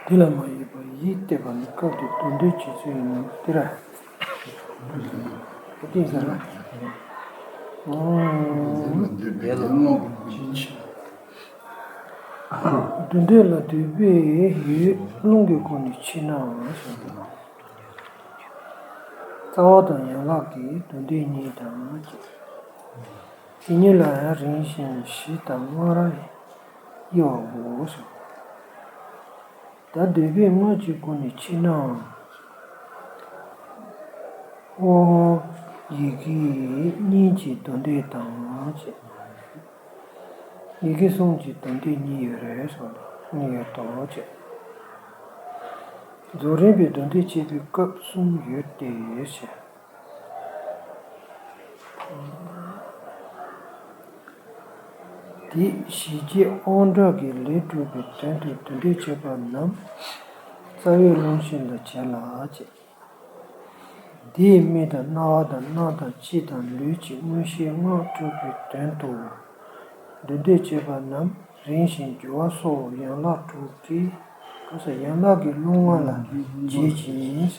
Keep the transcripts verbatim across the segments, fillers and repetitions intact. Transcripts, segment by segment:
དེ་ལ་མ་ཡིས་པ་ཡིས་བལྟས་པ་ནི་སྐབས་དེ་དོན་འདོད་བྱེད་ཚུལ་ཡིན་ནོ། དེ་ར། དེ་ཟེར་ན། དོན་འདོད་ལ་འདོད་པའི་ཡུལ་རླུང་གི་སྒོ་ནས་ཕྱེ་ནའང་ཟེར། རྩ་བ་དང་ཡན་ལག་གི་དོན་འདོད་གཉིས་དང་། དེ་གཉིས་ལ་ཡང་རིམ་བཞིན་བཞི་དང་ལྔ་ར་དབྱེ་བའོ་ཟེར། ད་འདོད་པའི་དངོས་ཀྱི་སྒོ་ནས་ཕྱེ་ནའང་། ཨོ། ཡི་གེ་གཉིས་ཀྱི་དོན་འདོད་དང་ཅེས། ཡི་གེ་གསུམ་གྱི་དོན་འདོད་གཉིས་ཡོད་རེད་གསུངས། གཉིས་ཡོད་དོ་ཅེས། རྫོགས་རིམ་པའི་དོན་འདོད་བྱེད་པའི་སྐབས་གསུམ་ཡོད་དེ་ཞེས། དེས་གཞི་བྱེས་དབང་དྲག་གི་ལས་སྒྲུབ་པའི་དོན་དུ་དོན་འདོད་བྱེད་པ་རྣམས་རྩ་བའི་རླུང་གཞི་ལ་བྱེད་ལ་ཅེས། དེས་མིག་དང་རྣ་བ་དང་སྣ་དང་ལྕེ་དང་ལུས་ཀྱི་མངོན་ཤེས་ལྔ་སྒྲུབ་པའི་དོན་དུ་དོན་འདོད་བྱེད་པ་རྣམས་རིམ་བཞིན་རྒྱུ་བ་སོགས་ཡན་ལག་དྲུག་གི་ག་ས་ཡན་ལག་གི་རླུང་ལྔ་ལ་བྱེད་ཅིང་།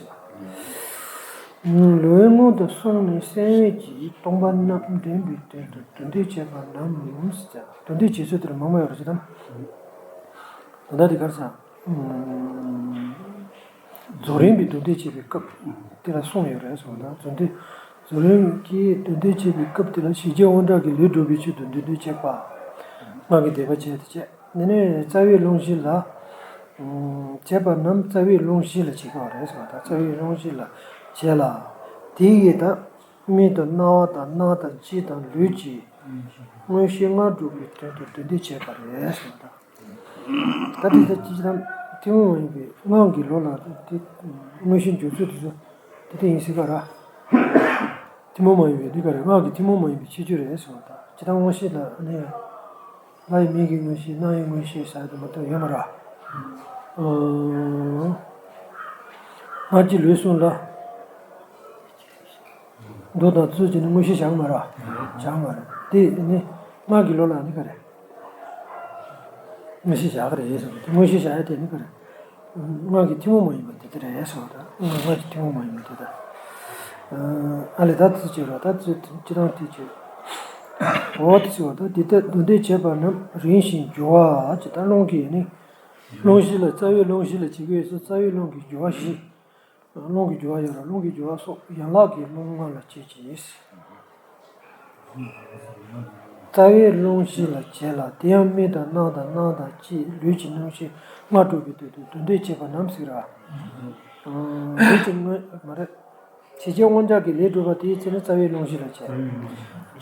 ལུས་དབང་དུ་སོང་ནས་སེམས་དབེན་གྱིས་སྟོང་པ་རྣམས་འདྲེན་པའི་དོན་དུ་དོན་འདོད་བྱེད་པ་རྣམས་ཟེར། དོན་འདོད་བྱེད་ཚུལ་དེར་མང་མང་ཡོད་རེད་ཅེ་དང་། ད་ལྟ་འདི་གར་ས། རྫོགས་རིམ་པའི་དོན་འདོད་བྱེད་པའི་སྐབས་དེ་ལ་གསུམ་ཡོད་རེད་གསུངས་ན། རྫོགས་འདོད། རྫོགས་རིམ་གྱི་དོན་འདོད་བྱེད་པའི་སྐབས་དེ་ལ་གཞི་བྱེས་དབང་དྲག་གི་ལས་སྒྲུབ་པའི་ཆེད་དུ་དོན་འདོད་བྱེད་པ། སྔགས་ཀྱི་བཟླས་པ་བྱས་ཏེ་བྱས། དེ་ནས་རྩ་བའི་རླུང་གཞི་ལ། བྱེད་པ་རྣམས་རྩ་བའི་རླུང་གཞི་ལ་བྱེད་དགོས་རེད་གསུངས་ན། རྩ་བའི་རླུང་གཞི་ལ་བྱེད་ལ། དེ་ཡིས་ད། མིག་དང་རྣ་བ་དང་སྣ་དང་ལྕེ་དང་ལུས་ཀྱི་མངོན་ཤེས་ལྔ་སྒྲུབ་པའི་དོན་དུ་དོན་འདོད་བྱེད་པ་རེད་གསུངས་ན། ད་དེ་ལྟར་ཅི་ལྟར་ཐུན་མོང་མ་ཡིན་པའི་སྔགས་ཀྱི་ལུགས་ལ་དེ་མངོན་ཤེས་འཇུག་ཚུལ་དེ་ཚོ་དེ་ལྟར་ཡིན་སྲིད་པ་ར། ཐུན་མོང་མ་ཡིན་པའི་འདི་ག་རེ་སྔགས་ཀྱི་ཐུན་མོང་མ་ཡིན་པའི་ཁྱད་ཆོས་རེད་གསུངས་པ་དང་། ཅི་ལྟར་མངོན་ཤེས་ལ་ནི་ལྷའི་མིག་གི་མངོན་ཤེས་རྣ་བའི་མངོན་ཤེས་ཟེར་དུ་མ་གཏོགས་ཡོད་མ་ར། སྔགས་ཀྱི་ལུགས་གསུམ་ལ། མདོ་དང་ཚུལ་གྱི་ནི་མངོན་ཤེས་བཞག་མ་ར། བཞག་མ་ར། དེ་ནི་སྔགས་ཀྱི་ལུགས་ལ་ནི་ག་རེ། མངོན་ཤེས་བཞག་གི་རེད་ཟེར་བ་དེ། མངོན་ཤེས་བཞག་ཡ་དེ་ནི་ག་རེ། སྔགས་ཀྱི་ཐུན་མོང་མ་ཡིན་པ་དེ་དེ་རེད་ཟེར་བ་དང་། སྔགས་ཀྱི་ཐུན་མོང་མ་ཡིན་པ་དེ་དང་། ཨ་ལས་ད་ཚིག་བྱེད་ར་ད་ཚིག་སྤྱི་དང་དེ་བྱེད། འོ་དེ་ཚིག་བ་དང་དེ་ལྟར་དོན་འདོད་བྱེད་པ་རྣམས་རིམ་བཞིན་རྒྱུ་བ་ཅེས་ད་རླུང་གི་ནི། རླུང་གཞི་ལ་རྩ་བའི་རླུང་གཞི་ལ་བྱེད་ཀྱི་ཡོད་ཚུལ་རྩ་བའི་རླུང་གི་རྒྱུ་བ་བཞི། རླུང་གི་རྒྱུ་བ་ཡོད་ར་རླུང་གི་རྒྱུ་བ་སོགས་ཡན་ལག་གི་རླུང་ལྔ་ལ་བྱེད་ཅིང་། རྩ་བའི་རླུང་གཞི་ལ་བྱེད་ལ། དེ་ཡང་མིག་དང་རྣ་དང་སྣ་དང་ལྕེ་ལུས་ཀྱི་རྣམ་ཤེས་ལྔ་སྒྲུབ་པའི་དོན་དུ་དོན་འདོད་བྱེད་པ་རྣམས་ཟེར་ར། ལུས་ཀྱི་མངོན་མ་རེད། གཞི་བྱེས་དབང་དྲག་གི་ལས་སྒྲུབ་པ་དེའི་ཚེ་ནི་རྩ་བའི་རླུང་གཞི་ལ་བྱེད།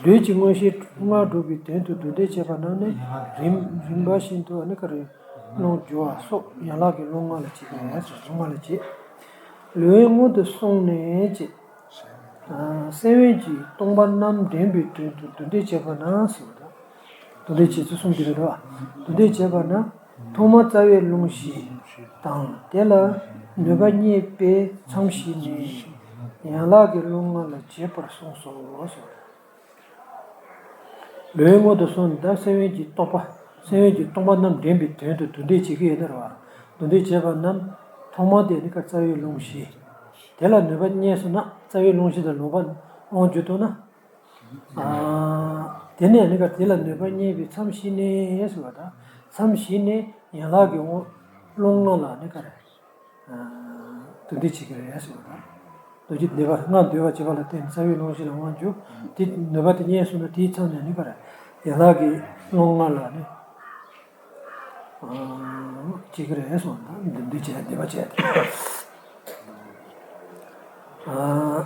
ལུས་ཀྱི་མངོན་ཤེས་ལྔ་སྒྲུབ་པའི་དོན་དུ་དོན་འདོད་བྱེད་པ་རྣམས་ནི་རིམ་རིམ་པ་བཞིན་དུ་ཨ་ནི་ག་རེ། རླུང་རྒྱུ་བ་སོགས་ཡན་ལག་གི་རླུང་ལྔ་ལ་བྱེད་ཀྱི་ཡོད་ཟེར། རླུང་ལྔ་ལ་བྱེད། ལུས་དབང་སྔོན་དུ་སོང་ནས་ཅེས། སེམས་དབེན་གྱིས་སྟོང་པ་རྣམས་འདྲེན་པའི་དོན་དུ་དོན་འདོད་བྱེད་པ་ན་ཟེར་བ་དང་། དོན་འདོད་བྱེད་ཚུལ་གསུམ་དེ་རེད་དོ། དོན་འདོད་བྱེད་པ་ན། ཐོག་མར་རྩ་བའི་རླུང་གཞི་དང་དེ་ལ་ནུས་པ་རྙེད་པས་མཚམས་བཞི་ནས་ཡན་ལག་གི་རླུང་ལྔ་ལ་བྱེད་པར་གསུངས་སོ། ལུས་དབང་སྔོན་དུ་སོང་ནས་ད་སེམས་དབེན་གྱིས་སྟོང་པ། སེམས་དབེན་གྱིས་སྟོང་པ་རྣམས་འདྲེན་པའི་དོན་དུ་དོན་འདོད་བྱེད་ཀྱི་ཡོད་ན་རེད་བ། དོན་འདོད་བྱེད་པ་རྣམས་ཐོག་མར་དེ་ནི་ཀ་རྩ་བའི་རླུང་གཞི། དེ་ལ་ནུས་པ་རྙེད་སོང་ན་རྩ་བའི་རླུང་གཞི་དང་ནུས་པ་ དབང་བསྒྱུར་ཐུབ་ན། ཨ། དེ་ནས་ནི་ག་དེ་ལ་ནུས་པ་རྙེད་པའི་མཚམས་ཤེས་ནས་ཟེར་བ་དང་། མཚམས་ཤེས་ནས་ཡན་ལག་གི་དབང་རླུང་ལྔ་ལ་ནི་ག་རེ། ཨ། དོན་འདི་བྱེད་ཀྱི་རེད་ཟེར་བ་དང་། རྡོ་རྗེ་བཟླས་པ་ལྔ་འདོད་པ་བྱེད་པ་ལ་བརྟེན་རྩ་བའི་རླུང་བཞི་ལ་དབང་བསྒྱུར། དེ་ནུས་པ་དེ་རྙེད་སོང་ན་དེའི་མཚམས་ནས་ནི་ག་རེ། ཡན་ལག་གི་རླུང་ལྔ་ལ་ནི། ཨ། བྱེད་ཀྱི་རེད་ཟེར་བ་དང་། འདི་འདི་བྱས་འདི་པ་བྱས་ཏེ། ཨ།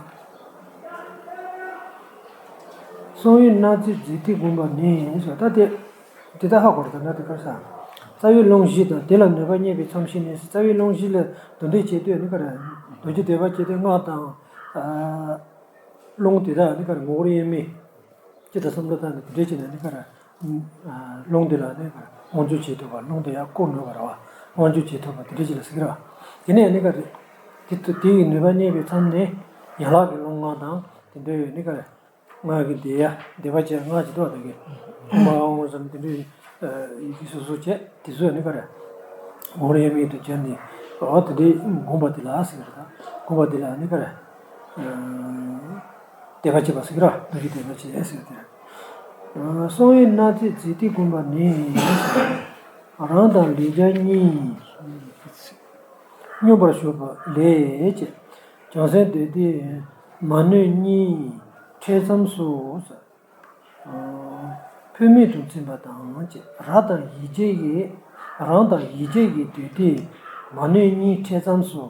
གསང་བའི་སྣང་ཚད་རྫས་མཐུན་བསྒོམ་པ་ནི་ཟེར། ད་དེ་དེ་ལྟར་ཧ་གོ་རེད། ད་ནི་དེ་གར་ས། རྩ་བའི་རླུང་བཞི་དང་དེ་ལ་ནུས་པ་རྙེད་པའི་མཚམས་ཤེས་ནས། རྩ་བའི་རླུང་བཞི་ལ་དོན་འདི་བྱེད་དུས་ནི་ག་རེ། རྡོ་རྗེ་བཟླས་པ་བྱེད་དུས་སྔགས་དང་། ཨ། རླུང་དེ་དག་ནི་ག་རེ། ངོ་བོར་དབྱེར་མེད་ཅིག་ཏུ་བསམ་བློ་བཏང་ནས་དེ་འདྲ་བྱས་ནས་ནི་ག་རེ། ཨ། རླུང་དེ་ལ་ནི་ག་རེ། དབང་བསྒྱུར་བྱེད་ཐུབ་པ། རླུང་དེ་ཡར་བཀུག་ནུས་པ་རེད་བ། དབང་བསྒྱུར་བྱེད་ཐུབ་པ་དེ་འདྲ་ཅིག་ལ་ཟེར་གི་རེད་བ། དེ་ནས་ནི་ག་རེ། དེ་དེ་ཡི་ནུས་པ་རྙེད་པའི་མཚམས་ནས་ཡན་ལག་གི་རླུང་ལྔ་དང་དེ་འདྲ་ཡོད་ནི་ག་རེ། སྔགས་ཀྱི་བཟླས་ཡ་བཟླས་པ་བྱས། སྔགས་ཀྱི་བཟླས་པ་དེ་གི་ཨོཾ་ཨཱཿཧཱུྃ་ཟེར་ནས་དེ་འདྲའི་ཡི་གེ་སོ་སོ་བྱས། དེ་ཚོ་ནི་ག་རེ། ངོ་བོར་དབྱེར་མེད་དུ་གྱུར་ནས། འོ་དེ་འདྲའི་བསྒོམ་པ་དེ་ལ་ཟེར་གི་རེད། ད་བསྒོམ་པ་དེ་ལ་ནི་ག་རེ། བཟླས་པ་བྱེད་པ་ཟེར་གི་རེད། རྡོ་རྗེ་བཟླས་པ་བྱེད་ཟེར་གི་རེད། གསང་བའི་སྣང་ཚད་རྫས་མཐུན་བསྒོམ་པ་ནི། རང་དང་ལས་རྒྱ་གཉིས། སྙོམས་པར་ཞུགས་པ་ལས་བྱས། བྱང་སེམས་འདོད་དེ་མ་ནུས་གཉིས་འཕྲད་མཚམས་སུ། ཕུད་མེད་དུ་འཛིན་པ་དང་བཅས། རང་དང་ཡིད་བྱེད་ཀྱི། རང་དང་ཡིད་བྱེད་ཀྱི་འདོད་དེ་མ་ནུས་གཉིས་འཕྲད་མཚམས་སུ།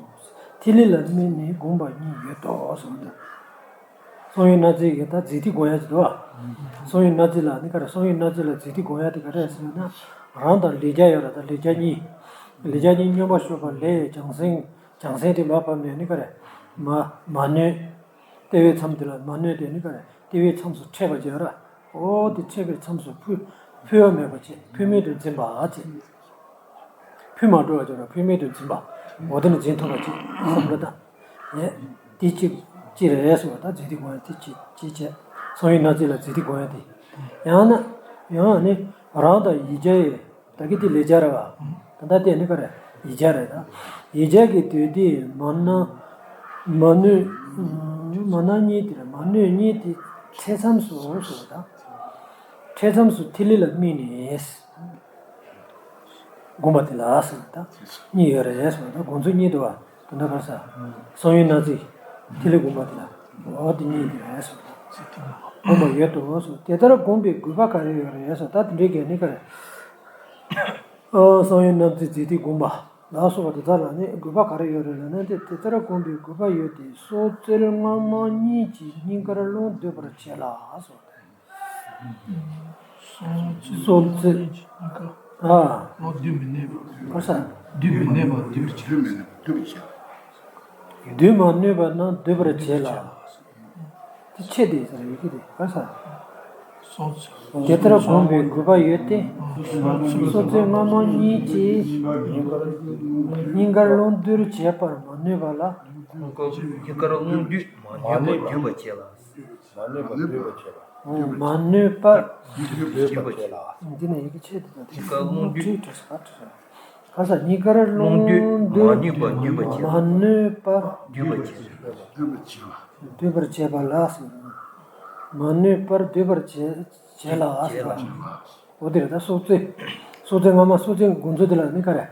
ཐིག་ལེ་ལ་དམིགས་ནས་བསྒོམ་པ་གཉིས་ཡོད་དོ་གསུངས་ཏེ། གསང་བའི་སྣང་ཚད་ཀྱི་ད་རྫས་མཐུན་བསྒོམ་ཡ་ཅིག་འདུག་བ། གསང་བའི་སྣང་ཚད་ལ་ནི་ག་རེ། གསང་བའི་སྣང་ཚད་ལ་རྫས་མཐུན་བསྒོམ་ཡ་དེ་ག་རེ་ཟེར་ན། རང་དང་ལས་རྒྱ་ཡོད་ར། ད་ལས་རྒྱ་གཉིས། ལས་རྒྱ་གཉིས་སྙོམས་པར་ཞུགས་པ་ལས། བྱང་སེམས། བྱང་སེམས་དེ་མར་བབས་ནས་ནི་ག་རེ། མ་མ་ནུས། ལྟེ་བའི་མཚམས་དེ་ལ་མ་ནུས་དེ་ནི་ག་རེ། ལྟེ་བའི་མཚམས་སུ་འཕྲད་པ་བྱས་ར། འོ་དེ་འཕྲད་པའི་མཚམས་སུ་ཕུད། ཕུད་པ་མེད་པ་བྱས། ཕུད་མེད་དུ་འཛིན་པ་བྱས། ཕུད་མ་འགྲོ་བ་བྱས་ར། ཕུད་མེད་དུ་འཛིན་པ། འོ་དེ་ནི་འཛིན་ཐུབ་པ་བྱས་བསམ་བློ་བཏང་། ཨེ། དེ་གཅིག་གཅིག་རེད་ཟེར་བ། ད་རྫས་མཐུན་བསྒོམ་ཡ་དེ་གཅིག་གཅིག་བྱས། གསང་བའི་སྣང་ཚད་ལ་རྫས་མཐུན་བསྒོམ་ཡ་དེ། ཡང་ན། ཡང་ནི་རང་དང་ཡིད་བྱེད། ད་གི་དེ་ལས་རྒྱ་རེད་བ། ད་ལྟ་དེ་ནི་ག་རེ། ཡིད་བྱེད་རེད་ད། ཡིད་བྱེད་ཀྱི་འདོད་དེ་མ་ནུས། མ་ནུས། མ་ནུས་གཉིས་དེ་རེད། མ་ནུས་གཉིས་དེ་འཕྲད་མཚམས་སུ་ཟེར་བ་དང་། འཕྲད་མཚམས་སུ་ཐིག་ལེ་ལ་དམིགས་ནས་བསྒོམ་པ་དེ་ལ་ཟེར་བ་དང་། གཉིས་ཡོད་རེད་ཟེར་བ་དང་། དགོངས་ཚུལ་གཉིས་འདུག་བ། དོན་དག་ག་རེ་ཟེར། གསང་བའི་སྣང་ཚད། ཐིག་ལེ་བསྒོམ་པ་དེ་ལ། འོ་དེ་གཉིས་དེ་རེད་ཟེར་བ་དང་། བསྒོམ་པ་ཡོད་དོ་ཟེར། དེ་ལྟར་བསྒོམས་པའི་དགོས་པ་ག་རེ་ཡོད་རེད་ཟེར། ད་དེ་འདྲའི་གལ་ནི་ག་རེ། ཨ། གསང་བའི་སྣང་ཚད་རྫས་མཐུན་བསྒོམ་པ་ལ་སོགས་པ་དེ་དག་ལ་ནི་དགོས་པ་ག་རེ་ཡོད་རེད་ལབ་ན། དེ་དེ་ལྟར་བསྒོམས་པའི་དགོས་པ་ཡོད་དེ། སྲོག་རྩོལ་སྔ་མ་གཉིས་ཀྱི་སྙིང་གར་རླུང་སྡུད་པར་བྱེད་ལ་སོགས། སྲོག་རྩོལ། ཨ། རླུང་སྡུད་མི་ནུས་པ། ག་རེ་ཟེར། སྡུད་མི་ནུས་པ་སྡུད་པར་བྱེད། སྡུད་མ་ནུས་པ་རྣམས་སྡུད་པར་བྱེད་ལ། དེ་ཆེད་དུ་ཟེར་ཡི་གེ་དེ་ག་རེ་ཟེར། དེ་ལྟར་བསྒོམས་པའི་དགོས་པ་ཡོད་དེ། སྲོག་རྩོལ་སྔ་མ་གཉིས་ཀྱིས་སྙིང་གར་རླུང་སྡུད་བྱེད་པར་མ་ནུས་པ་ལ། སྙིང་གར་རླུང་སྡུད་མ་ནུས་པ་སྡུད་པར་བྱེད་ལ། མ་ནུས་པ་སྡུད་པར་བྱེད་པ། མ་ནུས་པར་སྡུད་པར་བྱེད་ལ། འདི་ནས་ཡི་གེ་ཆེད་དུ་དང་། སྙིང་གར་རླུང་སྡུད། ག་རེ་ཟེར། སྙིང་གར་རླུང་སྡུད་མ་ནུས་པ་སྡུད་པར་བྱེད། མ་ནུས་པར་སྡུད་པར་བྱེད། སྡུད་པར་བྱེད་པ་ལ་ཟེར། མ་ནུས་པར་སྡུད་པར་བྱེད་བྱེད་ལ་ཟེར། འོ་དེ་རེད། ད་སྲོག་རྩོལ། སྲོག་རྩོལ་སྔ་མ། སྲོག་རྩོལ་འགོ་འཛུགས་དེ་ལ་ནི་ག་རེ།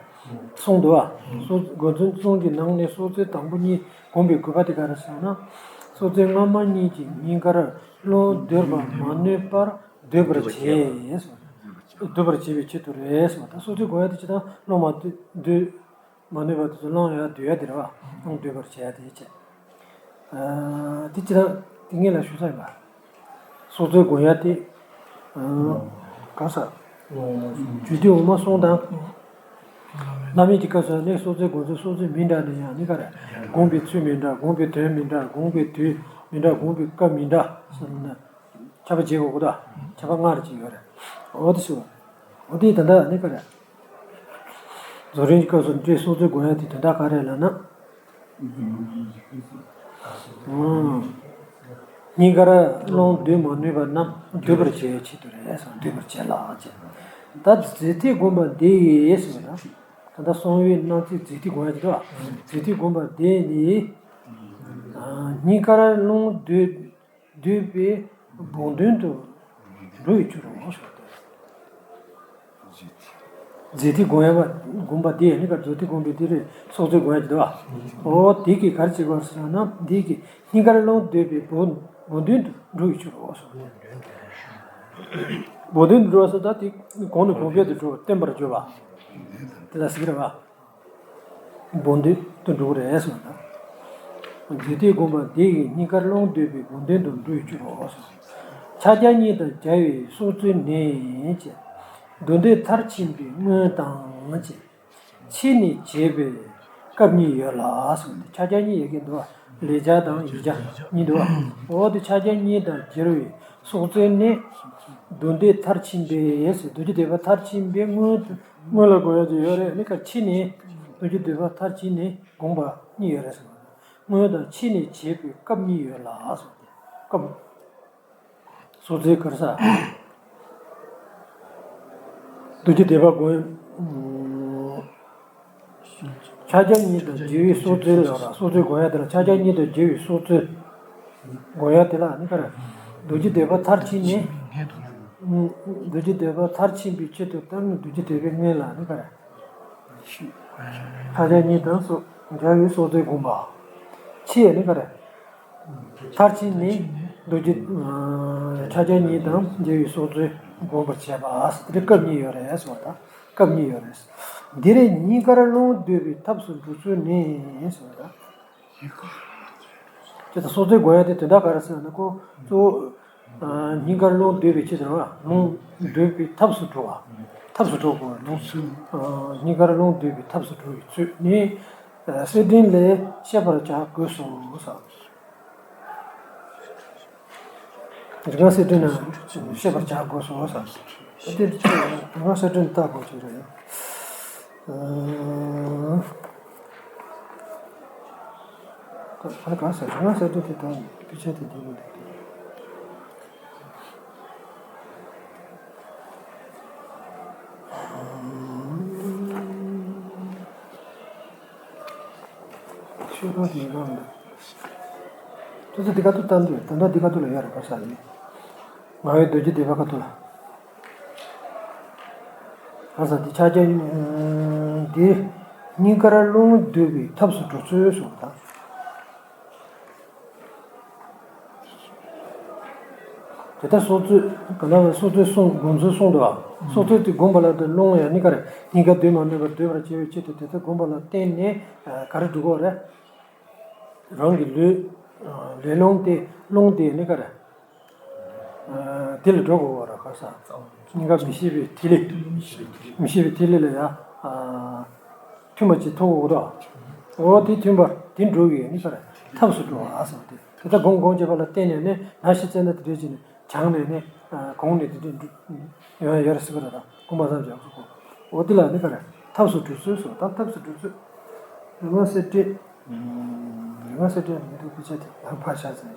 གསུངས་འདུག་བ། སྲོག་འགོ་འཛུགས་གསུམ་གྱི་ནང་ནས་སྲོག་རྩོལ་དང་པོ་གཉིས་བསྒོམས་པའི་དགོས་པ་དེ་ག་རེ་ཟེར་ན། སྲོག་རྩོལ་སྔ་མ་གཉིས་ཀྱིས་སྙིང་གར་རླུང་སྡུད་པ་མ་ནུས་པར་སྡུད་པར་བྱེད། སྡུད་པར་བྱེད་པའི་ཆེད་དུ་རེད་ཟེར་བ་དང་། སྲོག་རྩོལ་བསྒོམ་ཡ་དེ་ཇི་ལྟར་རླུང་མ་སྡུད། མ་ནུས་པ་དེ་ཚོ་རླུང་ཡར་སྡུད་ཡ་དེ་རེད་བ། རླུང་སྡུད་པར་བྱེད་ཡ་དེ་བྱས། ཨ། དེ་ཅི་ལྟར་དེ་ངེད་ལ་ཞུ་ས་ཡིན་པ། སྲོག་རྩོལ་བསྒོམ་ཡ་དེ། ཨ། ག་རེ་ཟེར། རྒྱུད་སྡེ་འོག་མ་གསུམ་དང་། བླ་མེད་ཀྱི་སྐབས་སུ་ནི་སྲོག་རྩོལ་བསྒོམ་ཚུལ་སྲོག་རྩོལ་མི་འདྲ་ནས་ཡང་ནི་ག་རེ། བསྒོམ་པའི་ཚུལ་མི་འདྲ། བསྒོམ་པའི་དོན་མི་འདྲ། བསྒོམ་པའི་དུས་མི་འདྲ། བསྒོམ་པའི་སྐབས་མི་འདྲ་ཟེར་ན། ཁྱབ་པ་བྱེད་དགོས་གོ་ད། ཁྱབ་པ་ལྔ་རེ་ཅིག་ཡོད་རེད། འོ་དེ་ཞུ་བ། འོ་དེ་ད་ལྟ་ནི་ག་རེ། རྫོགས་རིམ་གྱི་སྐབས་སུ་འདྲེ་སྲོག་རྩོལ་བསྒོམ་ཡ་དེ་དོན་དག་ག་རེ་ལབ་ན། ཨང་། སྙིང་གར་རླུང་སྡུད་མ་ནུས་པ་རྣམས་སྡུད་པར་བྱེད་ཆེད་དུ་རེད་ཟེར། སྡུད་པར་བྱེད་ལ་ཟེར། ད་རྫས་མཐུན་བསྒོམ་པ་འདི་ཡིས་ཟེར་བ་ན། ད་ལྟ་གསང་བའི་སྣང་ཚད་རྫས་མཐུན་བསྒོམ་ཡ་དེ་དོ། རྫས་མཐུན་བསྒོམ་པ་འདི་ནི། ཨང་། སྙིང་གར་རླུང་སྡུད། འདོད་པའི་བོགས་འདོན་དུ་འགྲོ་བའི་ཕྱིར་རོ། རྫས་མཐུན་དགོངས་ཡ་བ་དགོངས་པ་འདི་ཡང་ནི་ག་རྫས་མཐུན་དགོངས་པའི་འདི་རེད། སྲོག་རྩོལ་དགོངས་ཡ་དེ་འདུག་བ། འོ་དེ་གིས་ག་རེ་བྱེད་དགོས་ཟེར་ན་འདི་གིས་སྙིང་གར་རླུང་སྡོད་པའི་བོགས་བོགས་འདོན་དུ་འགྲོ་བའི་ཕྱིར་རོ། བོགས་འདོན་དུ་འགྲོ་བ་ཟེར་ད་དེ་གོང་ནས་གོང་འཕེལ་དུ་འགྲོ་བ་བརྟན་པར་འགྱུར་བ་དེ་ལ་ཟེར་གི་རེད་བ། བོགས་འདོན་དུ་འགྲོ་གི་རེད་ཟེར་བ་དང་། རྫས་མཐུན་དགོངས་པ་འདི་ཡིས་སྙིང་གར་རླུང་སྡོད་པའི་བོགས་འདོན་དུ་འགྲོ་བའི་ཕྱིར་རོ། ཕྱག་རྒྱ་གཉིས་དང་སྦྱར་བའི་སྲོག་རྩོལ་ནི་ཅེས། འདུ་འདོད་མཐར་ཕྱིན་པའི་སྔོན་དང་ཅེས། ཕྱིས་ནས་བྱེད་པའི་སྐབས་གཉིས་ཡོད་ལ་ཟེར་བ་དེ་ཕྱག་རྒྱ་གཉིས་ཡོད་ཀྱི་འདུག་བ། ལས་རྒྱ་དང་ཡིད་རྒྱ་གཉིས་འདུག་བ། འོ་དེ་ཕྱག་རྒྱ་གཉིས་དང་སྦྱར་བའི་སྲོག་རྩོལ་ནི། འདུ་འདོད་མཐར་ཕྱིན་པའི་ཟེར་འདུ་བྱེད་འདོད་པ་མཐར་ཕྱིན་པའི་སྔོན་དུ། སྔོན་ལ་དགོངས་ཡ་ཅིག་ཡོད་རེད། ནི་ཁ་ཕྱི་ནས་འདུ་བྱེད་འདོད་པ་མཐར་ཕྱིན་ནས་དགོངས་པ་གཉིས་ཡོད་རེད་ཟེར་བ། སྔོན་དང་ཕྱི་ནས་བྱེད་པའི་སྐབས་གཉིས་ཡོད་ལ་ཟེར་བ་དེ་སྐབས། སྲོག་རྩོལ་ག་རེ་ཟ། འདུ་བྱེད་འདོད་པ་དགོངས། ཕྱག་རྒྱ་གཉིས་དང་སྦྱར་བའི་སྲོག་རྩོལ་ལ་སྲོག་རྩོལ་དགོངས་ཡ་དེ་ལ་ཕྱག་རྒྱ་གཉིས་དང་སྦྱར་བའི་སྲོག་རྩོལ། དགོངས་ཡ་དེ་ལ་ནི་ག་རེ། འདུ་བྱེད་འདོད་པ་མཐར་ཕྱིན་ནས། འདུ་བྱེད་འདོད་པ་མཐར་ཕྱིན་པའི་ཆེད་དུ་ལྟར་ནི་འདུ་བྱེད་འདོད་པའི་སྔོན་ལ་ནི་ག་རེ། ཕྱག་རྒྱ་གཉིས་དང་སོགས་སྦྱར་བའི་སྲོག་རྩོལ་དགོངས་པ། ཕྱི་ཡི་ནི་ག་རེ། མཐར་ཕྱིན་ནི། འདུ་བྱེད། ཕྱག་རྒྱ་གཉིས་དང་སྦྱར་བའི་སྲོག་རྩོལ་དགོངས་པར་བྱས་པ། དེ་སྐབས་གཉིས་ཡོད་རེད་ཟེར་བ་དང་སྐབས་གཉིས་ཡོད་རེད། འདི་རེད་སྙིང་གར་རླུང་སྡོད་པའི་ཐབས་སུ་འགྲོ་ཚུལ་ནི་ཟེར་བ་དང་། ཅེས་དང་སྲོག་རྩོལ་དགོངས་ཡ་དེ་དོན་དག་ག་རེ་ཟེར་ན་ཁོ་གཙོ་བོ། སྙིང་གར་རླུང་སྡོད་པའི་ཆེད་དུ་རླུང་སྡོད་པའི་ཐབས་སུ་འགྲོ་བ། ཐབས་སུ་འགྲོ་དགོས་པ་རླུང་། སྙིང་གར་རླུང་སྡོད་པའི་ཐབས་སུ་འགྲོ་བའི་ཚུལ་ནི། གསེར་ཕྲེང་ལས་ཤེས་པར་བྱ་དགོས་སོ། རིག་སྔགས་གསེར་ཕྲེང་ལ་ཤེས་པར་བྱ་དགོས་སོ། དེ་རིག་སྔགས་གསེར་ཕྲེང་ལྟ་དགོས་ཀྱི་རེད། ཨ་ནི་གང་ཟེར་རིག་སྔགས་གསེར་ཕྲེང་དེ་དང་དཔེ་ཆ་དེ་འདི་ཡིན། ཆོས་སྐོར་དེ་གང་རེད། ཁྱོད་ཚོ་འདི་ག་ཐུག་བལྟ་འདོད། ད་ལྟ་འདི་ག་ཐུག་ལ་ཡོད་རེད་ག་ས་ཡིན། ང་བའི་རྡོ་རྗེ་སྡེ་པ་ག་ཐུག་ལ། ག་ས་འདི་ཕྱག་རྒྱ། འདི་སྙིང་གར་རླུང་སྡོད་པའི་ཐབས་སུ་འགྲོ་ཚུལ་གསུངས་པ་དང་། དེ་ལྟར་སྲོག་རྩོལ་ག་ན་བའི་སྲོག་རྩོལ་གསུངས་དགོངས་ཚུལ་གསུངས་འདུག་བ། སྲོག་རྩོལ་དེ་བསྒོམས་པ་ལ་དེ་རླུང་ཡང་ནི་ག་རེ་སྙིང་ག་སྡོད་མ་ནུས་པར་སྡོད་པར་བྱ་བའི་ཆེད་དུ་དེ་ལྟར་བསྒོམས་པ་ལ་བརྟེན་ནས་ག་རེ་འགྲོ་གི་རེད། རང་གི་ལུས་ལས་རླུང་དེ་རླུང་དེ་ནི་ག་རེ། དེ་ལ་འགྲོ་དགོས་པ་རེད་ག་ས། སྙིང་ག་མི་ཤེས་པའི་ཐིག་ལེ། མི་ཤེས་པའི་ཐིག་ལེ་ལ་ཡང་མཐུན་པ་ཅིག་ཐོབ་དགོས་རེད། འོ་དེ་མཐུན་པ་དེ་འགྲོ་བའི་ནི་ག་རེ་ཐབས་སུ་འགྲོ་བ་ཟེར་བ་དེ། དེ་ལྟར་སྒོམ་སྒོམ་བྱེད་པ་ལ་བརྟེན་ནས་ནི་ན་ཤི་ཙེ་ན་དེ་འདྲས་ཀྱི་ནི་བྱང་ནས་ནི་གོང་ནས་དེ་འདྲས་ཡོང་ཡ་ཡོད་རེད་ཟེར་གི་རེད། ད་སྒོམ་པ་བསམ་བྱ་ཁོ་ཁོ། འོ་དེ་ལ་ནི་ག་རེ་ཐབས་སུ་འགྲོ་ཚུལ་སོགས་དང་ཐབས་སུ་འགྲོ་ཚུལ། རིག་སྔགས་གསེར་ཕྲེང་། རིག་སྔགས་གསེར་ཕྲེང་མི་འདུག་དཔེ་ཆ་དེ་ཡང་ཕར་བཞག་ཟེར།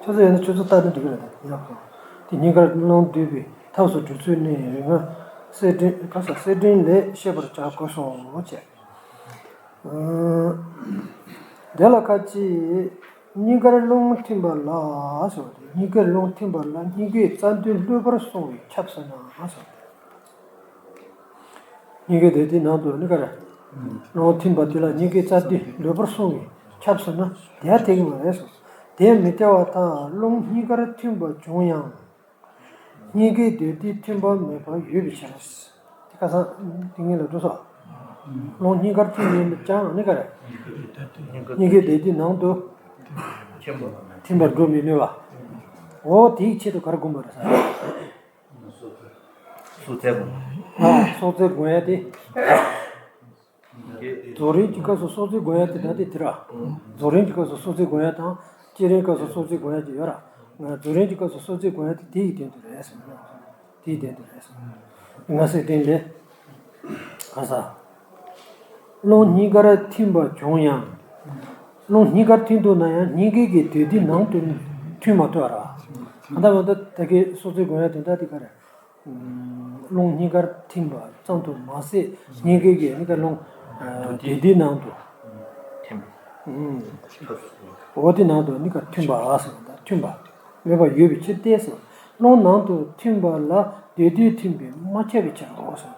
ཁྱོད་ཚོ་ཡོད་ན་ཁྱོད་ཚོ་ལྟ་ན་འགྲིག་གི་རེད། ད་ཡག་གོ། དེ་སྙིང་གར་རླུང་སྡོད་པའི་ཐབས་སུ་འགྲོ་ཚུལ་ནི་རིག་སྔགས་གསེར་ཕྲེང་ག་ས་གསེར་ཕྲེང་ལས་ཤེས་པར་བྱ་དགོས་སོ་ཅེས། དེ་ལ་ཁ་ཅིག་སྙིང་གར་རླུང་ཐིམ་པ་ལ་ཟེར་བ་དེ། སྙིང་གར་རླུང་ཐིམ་པ་ལ་སྙིང་གའི་རྩ་མདུད་ལྷོད་པར་སོང་བས་ཁྱབ་ཟེར་ན་ཟེར་བ་དེ། སྙིང་གའི་སྡོད་དེ་ནང་དུ་ནི་ག་རེ། རླུང་ཐིམ་པ་དེ་ལ་སྙིང་གའི་རྩ་མདུད་ལྷོད་པར་སོང་བས་ཁྱབ་ཟེར་ན་དེ་ཡང་འཐད་ཀྱི་མ་རེད་ཟེར། དེ་མི་འཐད་པར་ཐལ། རླུང་སྙིང་གར་ཐིམ་པ་བྱུང་ཡང་། སྙིང་གའི་སྡོད་དེ་ཐིམ་པ་མེད་པར་ཡོད་པའི་ཕྱིར། དེ་ཁ་སང་དེ་ངེད་ལ་འགྲོ་སོ། རླུང་སྙིང་གར་ཐིམ་ཡོད་ཀྱང་ནི་ག་རེ། སྙིང་གའི་སྡོད་དེ་ནང་དུ་ཐིམ་པར་འགྲོ་མི་ནུས་པ། འོ་དེའི་ཆེད་དུ་ག་རེ་བསྒོམ་པ་རེད་ཟེར། སྲོག་རྩོལ་དགོངས། ཨ། སྲོག་རྩོལ་དགོངས་ཡ་དེ། རྫོགས་རིམ་གྱི་སྐབས་སུ་སྲོག་རྩོལ་དགོངས་ཡ་དེ་ད་དེ་དེ་ར། རྫོགས་རིམ་གྱི་སྐབས་སུ་སྲོག་རྩོལ་དགོངས་ཡ་དང་བསྐྱེད་རིམ་སྐབས་སུ་སྲོག་རྩོལ་དགོངས་ཡ་དེ་ཡོད་ར། རྫོགས་རིམ་གྱི་སྐབས་སུ་སྲོག་རྩོལ་དགོངས་ཡ་དེ་དེ་ཡི་དོན་དུ་རེད་ཟེར་ན། དེའི་དོན་དུ་རེད་ཟེར། རིག་སྔགས་གསེར་ཕྲེང་ལས། ག་ས། རླུང་སྙིང་གར་ཐིམ་པ་བྱུང་ཡང་། རླུང་སྙིང་གར་ཐིམ་འདུག་ན་ཡང་སྙིང་གའི་གི་སྡོད་དེ་ནང་དུ་ཐིམ་མ་ཐུབ་ར། གང་ལྟར་མ་ཐུབ་ད་གི་སྲོག་རྩོལ་དགོངས་ཡ་དོན་དག་དེ་ག་རེ། རླུང་སྙིང་གར་ཐིམ་པ་ཙམ་དུ་མ་ཟད་སྙིང་གའི་གི་ནི་ག་རླུང་སྡོད་དེ་ནང་དུ་ཐིམ། འོ་དེ་ནང་དུ་ནི་ག་ཐིམ་པ་ཟེར་བ་དང་ཐིམ་པ། མེད་པར་ཡོད་པའི་ཕྱིར་ཏེ་སོ། རླུང་ནང་དུ་ཐིམ་པ་ལ་སྡོད་དུས་ཐིམ་པས་མ་ཁྱབ་པའི་ཕྱིར་རོ་སོ།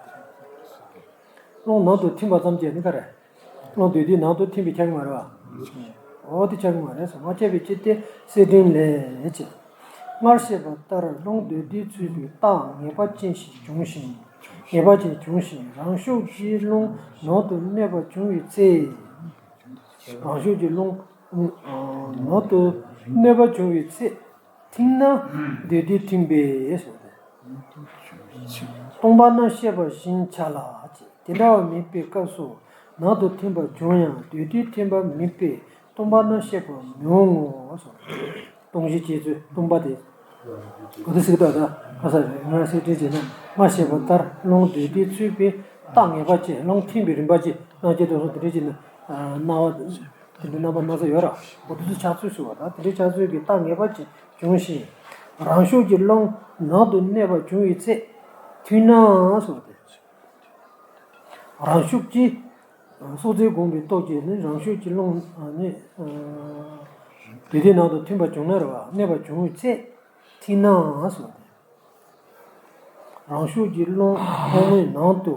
རླུང་ནང་དུ་ཐིམ་པ་ཙམ་གྱིས་ནི་ག་རེ། རླུང་སྡོད་དུས་ནང་དུ་ཐིམ་པས་ཁྱབ་ཀྱི་མ་རེད་བ། འོ་དེ་ཁྱབ་ཀྱི་མ་རེད་སོ། མ་ཁྱབ་པའི་ཕྱིར་ཏེ་སེར་སྦྲེང་ལས་ཅེས། སྔར་བཤད་པ་ལྟར་རླུང་སྡོད་དུས་ཚུད་པའི་རྟགས་ངེས་པ་ཅན་ཞིག་འབྱུང་ཞིང་། ངེས་པ་ཅན་འབྱུང་ཞིང་རང་ཤུགས་ཀྱིས་རླུང་ནང་དུ་གནས་པ་བྱུང་བའི་ཚེ། རང་ཤུགས་ཀྱིས་རླུང་ནང་དུ་གནས་པ་བྱུང་བའི་ཚེ། ཐིམ་ན་སྡོད་དུས་ཐིམ་པས་སོ། སྟོང་པ་རྣམ་ཤེས་པ་བཞིན་བྱ་ལ། དེ་འདྲ་བ་མེད་པའི་སྐབས་སུ་ནང་དུ་ཐིམ་པ་བྱུང་ཡང་སྡོད་དུས་ཐིམ་པ་མེད་པས་སྟོང་པ་རྣམ་ཤེས་པ་མི་འོང་ངོ་སོ། སྟོང་གཞི་བྱེད་ཚུལ་སྟོང་པ་དེ། གོ་དུ་ཟིག་ཏོ་ད་ཁ་ས་རེ་ང་སེ་ཏྲི་བྱས་ན་མ་ཤེས་པ་ལྟར་རླུང་སྡོད་དུས་ཚུད་པའི་རྟགས་ངེས་པ་ཅན། རླུང་ཐིམ་པའི་རིམ་པ་ཅན་སྣང་བྱེད་དུ་སོང་དེ་འདྲ་བྱས་ན་སྣང་བ། དེ་འདྲའི་རྣམ་པ་སྣ་ཚོགས་ཡོད་ར། འོ་དེ་ཚོ་ཆགས་ཚུལ་ཞུ་བ་དང་དེ་འདྲའི་ཆགས་ཚུལ་གྱི་རྟགས་ངེས་པ་ཅིག་འབྱུང་ཞིང་། རང་ཤུགས་ཀྱིས་རླུང་ནང་དུ་གནས་པ་བྱུང་བའི་ཚེ། ཐིམ་ན་སོ་སྟེ། རང་ཤུགས་ཀྱིས། སྲོག་རྩོལ་བསྒོམས་པའི་སྟོབས་ཀྱིས་ནི་རང་ཤུགས་ཀྱིས་རླུང་ནི། སྡོད་དུས་ནང་དུ་ཐིམ་པ་བྱུང་ན་རེད་བ། གནས་པ་བྱུང་བའི་ཚེ། ཐིམ་ན་སོ་སྟེ། རང་ཤུགས་ཀྱིས་རླུང་རླུང་ནང་དུ།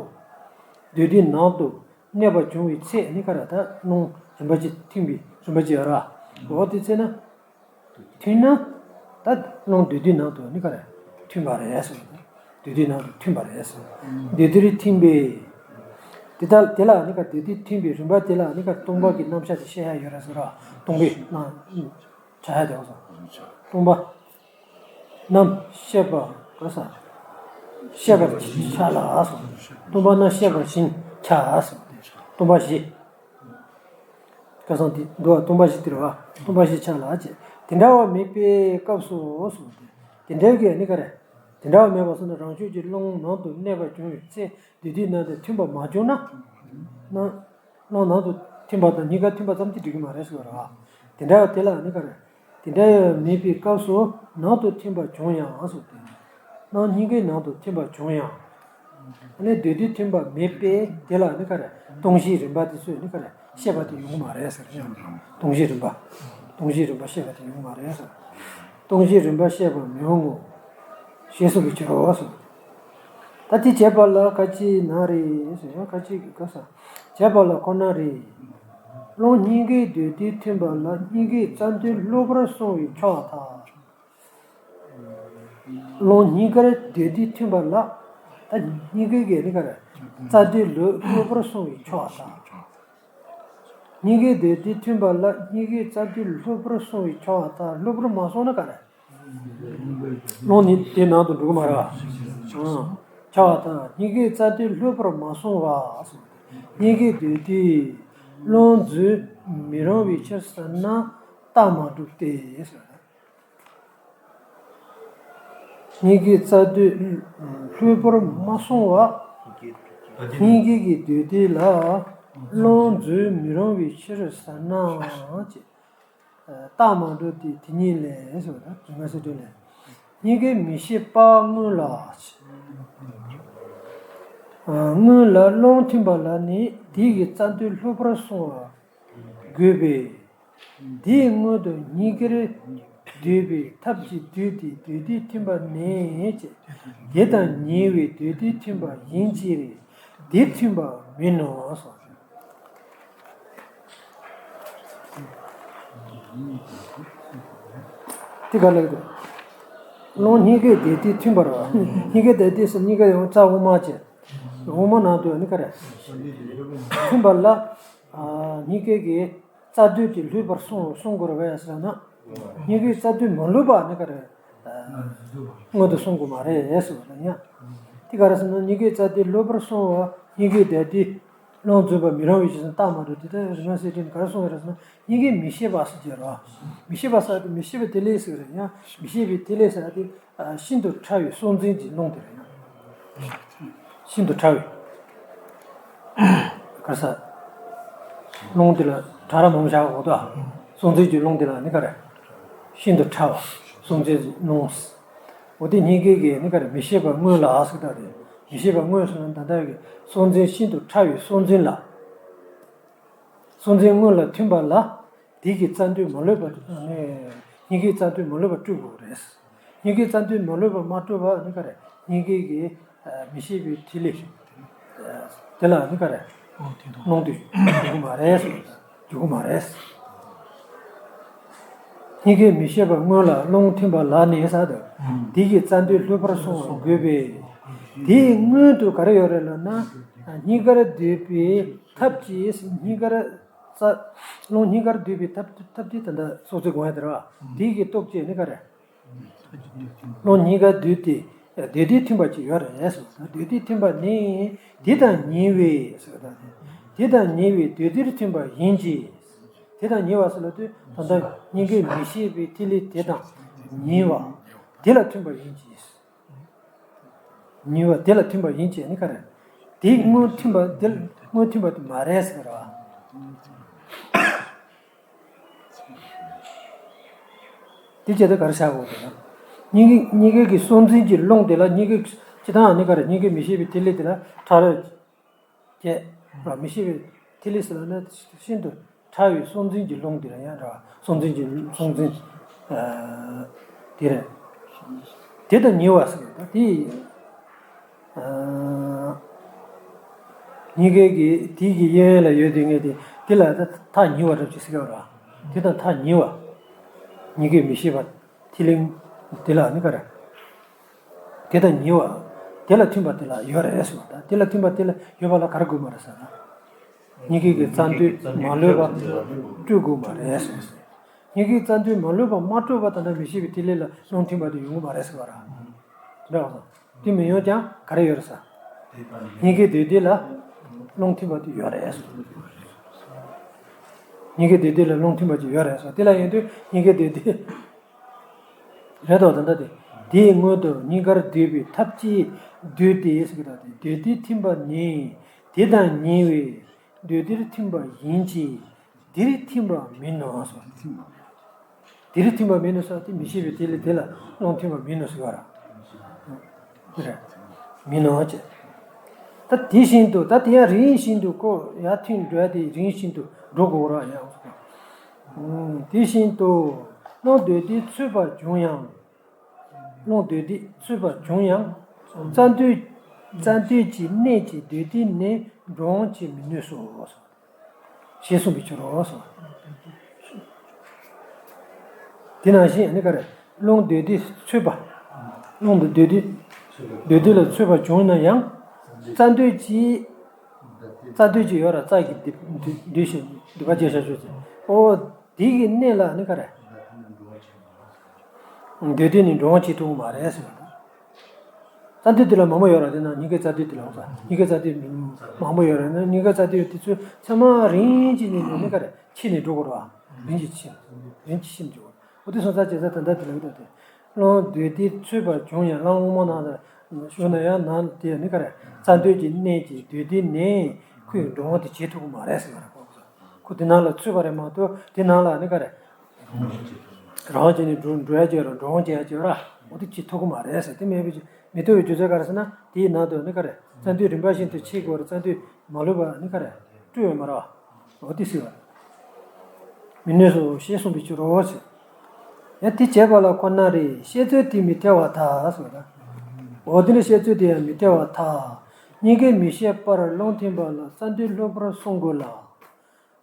སྡོད་དུས་ནང་དུ་གནས་པ་བྱུང་བའི་ཚེ་ནི་ག་རེ་ད་རླུང་རིམ་པ་གཅིག་ཐིམ་པའི་རིམ་པ་གཅིག་ཡོད་ར། འོ་དེ་ཚེ་ན། ཐིམ་ན། ད་རླུང་སྡོད་དུས་ནང་དུ་ནི་ག་རེ་ཐིམ་པ་རེད་ཟེར། སྡོད་དུས་ནང་དུ་ཐིམ་པ་རེད་ཟེར། སྡོད་དུས་ཐིམ་པས། དེ་ལྟར་དེ་ལ་ནི་ག་སྡོད་དུས་ཐིམ་པའི་རིམ་པ་དེ་ལ་ནི་ག་སྟོང་པ་གི་རྣམ་གཞག་ཅིག་བཤད་ཡ་ཡོད་རེད་ཟེར་ར། སྟོང་པའི་རྣམ། བྱ་ཡ་དེ་བ་ཟེར། སྟོང་པ། རྣམ་ཤེས་པ་ག་ས། ཤེས་པར་བྱ་ལ་སོ། སྟོང་པ་རྣམ་ཤེས་པ་བཞིན་བྱ་སོ། སྟོང་པ་བཞི། སྐལ་བཟང་དེ་འདུག་བ། སྟོང་པ་བཞི་དེ་རེད་བ། སྟོང་པ་བཞི་བྱ་ལ་ཅེས་དེ་འདྲ་བ་མེད་པའི་སྐབས་སུ་སོ། དེ་འདྲའི་གི་ནི་ག་རེ། དེ་འདྲ་བ་མེད་པ་སོང་ན་རང་ཤུགས་ཀྱིས་རླུང་ནང་དུ་གནས་པ་བྱུང་བའི་ཚེ་སྡོད་དུས་ནང་དུ་ཐིམ་པ་མ་བྱུང་ན། ན། རླུང་ནང་དུ་ཐིམ་པ་དང་གཉིས་ཀ་ཐིམ་པ་ཙམ་གྱིས་འགྲིག་གི་མ་རེད་ཟེར་བ་རེད་བ། དེ་འདྲ་བ་དེ་ལ་ནི་ག་རེ། དེ་འདྲ་ཡང་མེད་པའི་སྐབས་སུ་ནང་དུ་ཐིམ་པ་བྱུང་ཡང་སོ་སྟེ། རྣམ་གཉིས་ཀའི་ནང་དུ་ཐིམ་པ་བྱུང་ཡང་། ཨ་ནི་སྡོད་དུས་ཐིམ་པ་མེད་པས་དེ་ལ་ནི་ག་རེ་སྟོང་གཞིའི་རིམ་པ་དེ་ཚོས་ནི་ག་རེ་བཤད་པ་དེ་ཡོང་གི་མ་རེད་ཟེར་ཡང་། སྟོང་གཞིའི་རིམ་པ། སྟོང་གཞིའི་རིམ་པ་བཤད་པ་དེ་ཡོང་གི་མ་རེད་ཟེར། སྟོང་གཞིའི་རིམ་པ་བཤད་པ་མི་འོང་ངོ་། ཞེས་གསུངས་པའི་ཕྱིར་རོ་ཟེར། ད་དེ་བྱས་པ་ལ་ག་ཅི་ན་རེ་ཟེར་ཡང་ག་ཅི་ག་ས། བྱས་པ་ལ་ཁོ་ན་རེ། རླུང་གཉིས་ཀའི་སྡོད་དུས་ཐིམ་པ་ལ་གཉིས་ཀའི་རྩ་མདུད་ལྷུག་པར་སོང་བའི་ཆོག་ཐལ། རླུང་གཉིས་ཀར་སྡོད་དུས་ཐིམ་པ་ལ། ད་གཉིས་ཀའི་གི་ནི་ག་རེ། རྩ་མདུད་ལྷུག་ལྷུག་པར་སོང་བའི་ཆོག་ཐལ། གཉིས་ཀའི་སྡོད་དུས་ཐིམ་པ་ལ་གཉིས་ཀའི་རྩ་མདུད་ལྷུག་པར་སོང་བའི་ཆོག་ཐལ། ལྷུག་པར་མ་སོང་ན་ག་རེ། རླུང་ནི་དེ་ནང་དུ་འགྲོ་གི་མ་རེད་བ། ཨང་། ཆོག་ཐལ། གཉིས་ཀའི་རྩ་མདུད་ལྷུག་པར་མ་སོང་བ། གཉིས་ཀའི་སྡོད་དུས་རླུང་འཛུལ་མི་རུང་བའི་ཕྱིར་ཟེར་ན་རྟགས་མ་གྲུབ་སྟེ། གཉིས་ཀའི་རྩ་མདུད་ལྷུག་པར་མ་སོང་བ། གཉིས་ཀའི་གི་སྡོད་དུས་ལ་རླུང་འཛུལ་མི་རུང་བའི་ཕྱིར་ཟེར་ན་ཅེས། རྟགས་མ་གྲུབ་སྟེ་དེ་ཉིད་ལས་ཟེར་བ་དང་དོན་ལྔ་སེ་སྒྲོན་ལས། གཉིས་ཀའི་མི་ཤེས་པ་སྔོན་ལ། སྔོན་ལ་རླུང་ཐིམ་པ་ལ་ནི་དེ་གི་རྩ་མདུད་ལྷུག་པར་སོང་བ་དགོས་པས། དེའི་སྔོན་དུ་གཉིས་ཀར་སྡོད་པའི་ཐབས་ཀྱིས་བསྡུས་ཏེ་སྡོད་དུས་ཐིམ་པ་ནི་ཅེས། དེ་དང་ཉེ་བའི་སྡོད་དུས་ཐིམ་པ་ཡིན་གྱི་རེད། དེ་ཐིམ་པ་མིན་ནོ་གསུངས། དེ་ག་ལེགས་འདུག་རླུང་གཉིས་ཀའི་སྡོད་དུས་ཐིམ་པ་རེད་བ། གཉིས་ཀའི་སྡོད་དུས་སུ་གཉིས་ཀ་ཡང་རྩ་དབུ་མ་བྱས། དབུ་མ་ནང་དུ་ནི་ག་རེ། ཐིམ་པ་ལ། གཉིས་ཀའི་གི་རྩ་མདུད་དེ་ལྷུག་པར་སོང་སོང་དགོས་རེད་བས་ཟེར་ན། གཉིས་ཀའི་རྩ་མདུད་མ་ལྷུག་པ་ནི་ག་རེ། སྔོན་དུ་སོང་དགོས་མ་རེད་ཟེར་བ་དང་ཡང་། དེ་ག་རེ་ཟེར་ན་གཉིས་ཀའི་རྩ་མདུད་ལྷུག་པར་སོང་བ་གཉིས་ཀའི་སྡོད་དུས། རླུང་འཛུལ་བ་མི་རུང་བའི་ཕྱིར་ཟེར་རྟགས་མ་གྲུབ་དེ་ལྟར་རིག་པ་གསལ་སྒྲོན་ག་རེ་གསུངས་ཡོད་རེད་ཟེར་ན་གཉིས་ཀའི་མི་ཤེས་པ་ཟེར་གྱི་རེད་བ། མི་ཤེས་པ་ཟེར་དེ་མི་ཤེས་པའི་ཐིག་ལེ་ཟེར་གྱི་རེད་ཡང་མི་ཤེས་པའི་ཐིག་ལེ་ཟེར་དེ་ཤིན་ཏུ་ཕྲ་བའི་སྲོག་འཛིན་གྱི་རླུང་དེ་རེད་ཡང་། ཤིན་ཏུ་ཕྲ་བའི། ག་རེ་ཟེར། རླུང་དེ་ལ་ཕྲ་རབ་མང་བོ་བཞག་གོ་ད། སྲོག་འཛིན་གྱི་རླུང་དེ་ལ་ནི་ག་རེ། ཤིན་ཏུ་ཕྲ་བ། སྲོག་འཛིན་གྱི་རླུང་། འོ་དེ་གཉིས་ཀའི་གི་ནི་ག་རེ་མི་ཤེས་པ་སྔོན་ལ་ཟེར་ད་དེ། མི་ཤེས་པ་སྔོན་ཟེར་ན་ད་ལྟ་གི་སྲོག་འཛིན་ཤིན་ཏུ་ཕྲ་བའི་སྲོག་འཛིན་ལ། སྲོག་འཛིན་སྔོན་ལ་ཐིམ་པ་ལ། དེ་གི་རྩ་མདུད་མ་ལྷུག་པ་ནི། སྙིང་གའི་རྩ་མདུད་མ་ལུས་པ་སྤྲོད་དགོས་རེད། སྙིང་གའི་རྩ་མདུད་མ་ལུས་པ་མ་སྤྲོད་པ་ནི་ག་རེ། སྙིང་གའི་གི་མི་ཤེས་པའི་ཐིག་ལེ་དེ་ལ་ནི་ག་རེ། རླུང་མདུད་འཇུག་གི་མ་རེད། འཇུག་གི་མ་རེད། སྙིང་གའི་མི་ཤེས་པ་སྔོན་ལ་རླུང་ཐིམ་པ་ལ་ནི་ཟེར་དུས། འདི་གི་རྩ་མདུད་ལྷོད་པར་སོང་བ་དགོས་པས། དེའི་སྔོན་དུ་ག་རེ་ཡོད་རེད་ལབ་ན། སྙིང་གར་སྡུད་པའི་ཐབས་ཀྱིས་སྙིང་གར་རྩ། རླུང་སྙིང་གར་སྡུད་པའི་ཐབས་ཐབས་དེ་ད་ལྟ་སོགས་ཚིག་གོང་ཡ་དེ་རེད་བ། འདི་གི་སྟོབས་ཀྱིས་ནི་ག་རེ། རླུང་སྙིང་གར་སྡུད་དེ། སྡུད་དེ་ཐིམ་པ་ཅིག་ཡོད་རེད་ཟེར། སྡུད་དེ་ཐིམ་པ་ནི། དེ་དང་ཉེ་བའི་ཟེར་བ་དང་། དེ་དང་ཉེ་བའི་སྡུད་དེར་ཐིམ་པ་ཡིན་གྱི། དེ་དང་ཉེ་བ་ཟེར་ལབ་དུས་ད་ལྟ་སྙིང་གའི་མི་ཤེས་པའི་ཐིག་ལེ་དེ་དང་ཉེ་བ། དེ་ལ་ཐིམ་པ་ཡིན་གྱི། ཉེ་བ་དེ་ལ་ཐིམ་པ་ཡིན་གྱི་ནི་ག་རེ། དེ་སྔོན་ཐིམ་པ་དེ་ལ་སྔོན་ཐིམ་པ་དེ་མ་རེད་ཟེར་བ། དེ་བྱས་ཏེ་ག་རེ་བྱ་དགོས་ཏེ་ན། སྙིང་གའི་སྙིང་གའི་གི་སྲོག་འཛིན་གྱི་རླུང་དེ་ལ་སྙིང་གའི་སྤྱི་བཏང་ནི་ག་རེ། སྙིང་གའི་མི་ཤེས་པའི་ཐིག་ལེ་དེ་ལ་ཕྲ་རབ་བྱས། ར་མི་ཤེས་པའི་ཐིག་ལེ་ཟེར་ན་ཤིན་ཏུ་ཕྲ་བའི་སྲོག་འཛིན་གྱི་རླུང་དེ་ལ་ཡང་ར་སྲོག་འཛིན་གྱི་སྲོག་འཛིན་དེ་རེད། དེ་དང་ཉེ་བ་ཟེར་ད་དེ། སྙིང་གའི་གི་དེའི་གི་གཡས་གཡོན་ལ་ཡོད་དུས་ངས་དེ་དེ་ལ་ད་ཐག་ཉེ་བ་རབ་ཅིག་ཟེར་ག་ར། དེ་དང་ཐག་ཉེ་བ། སྙིང་གའི་མི་ཤེས་པ་ཐིག་ལེ་དེ་ལ་ནི་ག་རེ། དེ་དང་ཉེ་བ། དེ་ལ་ཐིམ་པ་དེ་ལ་ཡོད་རེད་ཟེར་བ་དང་། དེ་ལ་ཐིམ་པ་དེ་ལ་ཡོད་པ་ལ་ག་རེ་དགོས་མ་རེད་ཟེར་ན། སྙིང་གའི་གི་རྩ་མདུད་མ་ལུས་པ་སྤྲོད་དགོས་མ་རེད་ཟེར། སྙིང་གའི་རྩ་མདུད་མ་ལུས་པ་མ་སྤྲོད་པ་ད་ལྟ་མི་ཤེས་པའི་ཐིག་ལེ་ལ་རླུང་ཐིམ་པ་དེ་ཡོང་གི་མ་རེད་ཟེར་བ་ར། དེ་འདྲ་བ་དང་། དེ་མི་ཡོང་ཀྱང་ག་རེ་ཡོད་རེད་ཟེར། སྙིང་གའི་སྡུད་དེ་ལ་རླུང་ཐིམ་པ་དེ་ཡོད་རེད་ཟེར། སྙིང་གའི་སྡུད་དེ་ལ་རླུང་ཐིམ་པ་ཅིག་ཡོད་རེད་ཟེར། དེ་ལ་ཡིན་དུས་སྙིང་གའི་སྡུད་དེ་རེད་དོ། ད་ལྟ་དེ་དེའི་སྔོན་དུ་སྙིང་གར་སྡུད་པའི་ཐབས་ཀྱིས་སྡུད་དེ་ཟེར་གི་ད་དེ་སྡུད་དེ་ཐིམ་པ་ནི། དེ་དང་ཉེ་བའི་སྡུད་དེར་ཐིམ་པ་ཡིན་གྱི། འདིར་ཐིམ་པ་མིན་ནོ་ཟེར། འདིར་ཐིམ་པ་མིན་ནོ་ཟེར་དེ་མི་ཤེས་པའི་ཐིག་ལེ་དེ་ལ་རླུང་ཐིམ་པ་མིན་ནོ་ཟེར་བ་ར། དེ་རེད། མིན་ནོ་ཅེས། ད་དེ་བཞིན་དུ་ད་དེ་ཡང་རིམ་བཞིན་དུ་ཁོ་ཡར་ཐོན་འགྲོ་ཡ་དེ་རིམ་བཞིན་དུ་འགྲོ་དགོས་ར་ཡང་། དེ་བཞིན་དུ་རླུང་སྡུད་དེ་ཚུད་པ་བྱུང་ཡང་། རླུང་སྡུད་དེ་ཚུད་པ་བྱུང་ཡང་། རྩ་མདུད། རྩ་མདུད་ཀྱི་གནད་ཀྱིས་སྡུད་དེ་ནི་འགྲོ་འོང་བྱེད་མི་ནུས་སོ། ཞེས་གསུངས་པའི་ཕྱིར་རོ། དེ་ནང་བཞིན་ནི་ག་རེ། རླུང་སྡུད་དེ་ཚུད་པ། རླུང་དུ་སྡུད་དེ། སྡུད་དེ་ལ་ཚུད་པ་བྱུང་ན་ཡང་། རྩ་མདུད་ཀྱིས། རྩ་མདུད་ཀྱིས་ཡོད་ར་རྩ་གི་སྡུད་སྡུད་ཞིང་སྡུད་པ་བྱས་བྱ་ཆོས་ཅན། ཨོ། དེ་གི་གནད་ལ་ནི་ག་རེ། སྡུད་དེ་ནི་འགྲོ་འོང་བྱེད་ཐུབ་ཀྱི་མ་རེད་ཟེར་བ་དང་། རྩ་མདུད་དེ་ལ་མང་པོ་ཡོད་ར། དེ་ན་སྙིང་གའི་རྩ་མདུད་དེ་ལ་འོང་ས། སྙིང་གའི་རྩ་མདུད་མང་པོ་ཡོད་ར། ན་སྙིང་གའི་རྩ་མདུད་དེ་ཚོ་ཚང་མ་རིམ་གྱིས་ནི་ནི་ག་རེ་ཕྱིན་ནས་འགྲོ་དགོས་ར། རིམ་གྱིས་ཕྱིན། རིམ་གྱིས་ཕྱིན་འགྲོ་དགོས། འོ་དེ་སོང་ཙང་བྱས་ཙང་ད་ལྟ་དེ་ལ་འོ་དེ་རླུང་སྡུད་དེ་ཚུད་པ་བྱུང་ཡང་རླུང་དབུ་མ་ནང་ལ་ཞུགས་ན་ཡང་ནང་དེ་ནི་ག་རེ་རྩ་མདུད་ཀྱི་གནད་ཀྱིས་སྡུད་དེ་ནི་ཁོའི་འགྲོ་འོང་དེ་བྱེད་ཐུབ་ཀྱི་མ་རེད་ཟེར་བ་རེད། ཁོ་དེ་ནང་ལ་ཚུད་པ་རེད་མ་གཏོགས་དེ་ནང་ལ་ནི་ག་རེ། རང་བྱས་ནས་འགྲོ་འགྲོ་ཡ་ཅིག་ཡོད་ར། འགྲོ་འོང་བྱེད་ཡ་ཅིག་ཡོད་ར། འོ་དེ་བྱེད་ཐུབ་ཀྱི་མ་རེད་ཟེར། དེ་མེད་པའི་མི་ཐུབ་པའི་རྒྱུ་མཚན་ག་རེ་ཟེར་ན། དེའི་ནང་དུ་ནི་ག་རེ་རྩ་མདུད་རིམ་པ་བཞིན་དུ་ཕྱེ་དགོས་ར། རྩ་མདུད་མ་ལུས་པ་ནི་ག་རེ་སྤྲོད་ཡོད་མ་རེད་བ། འོ་དེ་ཟེར་བ། མི་ནུས་སོ་ཞེས་གསུངས་པའི་ཕྱིར་རོ་ཞེས། ཡང་དེ་བྱས་པ་ལ་ཁོ་ན་རེ་བཤད་ཚོད་དེ་མི་འཐད་པར་ཐལ་ཟེར་བ་དང་། འོ་དེ་ནི་བཤད་ཚོད་དེ་ཡང་མི་འཐད་པར་ཐལ། སྙིང་གའི་མི་ཤེས་པར་རླུང་ཐིམ་པ་ལ་རྩ་མདུད་ལྷོད་པར་གསུང་དགོས་ལ།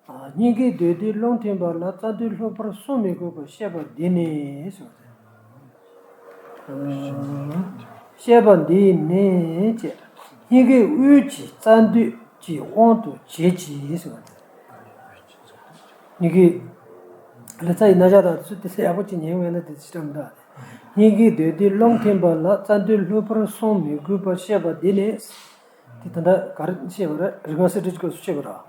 སྙིང་གའི་སྡུད་དེ་རླུང་ཐིམ་པ་ལ་རྩ་མདུད་ལྷོད་པར་གསུང་མི་དགོས་པར་བཤད་པ་འདི་ནི་ཟེར་བ་དང་། བཤད་པ་འདི་ནི་ཅེས། སྙིང་གའི་དབུས་ཀྱི་རྩ་མདུད་ཀྱི་དབང་དུ་བྱས་ཀྱི་ཟེར་བ་དང་། སྙིང་གའི་ལ་རྩ་ཡི་རྣ་ཞགས་དང་ཚུལ་དེ་ཡག་པོ་ཅིག་ཉན་ཡོང་ན་དེ་ཅི་འདྲ་མི་འདུག་སྙིང་གའི་སྡུད་དེ་རླུང་ཐིམ་པ་ལ་རྩ་མདུད་ལྷོད་པར་གསུང་མི་དགོས་པར་བཤད་པ་འདི་ནི། དེ་ད་ལྟ་ག་རེ་བཤད་པ་རེད། རིག་པ་གསལ་སྒྲིབ་ཀྱི་སྐབས་སུ་བཤད་པ་རེད།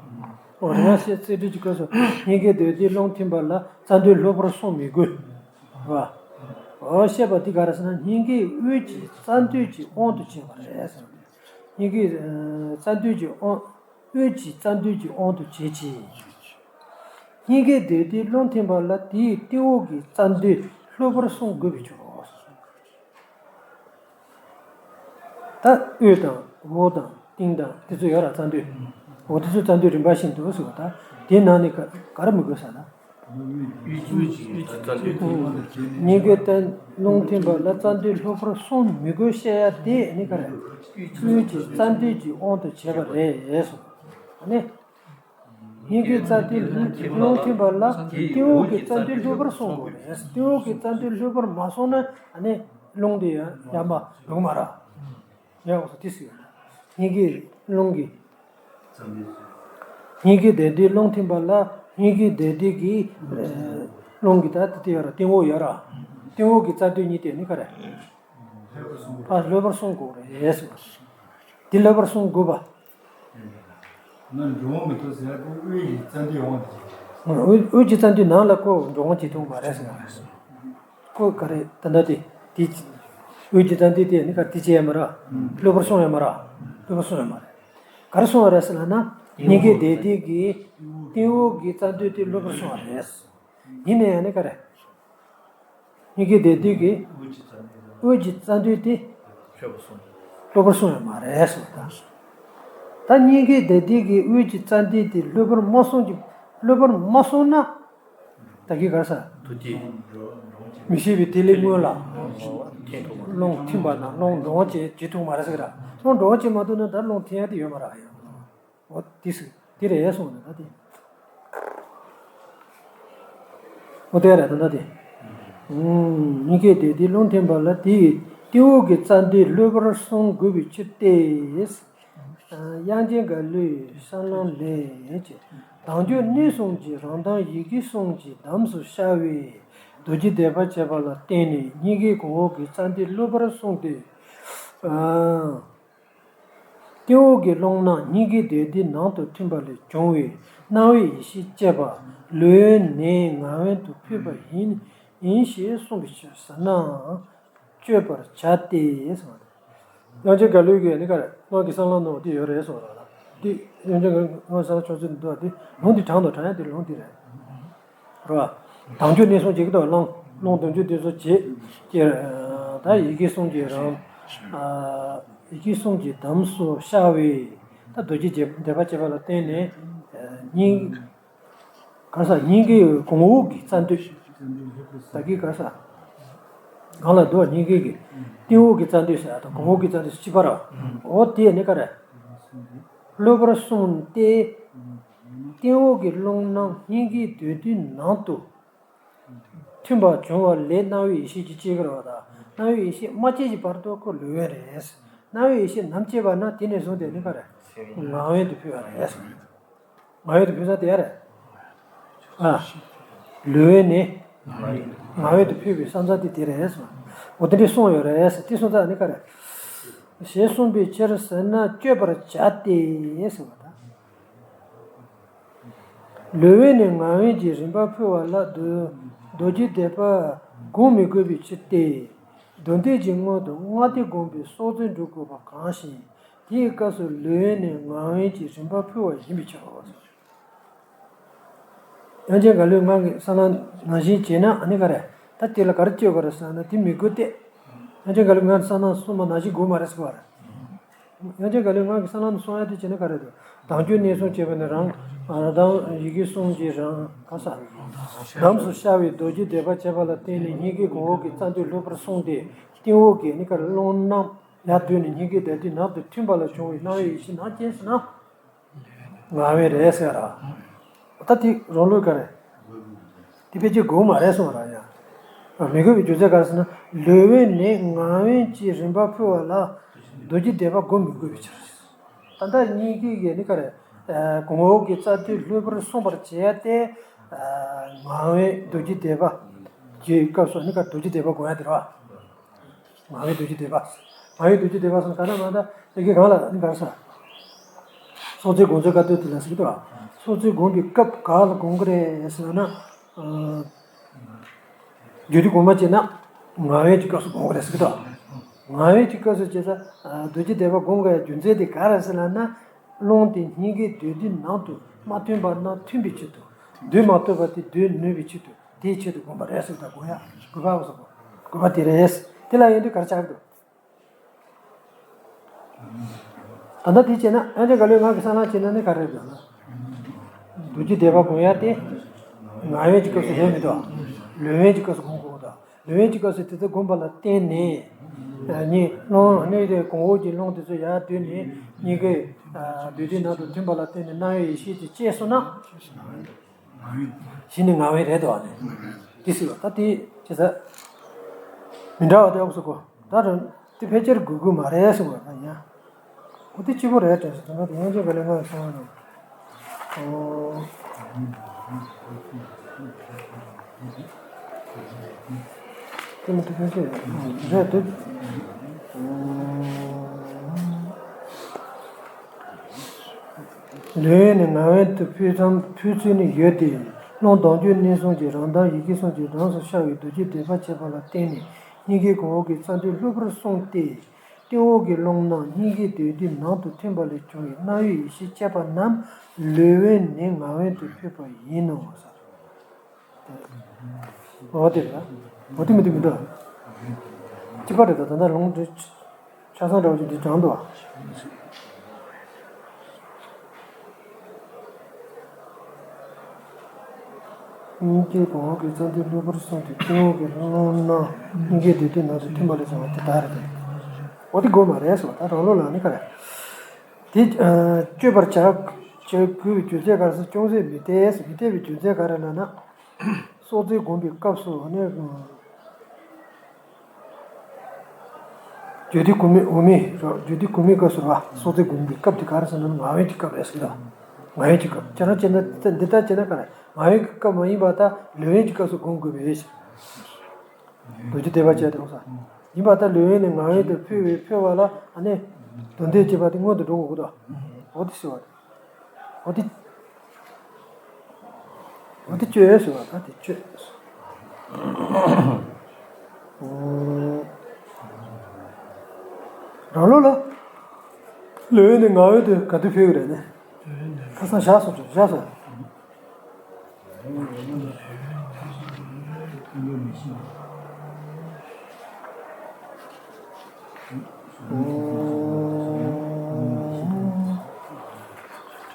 འོ་རིག་པ་གསལ་སྒྲིབ་ཀྱི་སྐབས་སུ་སྙིང་གའི་སྡུད་དེ་རླུང་ཐིམ་པ་ལ་རྩ་མདུད་ལྷོད་པར་གསུང་མི་དགོས། རེད་བ། འོ་བཤད་པ་འདི་ག་རེ་ཟེར་ན་སྙིང་གའི་དབུས་ཀྱི་རྩ་མདུད་ཀྱི་དབང་དུ་བྱས་པ་རེད་ཟེར་བ་རེད། སྙིང་གའི་རྩ་མདུད་ཀྱི་དབང་། དབུས་ཀྱི་རྩ་མདུད་ཀྱི་དབང་དུ་བྱས་ཀྱི། སྙིང་གའི་སྡུད་དེ་རླུང་ཐིམ་པ་ལ་དེའི་སྟེང་འོག་གི་རྩ་མདུད་ལྷོད་པར་གསུང་དགོས་པའི་ཕྱིར་རོ། ད་དབུས་དང་འོག་དང་སྟེང་དང་དེ་ཚོ་ཡོད་ར་རྩ་མདུད། འོ་དེ་ཚོ་རྩ་མདུད་རིམ་པ་བཞིན་དུ་ཟེར་བ་དང་དེའི་ནང་ནས་ག་ག་རེ་མི་དགོས་ཟེར་ན། དབུས་ཀྱི་དབུས་ཀྱི་རྩ་མདུད་དེ། སྙིང་གའི་རྟེན་རླུང་ཐིམ་པ་ལ་རྩ་མདུད་ལྷུག་པོར་སོང་མི་དགོས་བཤད་ཡ་དེ་ནི་ག་རེ། དབུས་ཀྱི་རྩ་མདུད་ཀྱི་དབང་དུ་བྱས་པ་རེད་གསུངས། ཨ་ནི། སྙིང་གའི་རྩ་མདུད་རླུང་ཐིམ་པ་ལ་སྟེང་འོག་གི་རྩ་མདུད་ལྷུག་པོར་སོང་དགོས་རེད། སྟེང་འོག་གི་རྩ་མདུད་ལྷུག་པོར་མ་སོང་ན་ཨ་ནི་རླུང་དེ་ཡང་ཡང་མ་འགྲོ་མ་ར། ཡང་འོ་ས་དེ་སྲིད། སྙིང་གའི་རླུང་གི། སྙིང་གའི་རྟེན་འདི་རླུང་ཐིམ་པ་ལ་སྙིང་གའི་རྟེན་འདི་གི་རླུང་གི་ད་དེ་ཡོད་ར། སྟེང་འོག་ཡོད་ར། སྟེང་འོག་གི་རྩ་མདུད་གཉིས་དེ་ནི་ག་རེ། ཨ་ལྷུག་པར་སོང་དགོས་རེད་ཟེར་བ། འདི་ལྷུག་པར་སོང་དགོས་པ། ན་འགྲོ་འོང་མི་ཐུབ་ཟེར་ཡ་ཁོ་དབུས་ཀྱི་རྩ་མདུད་འོང་དེ་བྱེད། དབུས་དབུས་ཀྱི་རྩ་མདུད་ནང་ལ་ཁོ་འགྲོ་འོང་བྱེད་ཐུབ་མ་རེད་ཟེར་བ་རེད། ཁོ་ག་རེ་ད་ལྟ་དེ་དེ་དབུས་ཀྱི་རྩ་མདུད་དེ་ནི་ག་དེ་བྱས་ཡ་མ་ར། ལྷུག་པར་སོང་ཡ་མ་ར། ལྷུག་པར་སོང་ཡ་མ་རེད། ག་རེ་སོང་བ་རེད་ཟེར་ལབ་ན། སྙིང་གའི་རྟེན་འདི་གི་སྟེང་འོག་གི་རྩ་མདུད་དེ་ལྷུག་པར་སོང་བ་རེད། ཡིན་ན་ཡང་ནི་ག་རེ། སྙིང་གའི་རྟེན་འདི་གི་དབུས་ཀྱི་རྩ་མདུད་དེ་ལྷུག་པར་སོང་ཡ་མ་རེད་ཟེར་བ་དང་། ད་སྙིང་གའི་རྟེན་འདི་གི་དབུས་ཀྱི་རྩ་མདུད་དེ་ལྷུག་པར་མ་སོང་གི། ལྷུག་པར་མ་སོང་ན། ད་གིན་ག་རེ་ཟེར། མི་ཤེས་པའི་ཐིག་ལེ་སྔོན་ལ་རླུང་ཐིམ་པ་དང་རླུང་འགྲོ་འོང་བྱེད་བྱེད་ཐུབ་མ་རེད་ཟེར་གི་ར། རླུང་འགྲོ་འོང་བྱེད་མ་ཐུབ་ན་ད་རླུང་ཐིམ་ཡ་དེ་ཡོད་མ་རེད་ཡ། འོ་དེ་ཟེར་དེ་རེད་གསུངས་ནས་ད་དེ། འོ་དེ་རེད་ད་ད་དེ། སྙིང་གའི་རྟེན་འདི་རླུང་ཐིམ་པ་ལ་དེ་ཡི་སྟེང་འོག་གི་རྩ་མདུད་ལྷུག་པར་སོང་དགོས་པའི་ཕྱིར་ཏེ། དབྱངས་ཅན་ག་ལུའི་གསང་ལམ་ལས་ཀྱི། དལ་འབྱོར་གནས་གསུམ་གྱི་རང་དང་ཡི་གེ་གསུམ་གྱི་དམ་སུ་ཤར་བའི་རྡོ་རྗེ་བཟླས་པ་བྱས་པ་ལ་བརྟེན་ནས་སྙིང་གའི་གོང་འོག་གི་རྩ་མདུད་ལྷུག་པར་སོང་སྟེ། སྟེང་འོག་གི་རླུང་རྣམས་སྙིང་གའི་རྡོ་རྗེ་ནང་དུ་ཐིམ་པ་ལས་བྱུང་བའི་སྣང་བའི་ཡེ་ཤེས་སྐྱེས་པ་ལུས་ནས་ངག་དབང་དུ་ཕུལ་བ་ཡིན་ཡིན་ཞེས་གསུངས་པའི་ཕྱིར་ཟེར་ན། གཅོད་པར་བྱ་སྟེ་གསུངས། དབྱངས་ཅན་ག་ལུས་ཀྱི་ནི་ག་རེ་སྔགས་ཀྱི་གསང་ལམ་ནང་དེ་ཡོད་རེད་གསུངས་ར་ལ། དེ་དབྱངས་ཅན་གྱི་སྔགས་གསང་ལམ་ཕྱོགས་བཅུ་འདུག་པ་དེ་ལུང་དེ་དྲངས་དང་དྲངས་ཡ་དེ་ལུང་དེ་རེད། རེད་བ། དལ་འབྱོར་གནས་གསུམ་བྱེད་ཀྱི་འདུག་བླང་བླང་དལ་འབྱོར་དེ་ཚོ་བྱེད་ཀྱི་ད་ཡི་གེ་གསུམ་གྱི་རང་ཡི་གེ་གསུམ་གྱི་དམ་སུ་ཤར་བའི་ད་རྡོ་རྗེ་བཟླས་པ་བྱས་པ་ལ་བརྟེན་ནས་སྙིང་ག་ས་སྙིང་གའི་གོང་འོག་གི་རྩ་མདུད། ད་གིན་ག་ས། གང་ལ་འདུག་སྙིང་གའི་གི། སྟེང་འོག་གི་རྩ་མདུད་ཟེར་ཡ་དང་གོང་འོག་གི་རྩ་མདུད་ཟེར་གཅིག་པ་ར། འོ་དེ་ནི་ག་རེ། ལྷུག་པར་སོང་སྟེ། སྟེང་འོག་གི་རླུང་རྣམས་སྙིང་གའི་རྡོ་རྗེའི་ནང་དུ། ཐིམ་པ་བྱུང་བ་ལས་སྣང་བའི་ཡེ་ཤེས་ཀྱི་སྐྱེ་གི་རེད་བ་དང་། སྣང་བའི་ཡེ་ཤེས་མ་སྐྱེས་ཀྱི་བར་དུ་ཁོ་ལུས་ཡོད་རེད། སྣང་བའི་ཡེ་ཤེས་ནམ་སྐྱེས་པ་ན་དེ་ནས་བཟུང་སྟེ་ནི་ག་རེ། ངག་དབང་དུ་ཕུལ་བ་རེད། ངག་དབང་དུ་ཕུལ་ས་དེ་རེད། ཨ། ལུས་ནས་ངག་དབང་དུ་ཕུལ་བའི་ས་མཚམས་དེ་དེ་རེད། འོ་དེ་འདྲའི་གསུངས་ཡོད་རེད། དེ་གསུངས་ས་ནི་ག་རེ། ཞེས་གསུངས་པའི་ཕྱིར་ཟེར་ན་གཅོད་པར་བྱ་སྟེ་ཟེར་བ་དང་། ལུས་ནས་ངག་དབང་གི་རིམ་པ་ཕུལ་བ་ལ་རྡོ་རྡོ་རྗེ་བཟླས་པ་སྒོམ་མི་དགོས་པའི་ཕྱིར་ཏེ། རྡོ་རྗེ་གི་སྔོན་དུ་ལྔ་སྡེ་བསྒོམས་པའི་སྲོག་རྩོལ་འགྲོ་དགོས་པ་གང་ཞིག་དེའི་སྐབས་སུ་ལུས་ནས་ངག་དབང་གི་རིམ་པ་ཕུལ་བ་ཡིན་པའི་ཕྱིར་རོ། དབྱངས་ཅན་ག་ལུས་སྔགས་ཀྱི་གསང་ལམ་ནང་བཞིན་བྱས་ན་ཨ་ནི་ག་རེ། ད་དེ་ལ་ག་རེ་གཅོད་པ་རེད་ཟེར་ན་དེ་མི་དགོས་ཏེ། དབྱངས་ཅན་ག་ལུས་སྔགས་ཀྱི་གསང་ལམ་གསུངས་པ་ནང་བཞིན་དགོས་མ་རེད་ཟེར་བ་རེད། དབྱངས་ཅན་ག་ལུས་སྔགས་ཀྱི་གསང་ལམ་གསུང་ཡ་དེ་བྱས་ན་ག་རེ་འདུག་དལ་འབྱོར་གནས་གསུམ་བྱས་པ་ནི་རང་རང་ཡི་གེ་གསུམ་གྱི་རང་ག་ས། དམ་སུ་ཤར་བའི་རྡོ་རྗེ་བཟླས་པ་བྱས་པ་ལ་བརྟེན་ནས་སྙིང་གའི་གོང་འོག་གི་རྩ་མདུད་ལྷུག་པར་སོང་སྟེ་སྟེང་འོག་གི་ནི་ག་རེ་རླུང་རྣམས་ཡར་བསྡུས་ནས་སྙིང་གའི་རྡོ་རྗེ་ནང་དུ་ཐིམ་པ་ལ་བྱུང་བའི་སྣང་བའི་ཡེ་ཤེས་ནམ་སྐྱེས་ཟེར་ན། ངག་དབང་རེད་ཟེར་ར། ད་དེ་རང་ལུགས་ག་རེ། དེ་ཕལ་ཆེར་དགོས་མ་རེད་གསུངས་ར་ཡ། མི་དགོས་པའི་རྒྱུ་མཚན་ག་རེ་ཟེར་ན་ལུས་ནས་ངག་དབང་གི་རིམ་པ་ཕུལ་བ་ལ་རྡོ་རྗེ་བཟླས་པ་དགོས་མི་དགོས་པའི་ཕྱིར། ད་ལྟ་སྙིང་གའི་གི་ནི་ག་རེ། གོང་འོག་གི་རྩ་མདུད་ལྷུག་པར་སོང་བར་བྱེད་ཡ་དེ། ངག་དབང་རྡོ་རྗེ་བཟླས་པ་གི་སྐབས་སུ་ནི་ག་རྡོ་རྗེ་བཟླས་པ་དགོས་ཡ་དེ་རེད་བ། ངག་དབང་རྡོ་རྗེ་བཟླས་པ། ངག་དབང་རྡོ་རྗེ་བཟླས་པ་སོགས་ག་ན་མ་ད་དེ་གའི་གང་ལ་ནི་གར་ས། སྲོག་རྩོལ་སྒོམ་ཚུལ་བཀའ་སྡོད་དེ་ལ་ཟེར་གི་འདུག་སྲོག་རྩོལ་སྒོམ་པའི་སྐབས་ག་ལ་སྒོམ་གི་རེད་ཟེར་ན། རྒྱུད་སྡེ་གོང་མ་བྱས་ན་ངག་དབང་གི་སྐབས་སུ་སྒོམ་གི་རེད་ཟེར་གི་འདུག་ངག་དབང་གི་སྐབས་སུ་བྱས་ཙང་རྡོ་རྗེ་བཟླས་པ་སྒོམ་དགོས་ཡ་རྒྱུ་མཚན་དེ་ག་རེ་ཟེར་ལབ་ན། རླུང་དེ་སྙིང་གའི་རྡོ་རྗེ་ནང་དུ་མ་ཐིམ་པ་ན་ཐིམ་པའི་ཆེད་དུ། སྡོད་མ་ཐུབ་པ་དེ་སྡོད་ནུས་པའི་ཆེད་དུ། དེའི་ཆེད་དུ་སྒོམ་པ་རེད་ཟེར་ད་དགོས་ཡ། དགོས་པ་བ་སོགས་དགོས་པ་དེ་རེད། དེ་ལ་ཡིན་དུས་གར་ཆགས་འདུག་ད་ལྟ་དེ་བྱས་ན་ཨ་ནི་ག་ལོའི་ངག་གི་གསང་ལམ་བྱས་ན་ནི་ག་རེ་འདུག་ན། རྡོ་རྗེ་བཟླས་པ་སྒོམ་ཡ་དེ། ངག་དབེན་གྱི་སྐབས་སུ་ཡོད་མི་འདུག་ལུས་དབེན་གྱི་སྐབས་སུ་སྒོམ་དགོས་འདུག་ལུས་དབེན་གྱི་སྐབས་སུ་དེ་ཚོ་བསྒོམས་པ་ལ་བརྟེན་ནས། གཉིས་རླུང་གནས་དེ་གོང་འོག་གི་རླུང་དེ་ཚོ་ཡར་བསྡུས་ནས་གཉིས་ཀའི་འདུས་སྡེ་ནང་དུ་ཐིམ་པ་ལ་བརྟེན་ནས་སྣང་བའི་ཡེ་ཤེས་དེ་སྐྱེས་སོང་ན། གཞི་ནས་ངག་དབེན་རེད་དོ། ཨ་ནི་དེ་སྲིད་པ་ད་དེ་ཅི་ཟེར། མི་འདྲ་བ་དེ་འོག་སུ་གོ། ད་རུང་དེ་ཕལ་ཆེར་དགོས་ཀྱི་མ་རེད་ཟེར་བ་ཡང་། འོ་དེ་གཅིག་པོ་རེད་དྲན་སོང་། དེ་འདྲ་དེ་ཡང་ཅིག་ག་ལེ་ང་སོང་བ་ན། ཨོ། དེ་མི་དེ་ཕལ་ཆེར་རེད་དེ། ལུས་དབེན་ནས་ངག་དབེན་དུ་འཕོས་མཚམས་འཕོས་ཚུལ་ནི་ཡོད་དེ། རླུང་ལྡང་འགྱུར་གནས་གསུམ་གྱི་རང་མདངས་ཡི་གེ་གསུམ་གྱི་རང་སུ་ཤར་བའི་རྡོ་རྗེ་བཟླས་པ་བྱས་པ་ལ་བརྟེན་ནས་སྙིང་གའི་གོང་འོག་གི་རྩ་མདུད་གློ་བུར་གསུངས་ཏེ། སྟེང་འོག་གི་རླུང་སྣ་སྙིང་གའི་འདུས་སྡེ་ནང་དུ་ཐིམ་པ་ལས་བྱུང་བའི་སྣང་བའི་ཡེ་ཤེས་སྐྱེས་པ་རྣམས་ལུས་དབེན་ནས་ངག་དབེན་དུ་འཕོས་པ་ཡིན་ནོ། འོ་དེ་རེད། འོ་དེ་མི་འདུག་མི་འདུག་གཅིག་པ་རེད་དོ། ད་ལྟ་ལུང་འདི་ཆ་ཚང་འདྲ་བོ་ཅིག་འདི་དྲངས་འདུག་སྙིང་གའི་གོང་འོག་གི་རྩ་མདུད་གློ་བུར་གསུངས་ཏེ། སྟེང་འོག་གི་རླུང་སྣ་སྙིང་གའི་འདུས་སྡེ་ནང་དུ་ཐིམ་པ་ལས་བྱུང་བ་དེ་ལྟར་རེད། འོ་དེ་དགོས་མ་རེད་ཟེར་བ། ད་རང་ལུགས་ལ་ནི་ག་རེ། དེ་གཅོད་པར་བྱ་བྱ་དགོས་པའི་རྒྱུ་མཚན་ག་རེ་ཟེར། ཅུང་ཟད་མི་འཐད་ཟེར། མི་འཐད་པའི་རྒྱུ་མཚན་ག་རེ་ལབ་ན། སྲོག་རྩོལ་བསྒོམ་པའི་སྐབས་སུ་ནི། རྒྱུད་སྡེ་དགུ་མའི་འོག་མའི་རོ། རྒྱུད་སྡེ་དགུ་མའི་སྐབས་སུ་རོ། སྲོག་རྩོལ་བསྒོམ་པའི་སྐབས་དེ་ག་རེ་ཟེར་ན་ངག་དབེན་གྱི་སྐབས་རེད་ཟེར་གྱི་འདུག་ངག་དབེན་གྱི་སྐབས། ཁྱེད་རང་བྱས་ན་འདི་ལྟར་བྱས་ན་ག་རེ། ངག་དབེན་གྱི་སྐབས་མ་ཡིན་པ་ད་ལུས་དབེན་གྱི་སྐབས་སུ་བསྒོམ་དགོས་པས། རྡོ་རྗེ་བཟླས་པ་བྱས་ཏེ་འོང་ས། ཡིན་པ་ད་ལུས་དབེན་ནས་ངག་དབེན་དུ་འཕོས་པའི་འཕོས་པ་ལ་ཨ་ནི། འདུ་འདེགས་བྱེད་པ་དེ་སྔོན་དུ་འགྲོ་དགོས་ཀྱི་འདུག་འོ་དེ་ཟེར་བ་རེད། འོ་དེ། འོ་དེ་གཅོད་ཟེར་བ་ད་དེ་གཅོད། རང་ལུགས་ལ། ལུས་དབེན་ནས་ངག་དབེན་དུ་ག་དུས་འཕོས་ཀྱི་རེད་ནི། ཁ་སང་བཞག་སོང་། བཞག་སོང་།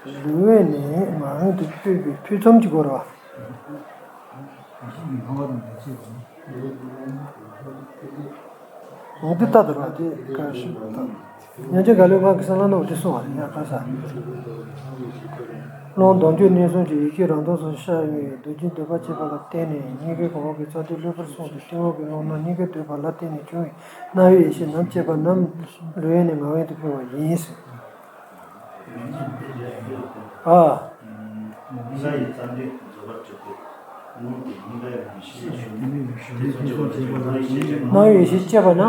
ལུས་དབེན་ནས་ངག་དབེན་དུ་འཕོས་པའི་འཕོས་མཚམས་ཀྱི་སྐོར་བ། འོ་དེ་ལྟ་དུ་ར་དེ་ག་ཞིག་དང་། ཡང་ཅིག་ག་ལོའི་སྔགས་ཀྱི་གསང་ལམ་ནང་དེ་གསུངས་པ་རེད། ཡང་ག་ས། རླུང་ལྡང་འགྱུར་གནས་གསུམ་གྱི་ཡེ་ཤེས་རང་མདངས་སུ་ཤར་བའི་རྡོ་རྗེ་བཟླས་པ་བྱས་པ་ལ་བརྟེན་ནས་སྙིང་གའི་གོང་འོག་གི་རྩ་མདུད་གློ་བུར་གསུངས་ཏེ། སྟེང་འོག་གི་རླུང་སྣ་སྙིང་གའི་འདུས་པ་ལ་བརྟེན་ནས་བྱུང་བའི་སྣང་བའི་ཡེ་ཤེས་རྣམས་སྐྱེས་པ་རྣམས་ལུས་དབེན་ནས་ངག་དབེན་དུ་འཕོས་པ་ཡིན། ཨ། སྣང་བའི་ཡེ་ཤེས་སྐྱེས་པ་ན།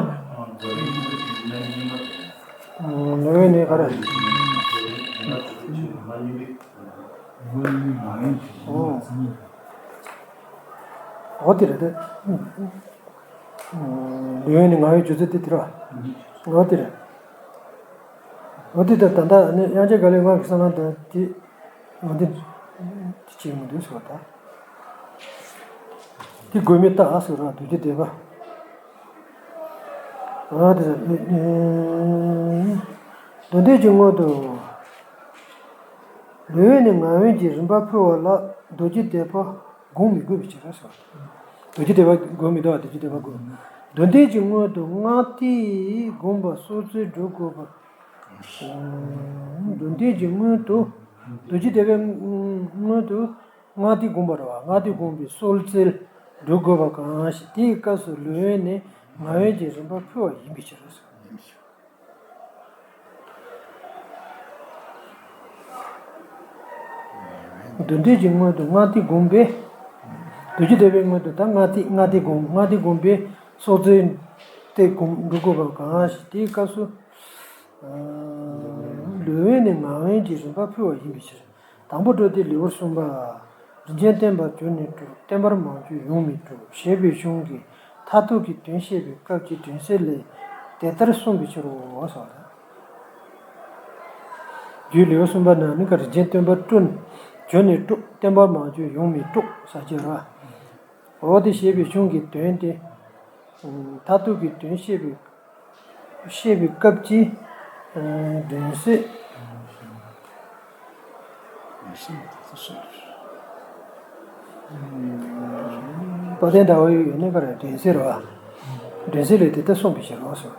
ལུས་དབེན་ནས་ག་རེ། འོ། འོ་དེ་རེད་དེ། ལུས་དབེན་ནས་ངག་དབེན་བརྗོད་ཚུལ་དེ་དེ་རེད་བ། འོ་དེ་རེད། འོ་དེ་ལྟར་ད་ལྟ་ནི་དབྱངས་ཅན་དགའ་ལོའི་སྔགས་ཀྱི་གསང་ལམ་དང་དེ། འོ་དེ། དེ་བྱེད་མི་འདུག་ཟེར་བ་དང་། དེ་དགོས་མེད་ལྟ་ཟེར་བ་རྡོ་རྗེ་བཟླས་པ། འོ་དེ། འདུ་འདེགས་ཀྱི་སྔོན་དུ། ལུས་དབེན་ནས་ངག་དབེན་གྱི་རིམ་པ་འཕོ་བ་ལ་རྡོ་རྗེ་བཟླས་པ་སྒོམ་མི་དགོས་པའི་ཕྱིར་ཟེར་བ། རྡོ་རྗེ་བཟླས་པ་སྒོམ་མི་འདུག་བ། རྡོ་རྗེ་བཟླས་པ་སྒོམ། འདུ་འདེགས་ཀྱི་སྔོན་དུ་སྔགས་ཏིག་བསྒོམ་པ་སྲོག་རྩོལ་སྒྲུབ་དགོས་པ། འདུ་འདེགས་ཀྱི་སྔོན་དུ། རྡོ་རྗེ་བཟླས་པའི་སྔོན་དུ། སྔགས་ཏིག་བསྒོམ་པ་རེད་བ། སྔགས་ཏིག་བསྒོམ་པའི་སྲོག་རྩོལ་སྒྲུབ་དགོས་པ་གང་ཞིག་དེའི་སྐབས་སུ་ལུས་དབེན་ནས་ངག་དབེན་གྱི་རིམ་པ་འཕོ་བ་ཡིན་པའི་ཕྱིར། འདུ་འདེགས་ཀྱི་སྔོན་དུ་སྔགས་ཏིག་བསྒོམ་པས། རྡོ་རྗེ་བཟླས་པའི་སྔོན་དུ་ད་སྔགས་ཏིག་སྔགས་ཏིག་བསྒོམ། སྔགས་ཏིག་བསྒོམ་པས་སྲོག་རྩོལ་ཏིག་བསྒོམ་སྒྲུབ་དགོས་པ་གང་ཞིག་དེའི་སྐབས་སུ། ལུས་དབེན་ནས་ངག་དབེན་གྱི་རིམ་པ་འཕོ་བ་ཡིན་པའི་ཕྱིར། དང་པོ་སྤྲོས་བྲལ་ལེའུར་གསུངས་པ། རིན་ཆེན་བསྟན་པ་གྱུར་ནས་སྤྲོ། བསྟན་པར་མང་བརྗོད་ཡོང་མི་སྤྲོ། ཞེས་པའི་གཞུང་གིས་མཐར་ཐུག་གི་དོན་བཤད་པའི་སྐབས་ཀྱི་དོན་གསལ་ལས་དེ་ལྟར་གསུངས་པའི་ཕྱིར་རོ་ཟེར་བ་དང་། རྒྱུད་ལེའུ་གསུམ་པ་ན་ནི་ག་རིན་ཆེན་བསྟན་པ་སྤྲོ་ནས་གྱུར་ནས་སྤྲོ། བསྟན་པར་མང་བརྗོད་ཡོང་མི་སྤྲོ་ཟེར་གྱི་རེད་བ། འོ་དེ་ཞེས་པའི་གཞུང་གི་དོན་དེ། མཐར་ཐུག་གི་དོན་བཤད་པའི། བཤད་པའི་སྐབས་ཀྱི། དོན་གསལ། དཔལ་ལྡན་ཟླ་བ་འོད་ཡོད་ནི་ག་རེ་དྲན་གསོ་རེད་བ། དྲན་གསོ་ལས་དེ་ལྟར་གསུངས་པའི་ཕྱིར་རོ་ཟེར་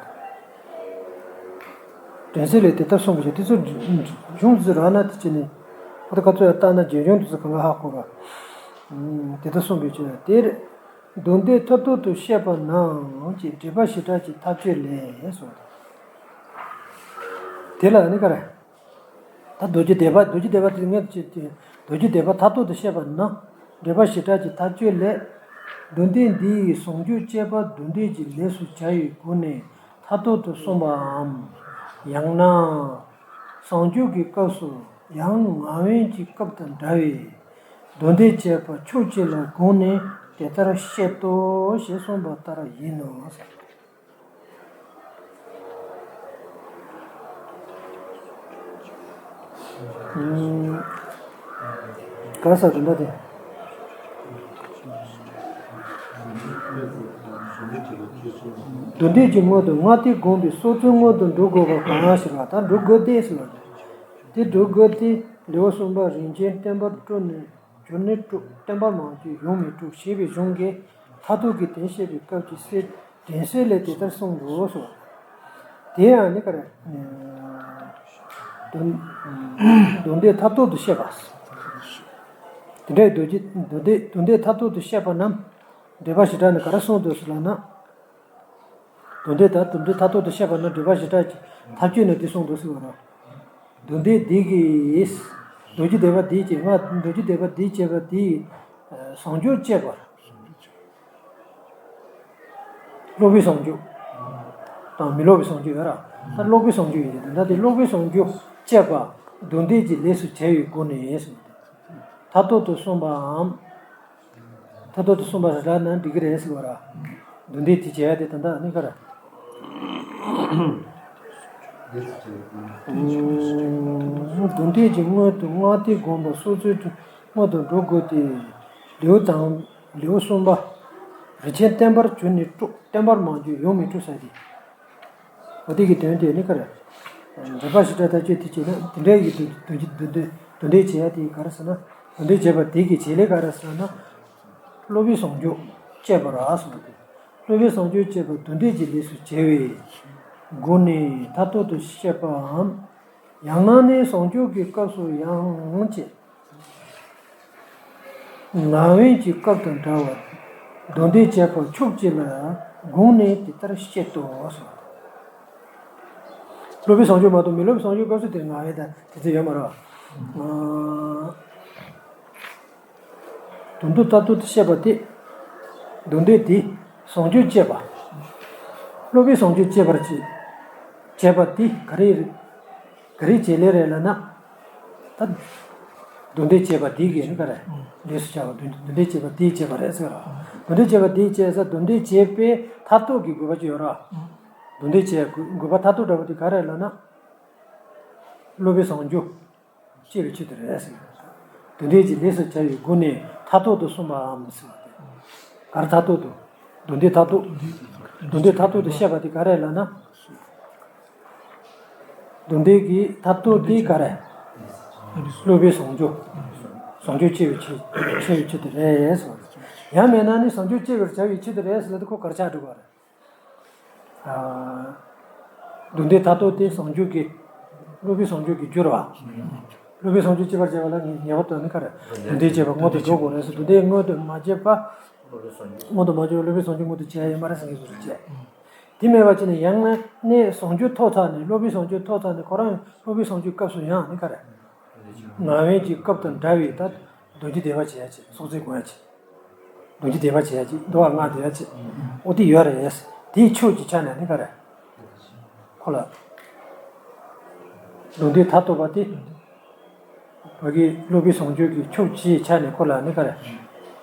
བ། དྲན་གསོ་ལས་དེ་ལྟར་གསུངས་པའི་ཕྱིར། དེ་ཚོ་གཞུང་དེ་ཚོ་རག་ན་དེ་བྱས་ནས་ཨ་ད་ག་ཚོད་ཡང་བལྟས་ན་རྗེས་འཇུག་དེ་ཚོ་གང་ག་ཧ་གོ་བ། དེ་ལྟར་གསུངས་པའི་ཕྱིར་དེར། མདོ་འདི་མཐར་ཐུག་ཏུ་བཤད་པ་ནང་གི་འགྲེལ་པ་བྱེ་བྲག་གི་ཐག་གཅོད་ལས་སོ། དེ་ལ་ནི་ག་རེ། ད་མདོ་རྒྱུད་སྡེ་པ་མདོ་རྒྱུད་སྡེ་པ་དེ་ངས་ཅི་སྟེ་མདོ་རྒྱུད་སྡེ་པ་མཐར་ཐུག་ཏུ་བཤད་པ་ན། འགྲེལ་པ་བྱེ་བྲག་གི་ཐག་གཅོད་ལས། མདོ་སྡེ་འདི་ཡི་ཟུང་འཇུག་དཔྱད་པ་མདོ་འདོད་ཀྱི་ལས་སུ་བྱ་བའི་སྒོ་ནས་མཐར་ཐུག་ཏུ་གསུངས་པའམ། ཡང་ན། ཟུང་འཇུག་གི་སྐབས་སུ་ཡང་ངག་དབེན་གྱི་སྐབས་དང་འདྲ་བའི་མདོ་སྡེ་བྱས་པ་ཕྱོགས་གཅིག་ལ་དགོངས་ནས་དེ་ལྟར་བཤད་དོ་ཞེས་གསུངས་པ་ལྟར་ཡིན་ནོ། ག་ས་དེ་འདྲ་དེ། མདོ་འདོད་ཀྱི་སྔོན་དུ་སྔ་ལྟས་དགོངས་པའི་སོ་ཙོའི་སྔོན་དུ་འགྲོ་དགོས་པ་གང་ཞེས་པ་དང་འགྲོ་དགོས་ཏེ་ཟེར་བ། དེ་འགྲོ་དགོས་ཏེ་ལེའུ་གསུམ་པ་རིན་ཆེན་བསྟན་པ་སྤྲོས་ནས། གྱུར་ནས་དཀྲུག་བསྟན་པ་མང་པོས་ཡོང་མི་དཀྲུག་ཞེས་པའི་གཞུང་གིས་མཐར་ཐུག་གི་དོན་བཤད་པའི་སྐབས་ཀྱི་སྲོལ་དྲན་གསོ་ལས་དེ་ལྟར་གསུངས་འདུག་གསུངས། དེ་ཡང་ནི་ག་རེ། མདོ་མདོ་འདོད་མཐར་ཐུག་ཏུ་བཤད་པ། དེ་འདྲའི་མདོ་རྒྱུད་མདོ་འདོད་མདོ་འདོད་མཐར་ཐུག་ཏུ་བཤད་པ་རྣམས་འགྲེལ་པ་བྱེ་བྲག་ནས་ག་རེ་གསུངས་འདུག་ཟེར་ལབ་ན། མདོ་འདོད་དང་མདོ་འདོད་མཐར་ཐུག་ཏུ་བཤད་པ་ན་འགྲེལ་པ་བྱེ་བྲག་གི་ཐག་གཅོད་ནས་འདི་གསུངས་འདུག་ཟེར་བ་རེད། མདོ་འདོད་འདི་གིས། མདོ་རྒྱུད་སྡེ་པ་འདིས་ཀྱི་ང་མདོ་རྒྱུད་སྡེ་པ་འདིས་བྱས་པ་འདི། ཟུང་འཇུག་བྱེད་པ། སློབ་པའི་ཟུང་འཇུག་དང་མི་སློབ་པའི་ཟུང་འཇུག་ཡོད་ར། ད་སློབ་པའི་ཟུང་འཇུག་ཡིན་ཏེ་ད་དེ་སློབ་པའི་ཟུང་འཇུག་བྱེད་པ་མདོ་འདོད་ཀྱི་ལས་སུ་བྱ་བའི་སྒོ་ནས་མཐར་ཐུག་ཏུ་གསུངས་པའམ། མཐར་ཐུག་ཏུ་གསུངས་པ་རེད་ན་འགྲིག་གི་རེད་ཟེར་བ་ར། མདོ་འདོད་དེ་བྱས་ཏེ་ད་ལྟ་ནི་ག་ར། མདོ་འདོད་ཀྱི་སྔོན་དུ་སྔ་ལྟས་དགོངས་པ་སོ་སོའི་སྔོན་དུ་འགྲོ་དགོས་ཏེ། ལེའུ་དང་ལེའུ་གསུམ་པ། རིན་ཆེན་བསྟན་པར་གྱུར་ནས་དཀྲུག་བསྟན་པར་མང་པོས་ཡོང་མི་དཀྲུག་ཟེར་ཏེ། འོ་དེ་གི་དོན་དེ་ནི་ག་རེ། འགྲེལ་པ་བྱེ་བྲག་ཐག་གཅོད་དེ་བྱས་ན་དེ་འདྲའི་གི་མདོ་འདོད་ཀྱི་མདོ་འདོད་མདོ་འདོད་བྱེད་ཡ་དེ་ག་རེ་ཟེར་ན། མདོ་འདོད་བྱེད་པ་དེ་གི་བྱེད་ལས་ག་རེ་ཟེར་ན། སློབ་པའི་ཟུང་འཇུག་བྱེད་པ་ར་གསུངས་ཏེ། སློབ་པའི་ཟུང་འཇུག་བྱེད་པ་མདོ་འདོད་ཀྱི་ལས་སུ་བྱ་བའི་སྒོ་ནས་མཐར་ཐུག་ཏུ་བཤད་པའམ། ཡང་ན་ནི་ཟུང་འཇུག་གི་སྐབས་སུ་ཡང་བྱེད། ངག་དབེན་གྱི་སྐབས་དང་འདྲ་བར་མདོ་འདོད་བྱེད་པ་ཕྱོགས་གཅིག་ལ་དགོངས་ནས་དེ་ལྟར་བཤད་དོ་གསུངས། སློབ་པའི་ཟུང་འཇུག་མ་གཏོགས་མི་སློབ་པའི་ཟུང་འཇུག་སྐབས་སུ་དེ་ངག་དབེན་དང་དེ་ཚོ་ཡོད་མ་རེད། དོན་དུ་ལྟར་དུ་བཤད་པ་སྟེ། མདོ་འདོད་དེ་ཟུང་འཇུག་བྱེད་པ། སློབ་པའི་ཟུང་འཇུག་བྱེད་པར་བྱེད། བྱེད་པ་དེ་ག་རེ་རེད། ག་རེ་བྱེད་ལས་རེད་ལབ་ན། ད། མདོ་འདོད་བྱེད་པ་དེ་གི་ནི་ག་རེ། ལས་སུ་བྱ་བ་མདོ་འདོད་བྱེད་པ་དེ་བྱེད་པ་རེད་ཟེར་ར། མདོ་འདོད་བྱེད་པ་དེ་བྱེད་ས་མདོ་འདོད་བྱེད་པའི་མཐར་ཐུག་གི་དགོས་པ་ཅིག་ཡོད་ར། མདོ་འདོད་བྱེད་དགོས་པ་མཐར་ཐུག་འདྲ་བོ་དེ་ག་རེ་ལབ་ན། སློབ་པའི་ཟུང་འཇུག་བྱེད་པའི་ཆེད་དུ་རེད་ཟེར། མདོ་འདོད་ཀྱི་ལས་སུ་བྱ་བའི་སྒོ་ནས་མཐར་ཐུག་ཏུ་གསུངས་པའམ་ཟེར་བ་དེ། ག་རེ་མཐར་ཐུག་ཏུ། མདོ་འདོད་མཐར་ཐུག་མདོ་འདོད་མཐར་ཐུག་ཏུ་བཤད་པ་དེ་ག་རེ་ལབ་ན། མདོ་འདོད་ཀྱི་མཐར་ཐུག་དེ་ག་རེ། སློབ་པའི་ཟུང་འཇུག་ཟུང་འཇུག་བྱེད་པའི་ཆེད་བྱེད་པའི་ཆེད་དུ་རེད་ཟེར། ཡང་མིན་ན་ནི་ཟུང་འཇུག་བྱེད་པར་བྱ་བའི་ཆེད་དུ་རེད་ཟེར་ལ་དེ་ཁོ་ག་རེ་ཆགས་འགྲོ་གི་རེད། མདོ་འདོད་མཐར་ཐུག་དེ་ཟུང་འཇུག་གི། སློབ་པའི་ཟུང་འཇུག་གི་རྒྱུར་བ། སློབ་པའི་ཟུང་འཇུག་བྱེད་པར་བྱ་བ་ལ་ངེས་པར་དུ་ནི་ག་རེ། མདོ་འདོད་བྱེད་པ་སྔོན་དུ་འགྲོ་དགོས་རེད་ཟེར་མདོ་འདོད་སྔོན་དུ་མ་བྱེད་པ། སྔོན་དུ་མ་བྱེད་པ་སློབ་པའི་ཟུང་འཇུག་སྔོན་དུ་བྱེད་ཡ་ཡོད་མ་རེད་ཟེར་མཁན་ཟུར་བྱས། དེ་མེད་པ་བྱས་ནས་ཡང་ན་ནི་ཟུང་འཇུག་ཐོབ་ཚར་ནས་སློབ་པའི་ཟུང་འཇུག་ཐོབ་ཚར་ནས་ཁོ་རང་སློབ་པའི་ཟུང་འཇུག་སྐབས་སུ་ཡང་ནི་ག་རེ། ངག་དབེན་གྱི་སྐབས་དང་འདྲ་བའི་ད་མདོ་རྒྱུད་སྡེ་པ་བྱེད་ཡ་བྱེད་སོགས་ཚིག་གོ་ཡ་བྱེད། མདོ་རྒྱུད་སྡེ་པ་བྱེད་ཡ་ཅིག་མདོ་བ་ལྔ་སྡེ་པ་བྱེད། ཨོ་དེ་ཡོད་རེད། དེའི་ཕྱོགས་ཀྱི་ཆ་ནས་ནི་ག་རེ། ཁོ་ལ། མདོ་འདོད་མཐར་ཐུག་པ་དེ། བོད་ཀྱི་སློབ་པའི་ཟུང་འཇུག་གི་ཕྱོགས་ཀྱི་ཆ་ནས་ཁོ་ལ་ནི་ག་རེ།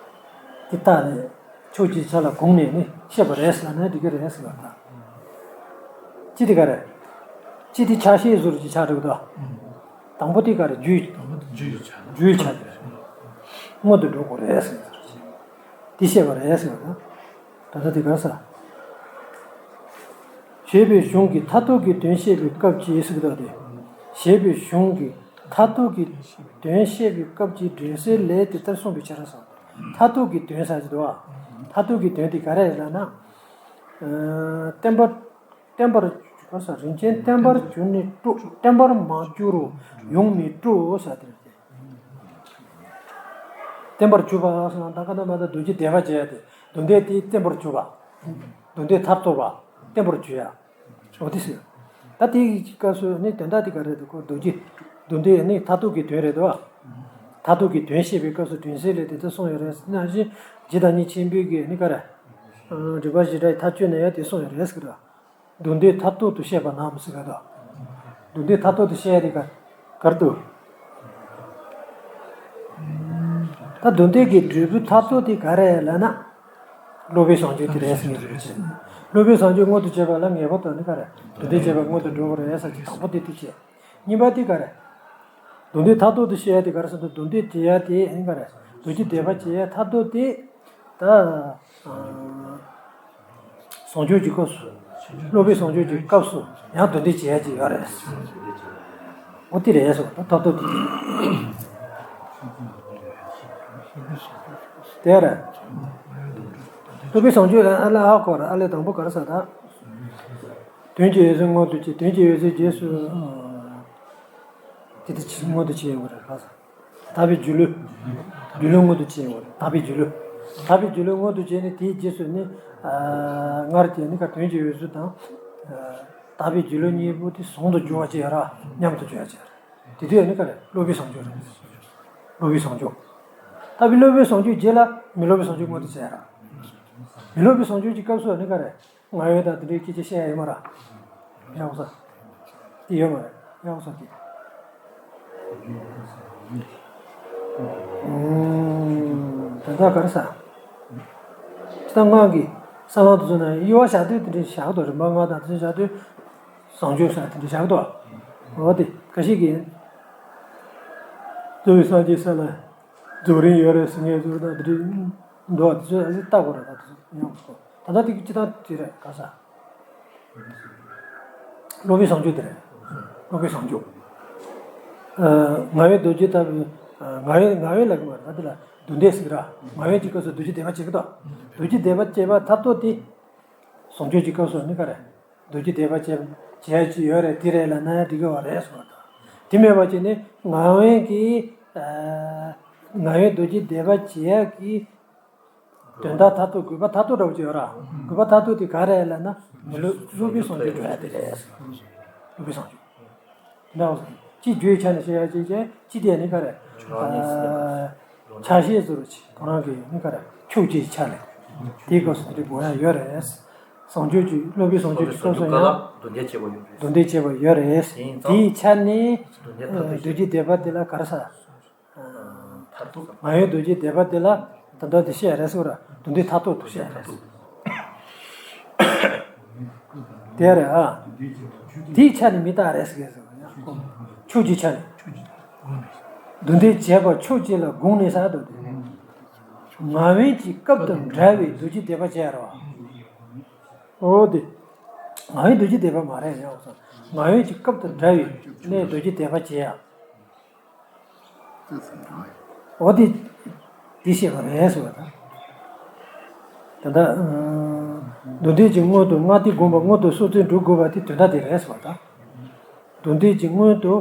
དེ་ལྟ་ནས་ཕྱོགས་ཀྱི་ཆ་ལ་དགོངས་ནས་ནི་བཤད་པ་རེད་ཟེར་ན་འགྲིག་གི་རེད་ཟེར་བ་དང་། ཅི་དེ་ག་རེ། ཅི་དེ་ཆ་ཤས་ཟུར་གྱི་ཆ་འགྲིག་དོ། དང་པོ་དེ་ག་རེ་རྒྱུའི། རྒྱུའི་ཆ་དེ་རེད། སྔོན་དུ་འགྲོ་དགོས་རེད་ཟེར། དེ་བཤད་པ་རེད་ཟེར་བ་དང་། ད་ལྟ་དེ་ག་ས། ཞེས་པའི་གཞུང་གི་མཐར་ཐུག་གི་དོན་བཤད་པའི་སྐབས་ཀྱི་ཟེར་གི་འདུག་སྟེ། ཞེས་པའི་གཞུང་གི་མཐར་ཐུག་གི་དོན་བཤད་པའི་སྐབས་ཀྱི་འགྲེལ་སྲོལ་ལས་དེ་ལྟར་གསུངས་པའི་ཕྱིར་ཟེར། མཐར་ཐུག་གི་དོན་ཟེར་གྱི་འདུག་བ། མཐར་ཐུག་གི་དོན་དེ་ག་རེ་རེད་ལབ་ན། ཨ། བརྟན་པར། བརྟན་པར་གྱུར་པ་ཟེར། རིན་ཆེན་བརྟན་པར་གྱུར་ནས་སྤྲོ། བརྟན་པར་མ་གྱུར་རོ་ཡོངས་མི་སྤྲོ་ཟེར་དེ་རེད། བརྟན་པར་གྱུར་པ་ཟེར་ན་ད་ག་ན་མ་ད་མདོ་རྒྱུད་བཟླས་པ་བྱས་ཏེ་མདོ་སྡེ་དེ་བརྟན་པར་གྱུར་པ། མདོ་སྡེ་མཐར་ཐུག་པ་བརྟན་པར་གྱུར་ཡ། འོ་དེ་ཟེར། ད་དེའི་སྐབས་སུ་ནི་དོན་དག་དེ་ག་རེ་རེད་འདུག་གོ་མདོ་རྒྱུད། མདོ་སྡེ་ནི་མཐར་ཐུག་གི་དོན་རེད་དོ། མཐར་ཐུག་གི་དོན་བཤད་པའི་སྐབས་སུ་དོན་གསལ་ལས་དེ་ལྟར་གསུངས་ཡོད་རེད། ནང་བཞིན་རྗེ་བདག་ཉིད་ཆེན་པོའི་གི་ནི་ག་རེ། ཨ། སྒྲིབ་པ་བཞི་དགྲ་ཡི་མཐའ་གཅོད་ནས་ཡང་དེ་གསུངས་ཡོད་རེད་ཟེར་གི་རེད། མདོ་སྡེ་མཐར་ཐུག་ཏུ་བཤད་པ་ནའམ་ཟེར་གི་རེད་དོ། མདོ་སྡེ་མཐར་ཐུག་ཏུ་བཤད་ཡ་དེ་ག་ག་རེ་འདུག་ད་མདོ་སྡེ་གི་འབྲས་བུ་མཐར་ཐུག་དེ་ག་རེ་ལབ་ན། སློབ་དཔོན་བྱང་ཆུབ་དེ་རེད་ཟེར་ངེས་རེད་ཅེས། སློབ་དཔོན་བྱང་ཆུབ་མངོན་དུ་བྱེད་པ་ལ་ངེས་པར་དུ་ནི་ག་རེ། མདོ་སྡེ་བྱས་པ་མངོན་དུ་འགྲོ་དགོས་རེད་ཟེར་གྱི་དང་པོ་དེ་དེ་བྱས། གཉིས་པ་དེ་ག་རེ། མདོ་སྡེ་མཐར་ཐུག་ཏུ་བཤད་ཡ་དེ་ག་རེ་ཟེར་ན་མདོ་སྡེ་བྱེད་ཡ་དེ་ནི་ག་རེ། མདོ་རྒྱུད་བཟླས་པ་བྱེད་ཡ་མཐར་ཐུག་དེ། ད། ཨ། བྱང་ཆུབ་ཀྱི་སྐབས་སུ། སློབ་དཔོན་བྱང་ཆུབ་ཀྱི་སྐབས་སུ་ཡང་མདོ་སྡེ་བྱེད་ཡ་ཅིག་ཡོད་རེད། འོ་དེ་རེད་ཟེར་བ་ད་ཐོབ་ཐོབ་དེ་དེ་རེད། སློབ་དཔོན་བྱང་ཆུབ་ལ་ཨ་ལས་ཨ་ཁོ་ར་ཨ་ལས་དང་པོ་ག་རེ་ཟེར་ད། དོན་གྱི་འོད་གསལ་མངོན་དུ་བྱས། དོན་གྱི་འོད་གསལ་རྗེས་སུ། ཨ། དེ་དེ་ཕྱིར་མངོན་དུ་བྱས་ཡོད་རེད་ག་ཟེར། དག་པའི་སྒྱུ་ལུས། སྒྱུ་ལུས་མངོན་དུ་བྱས་ཡོད་རེད། དག་པའི་སྒྱུ་ལུས། དག་པའི་སྒྱུ་ལུས་མངོན་དུ་བྱས་ནས་དེའི་རྗེས་སུ་ནི། ཨ། སྔར་གྱི་ནི་ག་དོན་གྱི་འོད་གསལ་དང་། ཨ། དག་པའི་སྒྱུ་ལུས་གཉིས་པོ་དེ་ཟུང་དུ་སྦྱོར་བ་བྱས་ར་མཉམ་དུ་སྦྱོར་བ་བྱས་ར། དེ་དུས་ནི་ག་རེ་སློབ་དཔོན་བྱང་ཆུབ་རེད། སློབ་དཔོན་བྱང་ཆུབ། དག་པའི་སློབ་དཔོན་བྱང་ཆུབ་རྗེས་ལ་མི་སློབ་པའི་བྱང་ཆུབ་མངོན་དུ་བྱས་ར། མི་སློབ་པའི་བྱང་ཆུབ་ཀྱི་སྐབས་སུ་ནི་ག་རེ། ང་ཡོད་ད་དེ་འདྲའི་སྐད་ཆ་བཤད་ཡ་ཡོད་མ་རེད། ཡག་པོ་ས། དེ་ཡོད་མ་རེད། ཡག་པོ་ས་དེ། ཨུམ། ད་ལྟ་ག་རེ་ས། ད་སྔགས་ཀྱི་ས་བོན་དུ་མཚོན་ན་དབྱེ་བ་བྱ་དུས་དེ་འདྲའི་བྱ་དགོས་རིམ་པ་ལྔ་དང་དེ་བྱ་དུས། བྱང་ཆུབ་ས་དེ་འདྲའི་བྱ་དགོས། འོ་དེ་ག་ཞིག་གིས། འདུལ་བའི་སངས་རྒྱས་ས་ལ། རྫོགས་རིམ་ཡོད་རེད་ཟེར་ངས་རྫོགས་རིམ་དེ་འདྲའི་འདུག་ཨ་དེ་ཚོ་ཨ་ལས་ལྟ་དགོས་རེད་ད་དེ་ཚོ་ཡང་གོ། ད་ལྟ་དེ་གི་སྤྱི་བཏང་དེ་རེད་ག་ས། སློབ་དཔོན་བྱང་ཆུབ་དེ་རེད། སློབ་དཔོན་བྱང་ཆུབ། ཨ། ང་ཡོད་རྡོ་རྗེ་ལྟ་བུའི། ཨ། ང་ཡོད་ང་ཡོད་ལབ་ཀྱི་མ་རེད་ད་དེ་ལ་མདོ་སྡེ་ཟེར་གི་ར། ང་ཡོད་ཀྱི་སྐབས་སུ་རྡོ་རྗེ་བཟླས་པ་བྱེད་ཀྱི་འདུག་རྡོ་རྗེ་བཟླས་པ་བྱེད་པ་མཐར་ཐུག་དེ། བྱང་ཆུབ་ཀྱི་སྐབས་སུ་ནི་ག་རེ། རྡོ་རྗེ་བཟླས་པ་བྱེད་བྱེད་ཡ་ཅིག་ཡོད་རེད་དེ་རེད་ལབ་ན་འགྲིག་གི་བ་རེད་ཟེར་བ་དང་། དེ་མེད་པ་ཅིག་ནི་ང་ཡོད་ཀྱི། ཨ། ང་ཡོད་རྡོ་རྗེ་བཟླས་པ་བྱེད་ཡ་གི། དོན་དག་མཐར་ཐུག་དགོས་པ་མཐར་ཐུག་འདྲ་བོ་ཅིག་ཡོད་ར། དགོས་པ་མཐར་ཐུག་དེ་ག་རེ་ལབ་ན་མི་སློབ་སློབ་དཔོན་བྱང་ཆུབ་འགྲོ་ཡ་དེ་རེད། སློབ་དཔོན་བྱང་ཆུབ། འདྲ་བོ་ཅི་བརྗོད་བྱ་ནས་བཤད་ཡ་ཅིག་བྱས་ཅི་དེ་ནི་ག་རེ། ཨ། ཆ་ཤས་ཟེར་བ་ཅིག་ཁོ་རང་གི་ནི་ག་རེ་ཁྱུག་ཅིག་ཆ་ལས། དེའི་སྐབས་སུ་དེ་འདྲ་དགོས་ཡ་ཡོད་རེད། བྱང་ཆུབ་ཀྱི་སློབ་དཔོན་བྱང་ཆུབ་ཀྱི་སྐབས་སུ་ཡང་མདོ་སྡེ་བྱེད་པ་ཡོད་རེད། མདོ་སྡེ་བྱེད་པ་ཡོད་རེད། དེའི་ཆ་ནས་མདོ་རྒྱུད་བཟླས་པ་དེ་ལ་ག་རེ་ཟེར། མཐར་ཐུག་ང་ཡོད་རྡོ་རྗེ་བཟླས་པ་དེ་ལ་ད་ལྟ་དེ་བཤད་རེད་ཟེར་བ་ར་མདོ་སྡེ་མཐར་ཐུག་ཏུ་བཤད་རེད། དེ་རེད་ཨ། དེའི་ཆ་ནས་མི་རྟག་རེད་ཟེར་གི་ཟེར་བ་ཡང་ཁོ་ཕྱོགས་གཅིག་ཆ་ནས་མདོ་སྡེ་བྱས་པ་ཕྱོགས་གཅིག་ལ་དགོངས་ནས་ཟེར་འདུག་དེ། ང་ཡོད་ཀྱི་སྐབས་དང་འདྲ་བའི་རྡོ་རྗེ་བཟླས་པ་བྱས་ར་བ། འོ་དེ། ང་ཡོད་རྡོ་རྗེ་བཟླས་པ་མ་རེད་ཡང་ཟེར། ང་ཡོད་ཀྱི་སྐབས་དང་འདྲ་བའི་གནས་རྡོ་རྗེ་བཟླས་པ་བྱས་ཡ། འོ་དེ། དེ་བཤད་པ་རེད་ཟེར་བ་དང་། ད་ལྟ། མདོ་སྡེ་གྱི་སྔོན་དུ་སྔགས་དེ་བསྒོམས་པ་སྔོན་དུ་སྲོག་རྩོལ་འགྲོ་དགོས་པ་དེ་དོན་དག་དེ་རེད་ཟེར་བ་དང་། མདོ་སྡེ་གྱི་སྔོན་དུ་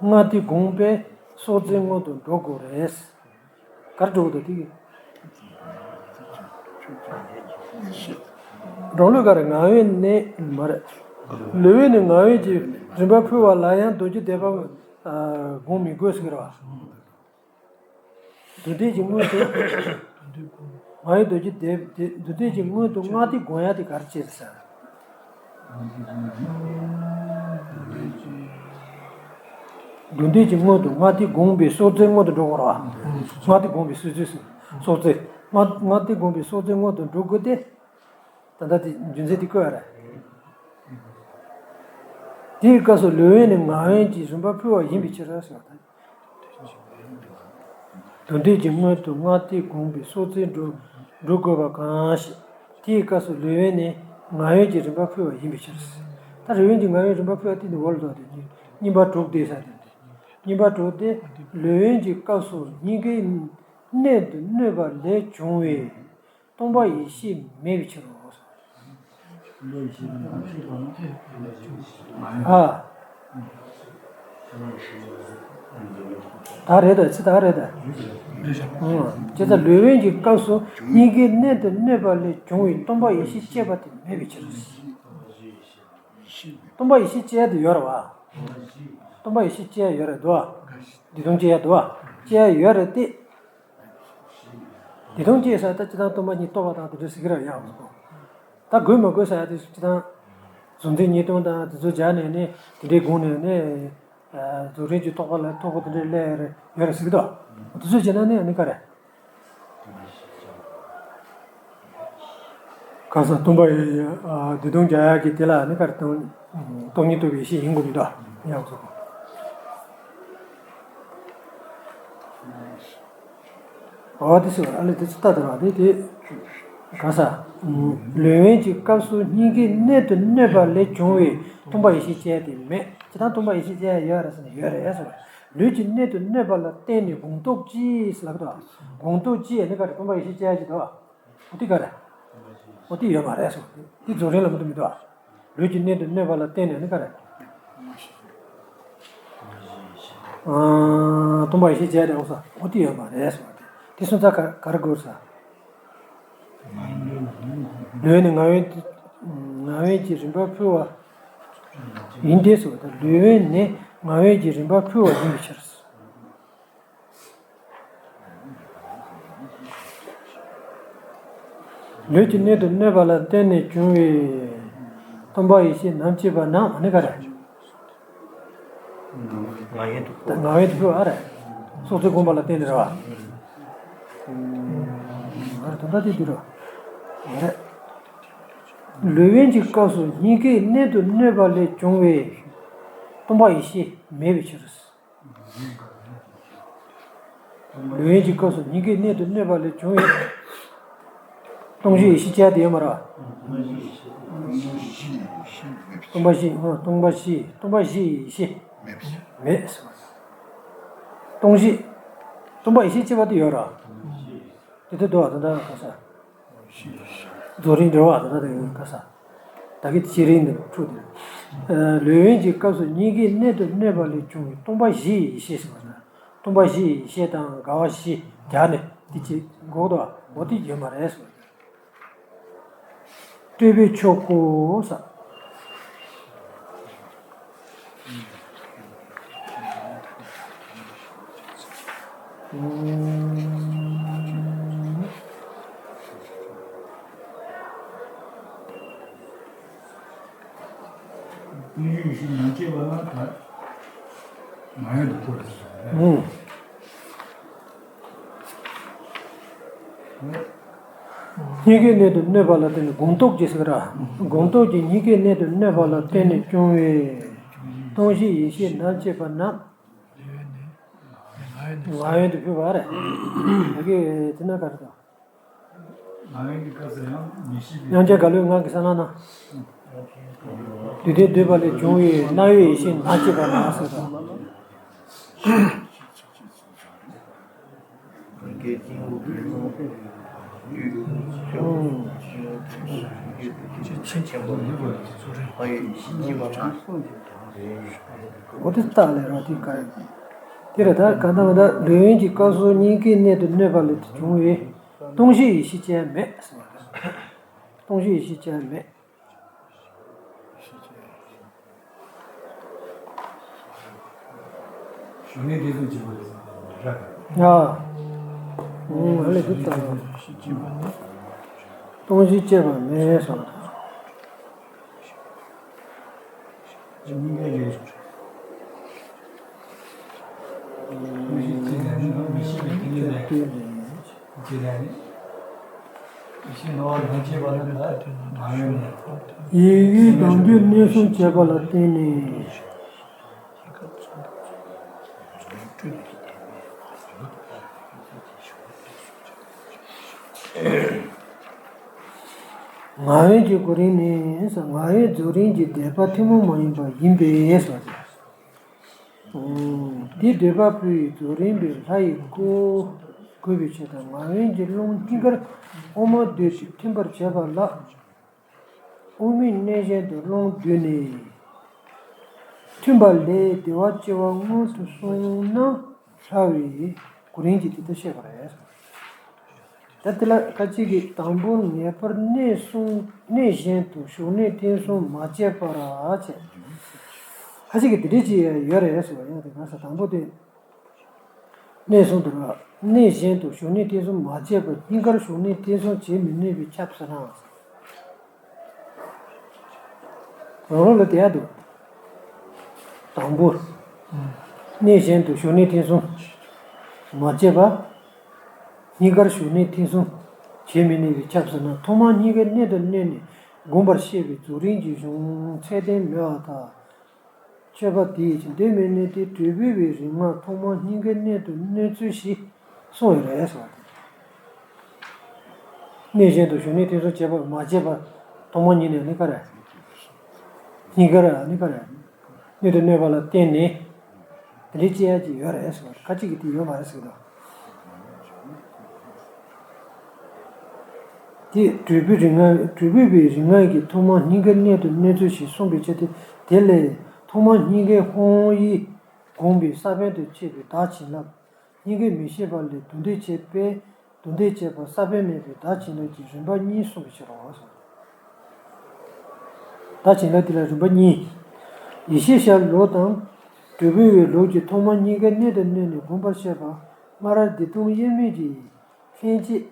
སྔགས་དེ་བསྒོམས་པས་སྲོག་རྩོལ་སྔོན་དུ་འགྲོ་དགོས་རེད། གར་འགྲོ་དགོས་དེ། རང་ལུགས་ག་རེ་ང་ཡོད་ནས་མ་རེད། ལུས་ཡོད་ནས་ང་ཡོད་ཀྱི་རིམ་པ་ཕུལ་བ་ལ་ཡང་རྡོ་རྗེ་བཟླས་པ། ཨ། དགོངས་མི་དགོས་ཟེར་གི་རེད་བ། མདོ་སྡེ་གྱི་སྔོན་དུ། ང་ཡི་རྡོ་རྗེ་བཟླས་བཟླས་མདོ་སྡེ་གྱི་སྔོན་དུ་སྔགས་དེ་དགོངས་ཡ་དེ་ག་རེ་བྱས་ཟེར། མདོ་སྡེ་གྱི་སྔོན་དུ་སྔགས་དེ་དགོངས་པའི་སྲོག་རྩོལ་སྔོན་དུ་འགྲོ་དགོས་རེད་བ། སྔགས་དེ་དགོངས་པའི་སྲོག་རྩོལ་ཟེར། སྲོག་རྩོལ། སྔགས་སྔགས་དེ་དགོངས་པའི་སྲོག་རྩོལ་སྔོན་དུ་འགྲོ་དགོས་ཏེ། ད་ལྟ་དེ་རྒྱུ་མཚན་དེ་བཀོད་ཡ་རེད། དེའི་སྐབས་སུ་ལུས་ཡོད་ནས་ང་ཡོད་ཀྱི་རིམ་པ་ཕུལ་བ་ཡིན་པའི་ཕྱིར་ཟེར་བ་དང་། མདོ་སྡེ་གྱི་སྔོན་དུ་སྔགས་དེ་དགོངས་པའི་སྲོག་རྩོལ་འགྲོ་འགྲོ་དགོས་པ་གང་ཞིག་དེའི་སྐབས་སུ་ལུས་ཡོད་ནས་ང་ཡོད་ཀྱི་རིམ་པ་ཕུལ་བ་ཡིན་པའི་ཕྱིར། ད་ལུས་ཡོད་ཀྱི་ང་ཡོད་རིམ་པ་ཕུལ་བ་དེ་ནི་འོག་ལ་འདུག་སྟེ་གཉིས་པ་དྲུག་སྟེ་ས་དེ་སྟེ། གཉིས་པ་དྲུག་སྟེ་ལུས་ཡོད་ཀྱི་སྐབས་སུ་སྙིང་གའི་ གནད་དུ་གནོད་པ་ལས་བྱུང་བའི་སྟོང་པ་ཡེ་ཤེས་མེད་པའི་ཕྱིར་རོ། ཨ། ད་རེད་ད། ཚིག་ད་རེད་ད། ཨང་། ཅེས་ད་ལུས་དབེན་གྱི་སྐབས་སུ་གཉིས་ཀའི་གནད་དུ་གནོད་པ་ལས་བྱུང་བའི་སྟོང་པ་ཡེ་ཤེས་སྐྱེས་པ་དེ་མེད་པའི་ཕྱིར། སྟོང་པ་ཡེ་ཤེས་སྐྱེ་ཡ་དེ་ཡོད་རེད་བ། སྟོང་པ་ཡེ་ཤེས་སྐྱེ་ཡ་ཡོད་རེད་དོ། བདེ་སྟོང་སྐྱེ་ཡ་དོ། སྐྱེ་ཡ་ཡོད་རེད་དེ། བདེ་སྟོང་སྐྱེ་ས་ད་སྤྱིར་བཏང་སྟོང་པ་ཉིད་རྟོགས་པ་དང་དེ་འདྲ་ཟེར་གྱི་རེད་ཡང་། ད་དགོས་མ་དགོས་ས་ཡ་དེ་སྤྱིར་བཏང་གཟུང་འཛིན་གཉིས་སྟོང་དང་དེ་ཚོ་སྦྱར་ནས་ནི་དེ་འདྲའི་སྒོ་ནས་ནི། རྫོགས་རིམ་གྱི་རྟོགས་པ་ལ་ཐོག་པ་དེ་འདྲའི་སླེབས་ཡོད་རེད་ཟེར་གྱི་འདུག་དེ་ཚོ་བྱས་ན་ནི་ཨ་ནི་ག་རེ། ག་ས་སྟོང་པ་ཡི་བདེ་སྟོང་རྒྱག་ཡག་གི་དེ་ལ་ནི་ག་རེ་སྟོང་སྟོང་ཉིད་རྟོགས་པའི་ཡེ་ཤེས་ཡིན་དགོས་མི་འདུག་ཡག་སོ། འོ་དེ་ཟེར་བ་ཨ་ལས་དེ་ཚོ་ལྟ་དེ་ར་དེ་དེ། ག་ས། ལུས་དབེན་གྱི་སྐབས་སུ་གཉིས་ཀའི་གནད་དུ་གནོད་པ་ལས་བྱུང་བའི་སྟོང་པ་ཡེ་ཤེས་ཅན་དེ་མེད། ཇི་ལྟར་སྟོང་པ་ཡེ་ཤེས་ཅན་ཡོད་རེད་ཟེར་ན་ཡོད་རེད་ཟེར་བ། ལུས་ཀྱི་གནད་དུ་གནོད་པ་ལ་བརྟེན་ནས་སྒོང་རྟོགས་ཀྱིས་ལབ་དོ། སྒོང་རྟོགས་ཀྱིས་ནི་ག་རེ་སྟོང་པ་ཡེ་ཤེས་ཅན་གྱི་དོ། འོ་དེ་ག་རེ། འོ་དེ་ཡོད་མ་རེད་ཟེར་བ་དེ་རྫོགས་རིམ་ལ་མ་གཏོགས་མི་འདུག་ལུས་ཀྱི་གནད་དུ་གནོད་པ་ལ་བརྟེན་ནས་ནི་ག་རེ། སྟོང་པ་ཡེ་ཤེས་ཅན་རེད་འོ་ས་འོ་དེ་ཡོད་མ་རེད་ཟེར་བ་དེ། དེ་སོང་ཙང་ག་ག་རེ་དགོས་ས། ལུས་ནི་ངག་དབེན་ངག་དབེན་གྱི་རིམ་པ་འཕུལ་བ་ཡིན་ཏེ་ཟེར་བ་དང་ལུས་དབེན་ནི་ངག་དབེན་གྱི་རིམ་པ་འཕུལ་བ་ཡིན་པའི་ཕྱིར། ལུས་ཀྱི་གནད་དུ་གནོད་པ་ལ་བརྟེན་ནས་བྱུང་བའི་སྟོང་པ་ཡེ་ཤེས་ནམ་སྐྱེས་པ་ན་ཨ་ནི་ག་རེ། ངག་དབེན་དུ་ངག་དབེན་དུ་འཕོ་བ་རེད། སྲོག་རྩོལ་སྒོམ་པ་ལ་བརྟེན་ནས་རེད་བ། ཨ་རེ་དོན་དག་དེ་འདི་རེད། ཨ་རེ། ལུས་དབེན་གྱི་སྐབས་སུ་གཉིས་ཀའི་གནད་དུ་གནོད་པ་ལས་བྱུང་བའི་སྟོང་པ་ཡེ་ཤེས་མེད་པའི་ཕྱིར། ལུས་དབེན་གྱི་སྐབས་སུ་གཉིས་ཀའི་གནད་དུ་གནོད་པ་ལས་བྱུང་བའི་སྟོང་གཞི་ཡེ་ཤེས་ཅན་དེ་ཡོད་མ་རེད། སྟོང་པ་བཞི་སྟོང་པ་བཞི་སྟོང་པ་བཞི་ཡེ་ཤེས་མེད། སྟོང་གཞི། སྟོང་པ་ཡེ་ཤེས་སྐྱེ་བ་དེ་ཡོད་རེད། དེ་དུས་འདུག་བ་དེ་འདྲ་ག་ས། རྫོགས་རིམ་འགྲོ་བ་དེ་འདྲ་དེ་ག་ས། ད་གི་ཤེས་རིག་འདི་འཁྲུག་དེ། ལུས་དབེན་གྱི་སྐབས་སུ་གཉིས་ཀའི་གནད་དུ་གནོད་པ་ལས་བྱུང་བའི་སྟོང་པ་བཞིའི་ཡེ་ཤེས་ཟེར་བ་ན། སྟོང་པ་བཞིའི་ཡེ་ཤེས་དང་དགའ་བ་བཞི་སྦྱར་ནས་དེ་ཅི་འགོག་དོ་འོ་དེ་ཡོད་མ་རེད་ཟེར་བ། སྤྲོས་པས་ཆོག་གོ་ས། ཡུལ་ཡུལ་ཞིག་ནང་སྐྱེས་པ་ལ་ད་མ་ཡོང་དུ་འཁོར་རེད། གཉིས་ཀའི་གནད་དུ་གནོད་པ་ལ་བརྟེན་ནས་སྒོང་རྟོགས་ཀྱི་ཟེར་གི་ར། སྒོང་རྟོགས་ཀྱི་གཉིས་ཀའི་གནད་དུ་གནོད་པ་ལ་བརྟེན་ནས་བྱུང་བའི་སྟོང་གཞི་ཡེ་ཤེས་ནམ་སྐྱེས་པ་ན། ང་ཡོན་དུ་ཕུལ་བ་རེད། ད་གི་དེ་ན་ག་རེ་དང་། ང་ཡོན་གྱི་སྐབས་སུ་ཡང་མི་ཤེས་པའི། དབྱངས་ཅན་རྒ་ལོའི་ངག་གི་ས་ལ་ན། འདུས་ཏེ་འདོད་པ་ལས་བྱུང་བའི་རྣ་བའི་ཡེ་ཤེས་ནམ་སྐྱེས་པ་ན་ཟེར་དང་། འོ་དེ་རྟགས་ལས་རོ་དེ་ག་རེ། དེ་རེད་ད་ག་ད་མ་ད་ལུས་དབེན་གྱི་སྐབས་སུ་གཉིས་ཀའི་གནད་དུ་གནོད་པ་ལས་བྱུང་བའི་སྟོང་གཞི་ཡེ་ཤེས་ཅན་མེད། སྟོང་གཞི་ཡེ་ཤེས་ཅན་མེད། ཞུགས་ནས་དེ་ཚོ་བྱེད་པ་རེད། ར། ཡ། ཨུམ། ཨ་ལས་དེ་ལྟ་བུ། སྟོང་གཞི་སྐྱེས་པ་མེད་སོང་། སྟོང་གཞི་སྐྱེས་པ་མེད་སོང་། སྟོང་གཞི་སྐྱེས་པ་མེད་སོང་། ཡིད་ཡུལ་གདུང་རྒྱུད་གནས་གསུམ་བྱས་པ་ལ་བརྟེན་ནས། ངག་དབེན་གྱི་གོ་རིམ་ནི་ངག་དབེན་རྫོགས་རིམ་གྱི་འདོད་པ་ཐུན་མོང་མ་ཡིན་པ་ཡིན་པས་སོ། དེ་འདོད་པ་ཕུལ་བའི་རྫོགས་རིམ་པའི་ལྷ་ཡི་སྐུ། དགོས་པའི་ཕྱིར་དང་། ངག་དབེན་གྱི་རླུང་སྙིང་གར་དབུ་མ་བསྡུས་ཏེ་མཐུན་པར་བྱས་པ་ལ། དབུ་མའི་གནད་གཞན་དུ་རླུང་བསྡུས་ནས། མཐུན་པ་ལས་བདེ་བ་སྐྱེ་བ་སྔོན་དུ་སོང་ན་ལྷ་བའི་གོ་རིམ་གྱིས་དེ་ལྟར་བཤད་པ་རེད། ད་དེ་ལ་ཁ་ཅིག་གིས་དང་པོར་ངེས་པར་གནད་གསུམ་གནད་གཞན་དུ་ཞུགས་གནས་བརྟན་གསུམ་མ་བྱས་པར་བྱས། ཁ་ཅིག་གིས་དེ་འདྲ་ཅིག་ཡང་ཡོད་རེད་ཟེར་བ་ཡང་དེ་གང་ཟེར། དང་པོ་དེ་གནད་གསུམ་དུ་ར། གནད་གཞན་དུ་ཞུགས་གནས་བརྟན་གསུམ་མ་བྱས་པར་སྙིང་གར་ཞུགས་གནས་བརྟན་གསུམ་བྱེད་མི་ནུས་པས་ཁྱབ་ཟེར་ན། རང་རང་ལ་དེ་ཡང་འདུག་དང་པོ། གནད་གཞན་དུ་ཞུགས་གནས་བརྟན་གསུམ་མ་བྱས་པ། སྙིང་གར་ཞུགས་གནས་བརྟན་གསུམ་བྱེད་མི་ནུས་པས་ཁྱབ་ཟེར་ན། ཐོག་མར་སྙིང་གའི་གནད་དུ་གནས་ནས་བསྒོམ་པར་བཤད་པའི་རྫོགས་རིམ་གྱི་གཞུང་ཚད་ལྡན་མོལ་བ་དང་། མཆོད་པ་དེའི་ཕྱིར་འདོད་མི་ནུས་ཏེ། གྲུབ་པའི་རིག་སྔགས་ཐོག་མར་སྙིང་གའི་གནད་དུ་གནས་ཚུལ་ཞིག་གསུངས་ཡོད་རེད་ཟེར་བ་དེ། གནད་གཞན་དུ་ཞུགས་གནས་བརྟན་གསུམ་བྱས་པ་མ་བྱས་པ་ཐོག་མར་སྙིང་ནས་ནི་ག་རེ། སྙིང་གར་ནི་ག་རེ། གནད་དུ་གནས་པ་ལ་བརྟེན་ནས་དེ་འདྲའི་ཅི་ཡང་ཅི་ཡོད་རེད་ཟེར་བ་ཁ་ཅིག་གིས་དེ་ཡོད་མ་རེད་ཟེར་གི་འདུག་དེ་གྲུབ་པའི་རིག་སྔགས། གྲུབ་པའི་རིག་སྔགས་ཀྱིས་ཐོག་མར་སྙིང་གའི་གནད་དུ་གནས་ཚུལ་ཞིག་གསུངས་པའི་ཕྱིར་ཏེ། དེ་ལས་ཐོག་མར་སྙིང་གའི་ཧཱུྃ་ཡིག་བསྒོམས་པའི་ས་བོན་དུ་བྱས་པའི་བདག་བྱིན་རླབས། སྙིང་གའི་མི་ཤེས་པ་ལས་རྡུལ་བྲལ་བྱས་པས། རྡུལ་བྲལ་བྱས་པ་ས་བོན་མེད་པའི་བདག་བྱིན་རླབས་ཀྱི་རིམ་པ་གཉིས་གསུངས་པའི་ཕྱིར་རོ། བདག་བྱིན་རླབས་དེ་ལ་རིམ་པ་གཉིས། ཡེ་ཤེས་ཤར་ལུགས་དང་། གྲུབ་པའི་ལུགས་ཀྱིས་ཐོག་མར་སྙིང་གའི་གནད་དུ་གནས་ནས་བསྒོམ་པར་བཤད་པ། སྨ་ར་བདེ་སྟོང་དབྱེར་མེད་ཀྱིས་ལྷན་སྐྱེས་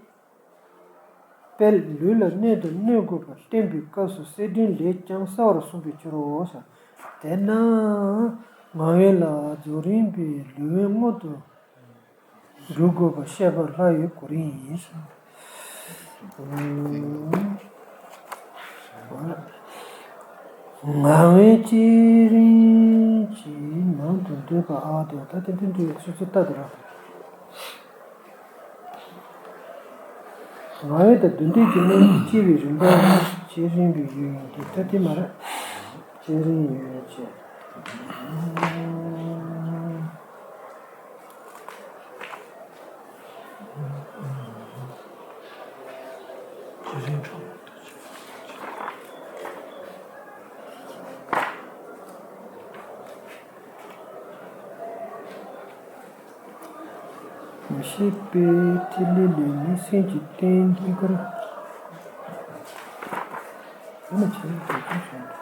པས་ལུས་ལ་གནད་དུ་གནས་དགོས་པར་བསྟན་པའི་སྐབས་སུ་གསེར་ཕྲེང་ལས་ཀྱང་གསལ་བར་གསུངས་པའི་ཕྱིར་རོ། དེས་ན་ངག་དབེན་ལ་རྫོགས་རིམ་པའི་ལུས་དབེན་སྔོན་དུ་འཇུག་དགོས་པ་བཤད་པ་ལྷ་ཡི་གོ་རིམ་ཡིན། ངག་དབེན་བསྐྱེད་རིམ་གྱི་ནང་དུ་འདུས་པ། ཨ་དེ་ད་དེ་དེ་འདྲའི་ཆུ་ཚོད་ལྟ་དུ་ར། ངག་དབེན་དང་རྡུལ་བྲལ་གྱི་གནད་ཀྱི་སྐྱེ་བའི་རིམ་པ་བསྐྱེད་རིམ་པའི་ཡུལ་ཡིན་ཏེ། ད་དེ་མ་རེད། བསྐྱེད་རིམ་ཡུལ་བྱས། མི་ཤེས་པའི་ཐིག་ལེ་ལས་ནི་སེམས་ཀྱི་རྟེན་སྙིང་གར། དེ་ནི་བྱས་ནས་དེ་ཚོ་བྱུང་།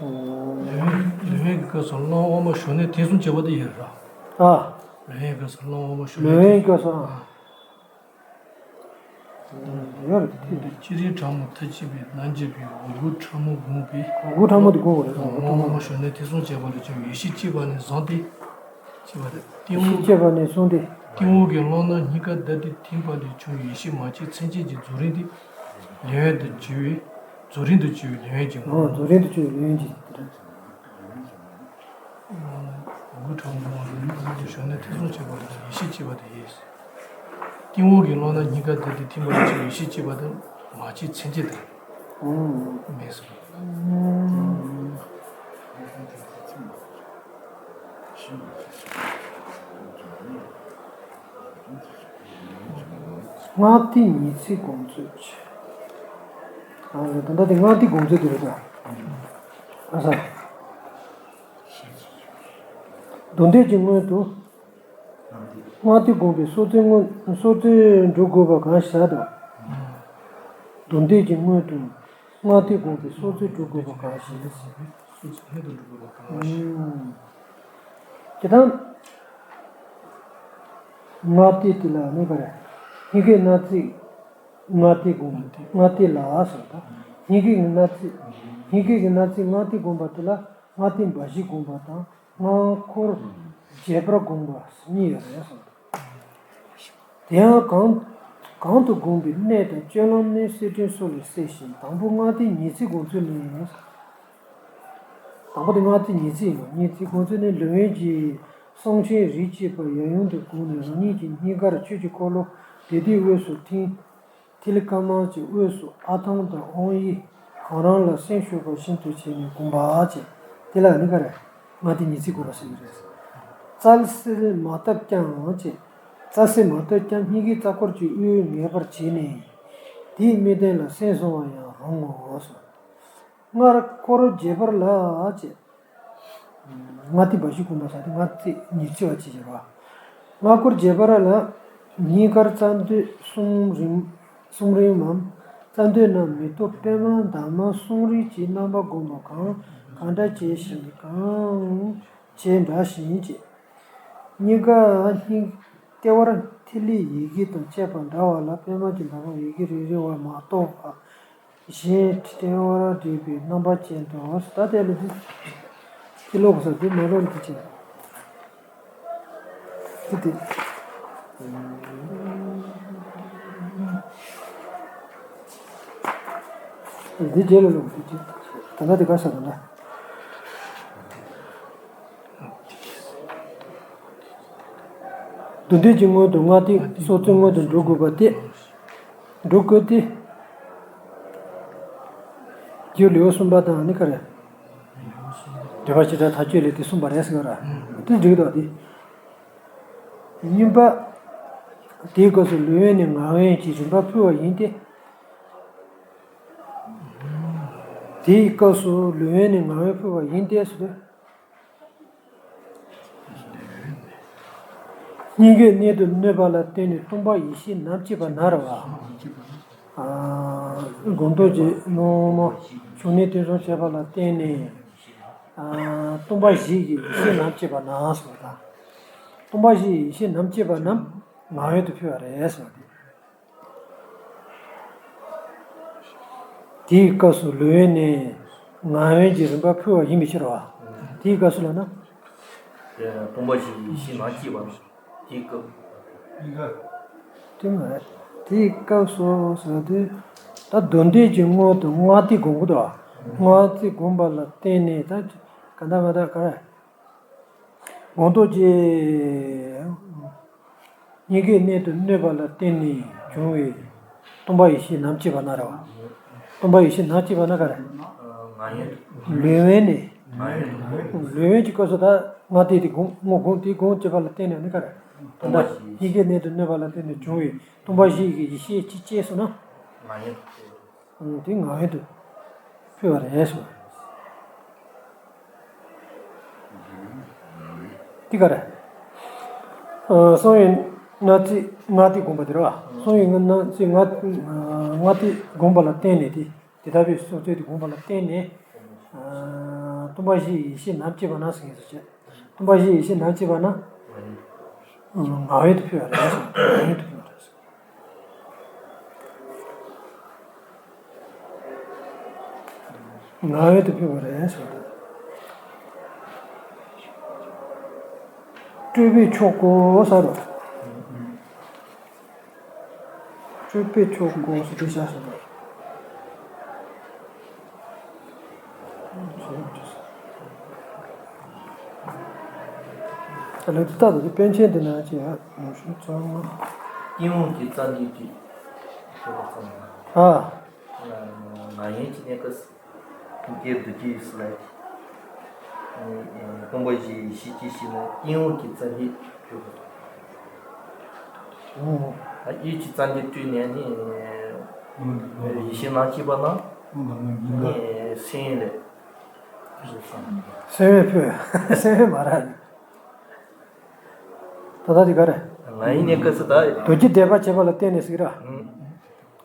ལུས་དབེན་གྱི་སྐབས་སུ་རླུང་དབུ་མ་ཞུགས་གནས་བརྟན་གསུམ་བྱེད་པ་དེ་ཡོད་རེད། ཨ། ལུས་དབེན་གྱི་སྐབས་སུ་རླུང་དབུ་མ་ཞུགས་གནས། ལུས་དབེན་གྱི་སྐབས་སུ། ཨ། ཡོད་རེད་དེ། སྤྱིར་རིགས་ཕྲ་མོ་མཐར་ཕྱིན་པའི་རྣལ་འབྱོར་པས་འོག་སྒོ་ཕྲ་མོ་བསྒོམས་པས། འོག་སྒོ་ཕྲ་མོ་དེ་བསྒོམ་དགོས་རེད། འོག་སྒོ་ཕྲ་མོ་ཞུགས་གནས་བརྟན་གསུམ་བྱས་པ་ལས་བྱུང་བའི་ཡེ་ཤེས་སྐྱེས་པ་ནས་བཟུང་སྟེ། སྐྱེས་པ་དེ་ཡེ་ཤེས་སྐྱེས་པ་ནས་བཟུང་སྟེ། སྟེང་འོག་གི་རླུང་རྣམས་སྙིང་གར་བསྡུས་ཏེ་ཐིམ་པ་ལས་བྱུང་བའི་ཡེ་ཤེས་མ་སྐྱེས་མཚན་བཅས་ཀྱི་རྫོགས་རིམ་དེ། ལུས་དབེན་དུ་གྱུར་པའི། རྫོགས་རིམ་དུ་གྱུར་པའི་ལུས་དབེན་གྱི་ངོ་བོ། རྫོགས་རིམ་དུ་གྱུར་པའི་ལུས་དབེན་གྱི། འོག་སྒོ་ཕྲ་མོ་ལ་ནི་ཞུགས་གནས་བརྟན་གསུམ་བྱས་པ་ལས་ཡེ་ཤེས་སྐྱེས་པ་དེ་ཡིན། སྟེང་འོག་གི་རླུང་རྣམས་སྙིང་གར་བསྡུས་ཏེ་ཐིམ་པ་ལས་བྱུང་བའི་ཡེ་ཤེས་སྐྱེས་པ་དེ་མ་སྐྱེས་མཚན་བཅས་དེ་མེད་གསུངས། སྔགས་ཏིང་ངེ་འཛིན་སྒོམ་ཚུལ། ཨ་ད་ལྟ་དེ་སྔགས་ཏིང་སྒོམ་ཚུལ་དེ་རེད་ད། ཨ་ས། རྡུལ་བྲལ་གྱི་སྔོན་དུ་སྔགས་ཏིང་བསྒོམ་པའི་སྲོག་རྩོལ་སྔོན། སྲོག་རྩོལ་འགྲོ་དགོས་པ་གང་ཞིག་དང་། རྡུལ་བྲལ་གྱི་སྔོན་དུ་སྔགས་ཏིང་བསྒོམ་པའི་སྲོག་རྩོལ་འགྲོ་དགོས་པ་གང་ཞིག་དེ་དང་། སྔགས་ཏིང་དེ་ལ་གནས་པར་སྙིང་གའི་སྣང་ཚུལ། སྔགས་ཏིང་སྒོམ། སྔགས་ཏིང་ལ་སོགས་དང་། སྙིང་གའི་སྣང་ཚུལ། སྙིང་གའི་སྣང་ཚུལ་སྔགས་ཏིང་སྒོམ་པ་དེ་ལ་སྔགས་ཏིང་འབའ་ཞིག་སྒོམ་པ་དང་། སྔགས་འཁོར་རྒྱས་པར་སྒོམ་པ་གཉིས་ཡོད་རེད་གསུངས། དེ་ཡང་གང་། གང་དུ་སྒོམ་པའི་གནས་དང་སྤྱོད་ལམ་ནི་གསེར་ཕྲེང་སོགས་ལས་གསལ་ཞིང་། དང་པོ་སྔགས་ཏིང་ངེ་འཛིན་སྒོམ་ཚུལ་ནི། དང་པོ་དེ་སྔགས་ཏིང་ངེ་འཛིན་ཡིན་ནོ། ངེ་འཛིན་སྒོམ་ཚུལ་ནི་ལུས་དབེན་གྱི་གསང་ཆེན་རིགས་གཅིག་པ་ཡབ་ཡུམ་དུ་བསྒོམས་ནས་རང་ཉིད་ཀྱི་སྙིང་གར་ཆོས་ཀྱི་འཁོར་ལོ་བདེ་སྡུག་དབུས་སུ་ཐིམ། ཐིག་ལེ་དཀར་དམར་གྱི་དབུས་སུ་ཨ་ཐང་དང་དབང་ཡིག་གང་རུང་ལ་སེམས་ཞུགས་པ་བཞིན་དུ་བྱས་ནས་བསྒོམ་པ་བྱས། དེ་ལ་ནི་ག་རེ། སྔགས་ཏིང་ངེ་འཛིན་སྒོམ་པ་ཟེར་གྱི་རེད། བཙལ་སེལ་མ་བཏབ་ཀྱང་བྱས། རྩྭ་སེ་མ་གཏོགས་ཀྱང་སྙིང་གའི་རྩ་འཁོར་གྱི་དབུས་ངེས་པར་བྱས་ནས། དེའི་དམིགས་རྟེན་ལ་སེམས་བཟུང་བ་ཡང་རུང་ངོ་། སྔར་འཁོར་བརྒྱད་པར་ལ་ཅེས། ལྔ་སྟེ་འབའ་ཞིག་བསྒོམ་པ་ཟེར་ཏེ་ལྔ་སྟེ་ཉི་ཚེ་བ་ཅེས་བྱ་བ། སྔར་འཁོར་བརྒྱད་པར་ལ། སྙིང་གར་རྩ་མདུད་གསུམ་རིམ་གསུམ་རིམ་མམ། རྩ་མདུད་རྣམས་མེ་ཏོག་པདྨ་འདབ་མ་གསུམ་རིམ་གྱི་རྣམ་པ་བསྒོམ་པ་གང་གང་འདྲ་བྱས་ཤིང་གང་བྱས་འདྲ་ཞིང་བྱས། སྙིང་ག་སྙིང་ལྟེ་བར་ཐིག་ལེ་ཡི་གེ་དང་བཅས་པ་འདྲ་བ་ལ་པདྨ་གྱི་འདབ་མ་ཡི་གེ་རེ་རེ་བ་མ་གཏོགས་པ། གཞན་ལྟེ་བར་བྲིས་པའི་རྣམ་པ་ཅན་དུ། ད་དེ་ལ་འདི་ཕྱི་ལོགས་ས་འདི་མ་ལོག་འདི་བྱས། འདི་དེ་འདི་རྗེས་ལ་ལོག་འདི་བྱས། ད་ལྟ་འདི་ག་ས་ད་ལ། མདོ་འདོད་ཀྱི་སྔོན་དུ་ལྔ་སྟེ་སྲོག་རྩོལ་སྔོན་དུ་འགྲོ་དགོས་པ་སྟེ། འགྲོ་དགོས་ཏེ། རྒྱུ་ལེའུ་གསུམ་པ་དང་ནི་ག་རེ། འགྲེལ་པ་བྱེ་བྲག་མཐའ་དཔྱོད་ལས་དེ་གསུངས་པ་རེད་ཟེར་ག་ར། དེ་འགྲིག་འདུག་སྟེ། གཉིས་པ། དེའི་སྐབས་སུ་ལུས་དབེན་ནས་ངག་དབེན་གྱི་རིམ་པ་ཕུལ་བ་ཡིན་ཏེ། དེའི་སྐབས་སུ་ལུས་དབེན་ནས་ངག་དབེན་ཕུལ་བ་ཡིན་ཏེ་ཟེར་ཏེ། སྙིང་གའི་གནད་དུ་གནོད་པ་ལ་བརྟེན་ནས་སྟོང་པ་ཡེ་ཤེས་ནམ་སྐྱེས་པ་ན་རེད་བ། ཨ། སྒོམ་རྡོ་རྗེ་རྣོན་མོ་བྱུང་གནས་བསྟན་སྲུང་བྱས་པ་ལ་བརྟེན་ནས། ཨ། སྟོང་པ་བཞི་ཡི་ཡེ་ཤེས་ནམ་སྐྱེས་པ་ན་ཟེར་བ་དང་། སྟོང་པ་བཞི་ཡི་ཡེ་ཤེས་ནམ་སྐྱེས་པ་རྣམས་ངག་དབེན་དུ་ཕུལ་བ་རེད་ཟེར་བ་དེ། དེའི་སྐབས་སུ་ལུས་དབེན་ནས་ངག་དབེན་གྱི་རིམ་པ་ཕུལ་བ་ཡིན་པའི་ཕྱིར་རོ། དེའི་སྐབས་སུ་ལབ་ན། སྟོང་པ་བཞི་ཡི་ཡེ་ཤེས་ནམ་སྐྱེས་པ་ན། དེའི་སྐབས། དེ་མ་རེད། དེའི་སྐབས་སུ་ཟེར་དུས། ད་མདོ་འདོད་ཀྱི་སྔོན་དུ་ལྔ་སྟེ་སྒོམ་དགོས་དོ། ལྔ་སྟེ་སྒོམ་པ་ལ་བརྟེན་ནས་ད་ག་འདྲ་མ་འདྲ་ག་རེ། སྒོམ་རྡོ་རྗེ། སྙིང་གའི་གནད་དུ་གནོད་པ་ལ་བརྟེན་ནས་བྱུང་བའི་སྟོང་པ་ཡེ་ཤེས་ནམ་སྐྱེས་པ་ན་རེད་བ། སྟོང་པ་ཡེ་ཤེས་ནམ་སྐྱེས་པ་ན་ག་རེ། ལུས་དབེན་ནས། ལུས་དབེན་གྱི་སྐབས་སུ་ད་ལྔ་སྟེ་དེ་སྒོམ་སྔོ་སྒོམ་དེ་སྒོམ་བྱེད་པ་ལ་བརྟེན་ནས་ནི་ག་རེ། ད་ལྟ་སྙིང་གའི་གནད་དུ་གནོད་པ་ལ་བརྟེན་ནས་བྱུང་བའི་སྟོང་པ་བཞི་ཡི་ཡེ་ཤེས་ཅིག་སྐྱེས་སོང་ན། དེ་ངག་དབེན་དུ་ཕུལ་བ་རེད་ཟེར། དེ་ག་རེ། གསང་བའི་སྣང་ཚུལ་ལྔ་སྟེ་སྒོམ་པ་དེ་རེད་བ། གསང་བའི་སྣང་ཚུལ་ལྔ་ལྔ་སྟེ་སྒོམ་པ་ལ་བརྟེན་ནས་དེ་དེ་ལྟ་བུའི་སོ་སོའི་དེ་སྒོམ་པ་ལ་བརྟེན་ནས། སྟོང་པ་བཞིའི་ཡེ་ཤེས་ནམ་སྐྱེས་པ་ན་ཟེར་མཁན་སོ་བྱས། སྟོང་པ་བཞིའི་ཡེ་ཤེས་ནམ་སྐྱེས་པ་ན། ངག་དབེན་དུ་ཕུལ་བ་རེད་ཟེར། ངག་དབེན་དུ་ཕུལ་བ་རེད་ཟེར། ངག་དབེན་དུ་ཕུལ་བ་རེད་ཟེར། སྤྲོས་པས་ཆོག་གོ་ཟེར་རོ། སྤྲོས་པས་ཆོག་གོ་ཟེར་དེ་བྱ་ཟེར་རོ། ད་ལོ་འདི་ལྟ་བུ་དེ་པཎ་ཆེན་འདི་ན་ཅི་ཡང་ངོ་ཤེས་ཚང་མ། སྟེང་འོག་གི་རྩ་འདི་གི་ཤོག་ཙམ། ཨ། ང་ཡན་གྱི་གནས་སྐབས་སུ་སྐྱེ་བསྡུ་གྱི་སུ་ལ་སྟོང་པ་བཞིའི་ཡེ་ཤེས་ཀྱི་ཤེས་ནས་སྟེང་འོག་གི་རྩ་འདི་ཤོག་ཙམ། ཨོ། ད་ཡིད་ཀྱི་རྩ་འདི་སྤྲོས་ནས་ནི། ཡེ་ཤེས་ནང་སྐྱེས་པ་ན། ནི་སེམས་ལས། སེམས་ཕུད། སེམས་མ་ར། ད་ལྟ་འདི་ག་རེ། ང་ཡི་གནས་སྐབས་སུ་ད། རྡོ་རྗེ་བཟླས་པ་བྱེད་པ་ལ་བརྟེན་ནས་ཟེར་ར། ཨང་།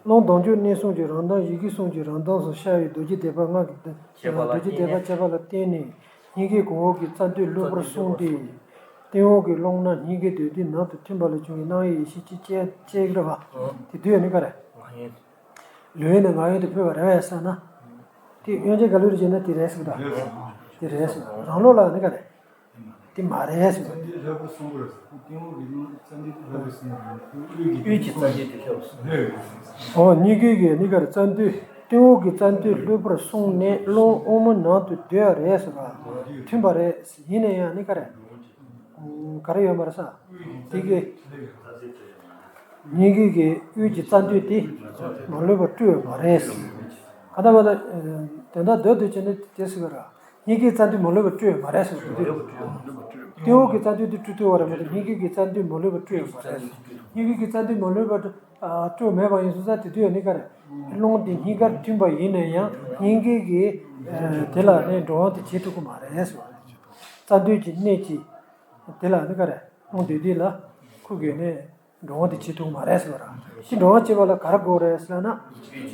རླུང་ལྡང་འཇུག་གནས་གསུམ་གྱི་རང་མདངས་ཡི་གེ་གསུམ་གྱི་རང་མདངས་སུ་ཤར་བའི་རྡོ་རྗེ་བཟླས་པ་ལྔ་གི་བྱེད་པ་ལ་རྡོ་རྗེ་བཟླས་པ་བྱེད་པ་ལ་བརྟེན་ནས་སྙིང་གའི་གོང་འོག་གི་རྩ་མདུད་ལྷུག་པར་གསུངས་ཏེ། སྟེང་འོག་གི་རླུང་སྣ་སྙིང་གའི་འདོད་སྡེ་ནང་དུ་ཐིམ་པ་ལ་བྱུང་བའི་སྣང་བའི་ཡེ་ཤེས་ཀྱི་ཅེས་ཅེས་རེད་བ། ཨང་། དེ་དུས་ནི་ག་རེ། ང་ཡི། ལུས་ནི་ངག་ཡིན་དུ་ཕུལ་བ་རེད་བས་ཟེར་ན། དེ་དབྱངས་ཅན་ག་ལུ་རེ་བྱས་ན་དེ་རེད་ཟེར་གི་འདུག་དེ་རེད་ཟེར། རང་ལུགས་ལ་ནི་ག་རེད། དེ་མ་རེད་ཟེར། དབུས་ཀྱི་རྩ་འདི་དེ་ཤོག་ཨོ་སྙིང་གའི་གི་ནི་ག་རེ་རྩ་མདུད། སྟེང་འོག་གི་རྩ་མདུད་ལྷུག་པར་གསུངས་ནས་རླུང་དབུ་མའི་ནང་དུ་སྡོད་རེད་ཟེར་བ། མཐུན་པ་རེད། ཡིན་ན་ཡང་ནི་ག་རེ། ག་རེ་ཡོད་མ་རེད་ས། དེ་གི། སྙིང་གའི་གི་དབུས་ཀྱི་རྩ་མདུད་དེ་མ་ལུས་པ་སྤྲོས་པ་མ་རེད། ག་ད་བ་ད། དེ་འདྲ་སྡོད་སྡོད་བྱས་ནས་དེ་ཟེར་བ་ར། སྙིང་གའི་རྩ་མདུད་མ་ལུས་པ་སྤྲོས་པ་མ་རེད་ཟེར་བ་དེ། སྟེང་འོག་གི་རྩ་མདུད་དེ་སྤྲོད་ཐུབ་པ་རེད་མ་གཏོགས་སྙིང་གའི་གི་རྩ་མདུད་མ་ལུས་པ་སྤྲོད་ཡོད་མ་རེད། སྙིང་གའི་གི་རྩ་མདུད་མ་ལུས་པ་སྤྲོད་མེད་པ་ཡིན་སོང་ཙང་དེ་དུས་ཡང་ནི་ག་རེད། རླུང་དེ་སྙིང་གར་ཐིམ་པ་ཡིན་ན་ཡང་སྙིང་གའི་གི་དེ་ལ་ནི་འགྲོ་འོང་དེ་བྱེད་ཐུབ་ཀྱི་མ་རེད་ཟེར་བ་རེད། རྩ་མདུད་ཀྱི་གནད་ཀྱིས་དེ་ལ་ནི་ག་རེད། རླུང་སྡེབ་སྡེབ་ལ་ཁུ་གེ་ནི་འགྲོ་འོང་དེ་བྱེད་ཐུབ་ཀྱི་མ་རེད་ཟེར་བ་རེད། དེ་འགྲོ་འོང་བྱེད་པ་ལ་ག་རེ་དགོས་རེད་ཟེར་ན།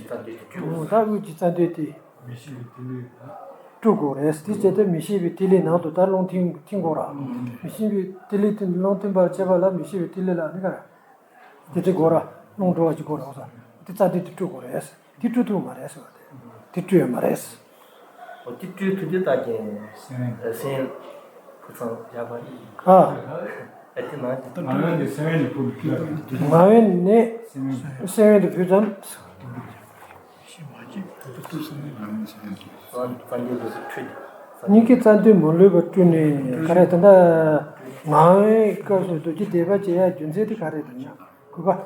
ད་དབུས་ཀྱི་རྩ་མདུད་དེ་སྤྲོད་དགོས་རེད། དེ་བྱས་ཏེ་མི་ཤེས་པའི་ཐིག་ལེ་ནང་དུ་ད་རླུང་ཐིམ་ཐིམ་དགོས་ར། མི་ཤེས་པའི་ཐིག་ལེ་དེ་རླུང་ཐིམ་པར་བྱེད་པ་ལ་མི་ཤེས་པའི་ཐིག་ལེ་ལ་ནི་ག་རེད། དེ་དེ་དགོས་ར། རླུང་འགྲོ་བ་ཅིག་དགོས་ར་འོ་ས། དེ་རྩ་མདུད་དེ་སྤྲོད་དགོས་རེད། དེ་སྤྲོད་ཐུབ་མ་རེད་ཟེར་བ་དེ། དེ་སྤྲོད་ཡོད་མ་རེད། འོ་དེ་སྤྲོད་ཐུབ་དེ་ད་ཀྱང་སེམས་སེམས་ཕུགས་བསམ་ཡག་པ་རེད། ཨ། ཨ་དེ་ནང་དེ་ང་བན་དེ་སེམས་ནས་ཕུགས་ནས་ང་བན་ནས་སེམས་ནས་ཕུགས་བསམ། སངས་རྒྱས་ལགས་སུ་ཁྲུས། སྙིང་གའི་རྩ་མདུད་མ་ལུས་པ་སྤྲུལ་ནས་ག་རེ་ད་ལྟ་ངག་དབང་སྐབས་སུ་རྡོ་རྗེ་བཟླས་པ་བྱེད་ཡ་རྒྱུ་མཚན་དེ་ག་རེ་དང་ཡང་དགོས་པ།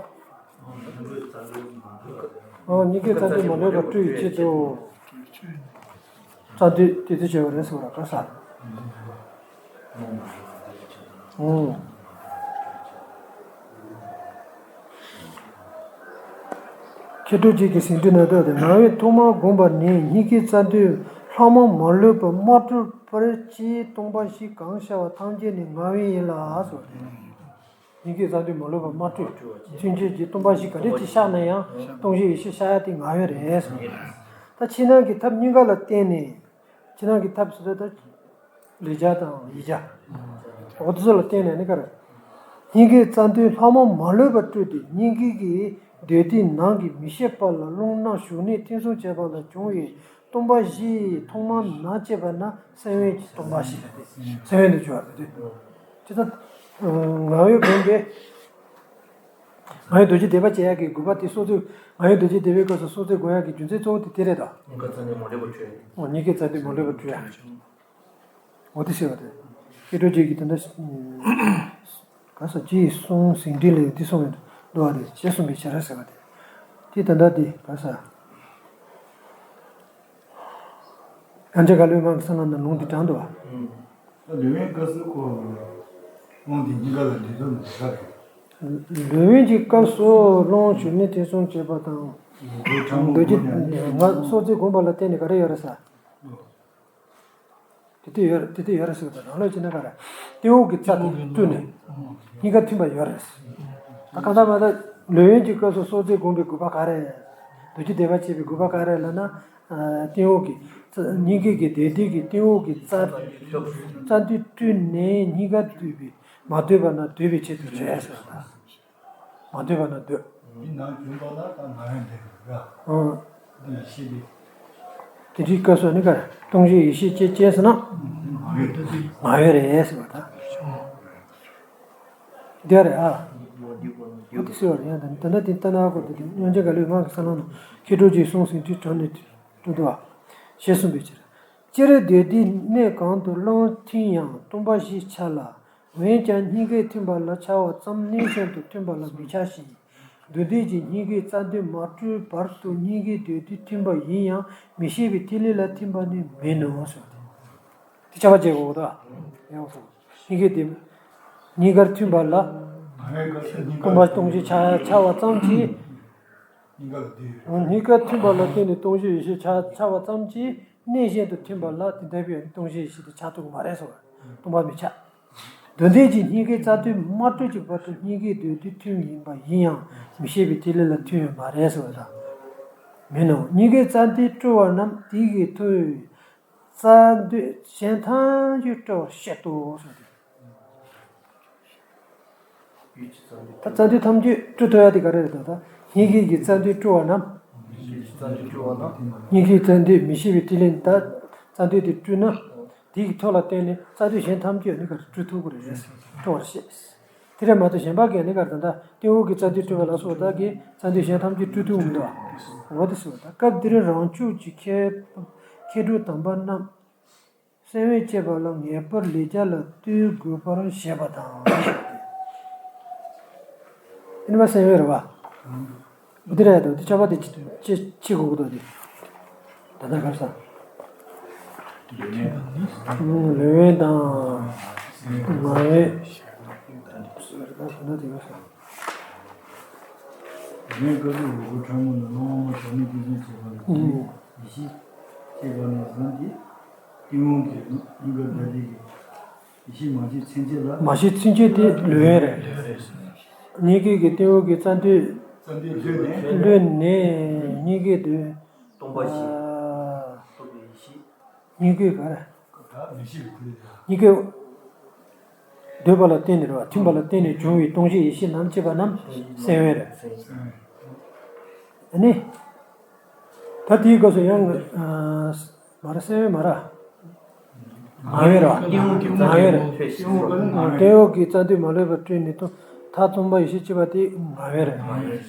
ཨོ་སྙིང་གའི་རྩ་མདུད་མ་ལུས་པ་སྤྲུལ་བའི་ཆེད་དུ། རྩ་མདུད་དེ་དུས་བྱས་པ་རེད་ཟེར་བ་ར་ག་ས། ཨོ། མཁས་གྲུབ་རྗེ་གི་ཟིན་བྲིས་ན་དོ་དེ་ངག་དབང་ཐོག་མར་བསྒོམས་པ་ནས་སྙིང་གའི་རྩ་མདུད་ལྷག་མ་མ་ལུས་པ་མ་སྤྲུལ་བར་ཅིག་སྟོང་པ་བཞི་གང་ཤར་བ་ཐམས་ཅད་ནི་ངག་དབང་ཡིན་ལ་ཟེར་བ་རེད། སྙིང་གའི་རྩ་མདུད་མ་ལུས་པ་མ་སྤྲུལ། ཚུན་ཆད་ཀྱི་སྟོང་པ་བཞི་ག་འདྲ་ཅིག་ཤར་ན་ཡང་སྟོང་བཞི་ཡེ་ཤེས་ཤར་ཡ་དེ་ངག་དབང་རེད་ཟེར། ད་ཕྱི་ནང་གི་ཐབས་གཉིས་ཀ་ལ་བརྟེན་ནས། ཕྱི་ནང་གི་ཐབས་ཟེར་ད། ལས་བྱ་དང་ཡིད་བྱ། འོ་དེ་ཚོ་ལ་བརྟེན་ནས་ནི་ག་རེ། སྙིང་གའི་རྩ་མདུད་ལྷག་མ་མ་ལུས་པ་སྤྲུལ་ཏེ་སྙིང་གའི་གི་མདོས་སྡེ་ནང་གི་མི་ཤེས་པ་ལ་རླུང་རྣམས་ཞུགས་ནས་ཐིམ་གསུམ་བྱེད་པ་ལ་བྱུང་བའི་སྟོང་པ་བཞི་ཐོག་མར་ནང་སྐྱེས་པ་ན་སེམས་དབེན་གྱི་སྟོང་པ་བཞི་རེད་དེ། སེམས་དབེན་དུ་གྱུར་བ་རེད་དེ། ཅི་ལྟར། ངག་དབང་དགོན་པའི། ངག་དབང་རྡོ་རྗེ་བཟླས་པ་བྱེད་ཡག་གི་དགོས་པ་དེ་གསོལ་ཚོགས། ངག་དབང་རྡོ་རྗེ་བཟླས་པའི་སྐབས་སུ་གསོལ་ཚོགས་དགོས་ཡག་གི་རྒྱུ་མཚན་གཙོ་བོ་དེ་དེ་རེད་ད། སྙིང་གའི་རྩ་མདུད་མ་ལུས་པ་སྤྲུལ་ཡག་འོ་སྙིང་གའི་རྩ་མདུད་མ་ལུས་པ་སྤྲུལ་ཡག་འོ་དེ་ཟེར་བ་དེ། མཁས་གྲུབ་རྗེ་གིས་དེ་འདྲ། ག་ས་ཅི་ཡི་གསུང་ཟིན་བྲིས་ལས་འདི་གསུངས་ཡོད་འདུག་བ་དེ་ཞེས་གསུངས་པའི་ཕྱིར་ཟེར་བ་དེ། དེ་ད་ལྟ་དེ་ག་ས། ཡང་ཅིན་ག་ལུས་མང་གི་ས་ལ་ན་ལུང་འདི་དྲངས་འདུག་བ། ད་ལུས་ཡོན་སྐབས་སུ་ཁོ། རླུང་འདི་སྙིང་ག་ལ་འདྲེན་ཐུབ་ནི་རེད་ཟེར། ལུས་ཡོན་གྱི་སྐབས་སུ་རླུང་ཞུགས་ནས་ཐིམ་གསུམ་བྱེད་པ་དང་། རྡོ་ཕྲ་མོ་རྡོ་རྗེ་སྒོ་ནས་ང་སྲོག་རྩའི་སྒོམ་པ་ལ་བརྟེན་ནས་ག་རེ་ཡོད་རེད་ཟེར། དེ་དུས་ཡོད་རེད། དེ་དུས་ཡོད་རེད་ཟེར་བ་དང་རང་ལུགས་ཀྱི་གནས་སྐབས་རེད། སྟེང་འོག་གི་རྩ་དེ་སྤྲུལ་ནས་སྙིང་ག་ཐིམ་པ་ཡོད་རེད། ད་གང་ལྟར་མ་ལྟར་ལུས་ཡོན་གྱི་སྐབས་སུ་སྲོག་རྩའི་སྒོམ་པའི་དགོས་པ་ག་རེ། རྡོ་རྗེ་བཟླས་པ་བྱེད་པའི་དགོས་པ་ག་རེ་ལབ་ན། སྟེང་འོག་གི་རྩ་སྙིང་གའི་གི་མདོས་སྡེ་གི་སྟེང་འོག་གི་རྩ་རྩ་མདུད་སྤྲུལ་ནས་སྙིང་ག་སྡུད་པའི་མ་སྡུད་པ་ན་སྡུད་པའི་ཆེད་དུ་རེད་ཟེར་བ་དང་། མ་སྡུད་པ་ན་སྡུད། འདི་ནང་བྱོན་པ་ལ་ད་ང་ཡང་འདི་རེད་ར། ཨང་། འདི་ཡེ་ཤེས་འདི། དེ་འདྲའི་སྐབས་སུ་ནི་ག་རེ་སྟོང་ཆོས་ཡེ་ཤེས་སྐྱེ་སྐྱེ་ཟེར་ན། ང་ཡོད་རེད་ཟེར་བ་ད། འདི་རེད་ཨ། འོ་དེ་ཟེར་བ་རེད་ཡང་ད་ད་ལྟ་དེ་ལྟ་ན་གོ་དེ་དེ་སྙིང་རྗེ་ག་ལུས་མང་གི་ས་ལམ་ནང་མཁས་གྲུབ་ཀྱི་གསུང་ཟིན་བྲིས་དྲངས་ནས་སྤྲོ་འདུག་བ། ཞེས་གསུངས་པའི་ཕྱིར། སྤྱིར་མདོས་སྡེའི་གནས་གང་དུ་རླུང་ཐིམ་ཡང་སྟོང་པ་བཞི་འཆར་ལ། འོན་ཀྱང་སྙིང་གའི་ཐིམ་པ་ལ་འཆར་བ་ཙམ་གནས་གཞན་དུ་ཐིམ་པ་ལ་མི་འཆར་ཞིང་། མདོས་སྡེ་གྱི་སྙིང་གའི་རྩ་མདུད་མ་སྤྲུལ་བར་དུ་སྙིང་གའི་མདོས་སྡེ་ཐིམ་པ་ཡིན་ཡང་མི་ཤེས་པའི་ཐིག་ལེ་ལ་ཐིམ་པ་ནི་མིན་ནོ་གསུངས་ཏེ། དེ་ཁྱབ་པ་བྱེད་དགོས་དོ། ཡང་སོ། སྙིང་གའི་དེ། སྙིང་གར་ཐིམ་པ་ལ། སྟོང་པ་སྟོང་ཆོས་འཆར་འཆར་བ་ཙམ་གྱིས། སྙིང་ག་ལ་དེ་ཡོད། སྙིང་ག་ཐིམ་པ་ལ་བརྟེན་ནས་སྟོང་ཆོས་ཡེ་ཤེས་འཆར་འཆར་བ་ཙམ་གྱིས་གནས་གཞན་དུ་ཐིམ་པ་ལ་དེ་ལྟ་བུའི་སྟོང་ཆོས་ཡེ་ཤེས་དེ་འཆར་ཐུབ་ཀྱི་མ་རེད་ཟེར་བ། སྟོང་པ་མི་འཆར། མདོས་སྡེ་གྱི་སྙིང་གའི་རྩ་མདུད་མ་སྤྲུལ་གྱི་བར་དུ་སྙིང་གའི་མདོས་སྡེ་ཐིམ་ཡིན་པ་ཡིན་ཡང་མི་ཤེས་པའི་ཐིག་ལེ་ལ་ཐིམ་ཡོད་མ་རེད་ཟེར་བ་དང་། མིན་ནོ། སྙིང་གའི་རྩ་མདུད་སྤྲུལ་བ་རྣམས་དེ་གི་མཐུས་རྩ་མདུད་གཞན་ཐམས་ཅད་སྤྲུལ་བར་བཤད་དོ་གསུངས་ཏེ། ད་རྩ་མདུད་ཐམས་ཅད་སྤྲུལ་ཐུབ་ཡ་དེ་ག་རེ་རེད་ད། ད་སྙིང་གའི་གི་རྩ་མདུད་སྤྲུལ་བ་རྣམས། སྙིང་གའི་རྩ་མདུད་སྤྲུལ་བ་རྣམས། སྙིང་གའི་རྩ་མདུད་མི་ཤེས་པའི་ཐིག་ལེ་ད་རྩ་མདུད་དེ་སྤྲུལ་ན། དེ་གི་ཐོག་ལ་བརྟེན་ནས་རྩ་མདུད་གཞན་ཐམས་ཅད་ནི་ག་རེ་སྤྲུལ་ཐུབ་ཀྱི་རེད། སྤྲུལ་བར་བཤད། དེ་རེད་མ་གཏོགས་གཞན་པ་གས་ནི་ག་རེ་ད་ལྟ་སྟེང་འོག་གི་རྩ་མདུད་སྤྲུལ་བ་ལ་སོགས་དག་གིས་རྩ་མདུད་གཞན་ཐམས་ཅད་སྤྲུལ་ཐུབ་མི་འདུག་བ། འོ་དེ་སོ་ད་སྐབས་འདིར་རང་ཕྱོགས་ཀྱི་མཁས་མཁས་གྲུབ་དམ་པ་རྣམས། སེམས་དབེན་བྱེད་པ་ལ་ངེས་པར་ལས་བྱ་ལ་ལྟོས་དགོས་པར་བཤད་པ་དང་། ཨེ་ནི་མ་སེམས་དབེན་རེད་བ། འདི་རེད་དོ། འདི་ཆོག་པ་དེ་ཅི་ཅི་ཅི་གོ་གི་འདུག་དེ། ད་ལྟ་གར་ས། ལུས་ཡོན་དང་། ང་རེད། ངས་བཀའ་སློབ་འོག་ཁྲ་མོ་ལ་སློབ་མ་བྱ་མི་དེ་ཚོ་བྱེད་པ་ལ་ཡིད་ཆེས་སྐྱེས་པ་ནས་བཟུང་སྟེ། ཏིང་འོག་གི་སྙིང་ག་ད་དེ་གི་ཡེ་ཤེས་མ་བྱེད་ཚིན་ཆད་ལ། མ་བྱེད་ཚིན་ཆད་དེ་ལུས་ཡོན་རེད། སྙིང་གའི་གི་ཏིང་འོག་གི་རྩ་མདུད། རྩ་མདུད་ལུས་ནས། ལུས་ནས་སྙིང་གའི་དུས། སྟོང་པ་བཞི། ཨ། སྟོང་པའི་ཡེ་ཤེས། སྙིང་གའི་ག་རེ། ད་མི་ཤེས་པའི་དུས་ལ། སྙིང་གའི་འདོད་པ་ལ་བརྟེན་ནས་རེད་བ། ཐིམ་པ་ལ་བརྟེན་ནས་བྱུང་བའི་སྟོང་བཞི་ཡེ་ཤེས་རྣམས་སྐྱེས་པ་རྣམས་སེམས་དབེན་རེད། ཨ་ནི། ད་དེའི་སྐབས་སུ་ཡང་། ཨ། མ་རེད། སེམས་དབེན་མ་རེད། ངག་དབེན་རེད་བ། ངག་དབེན་རེད། ཏིང་འོག་གི་རྩ་མདུད་མ་ལུས་པར་སྤྲུལ་ནས་སྟོང་། མཐར་སྟོང་པ་ཡེ་ཤེས་སྐྱེས་པ་དེ་ངག་དབེན་རེད།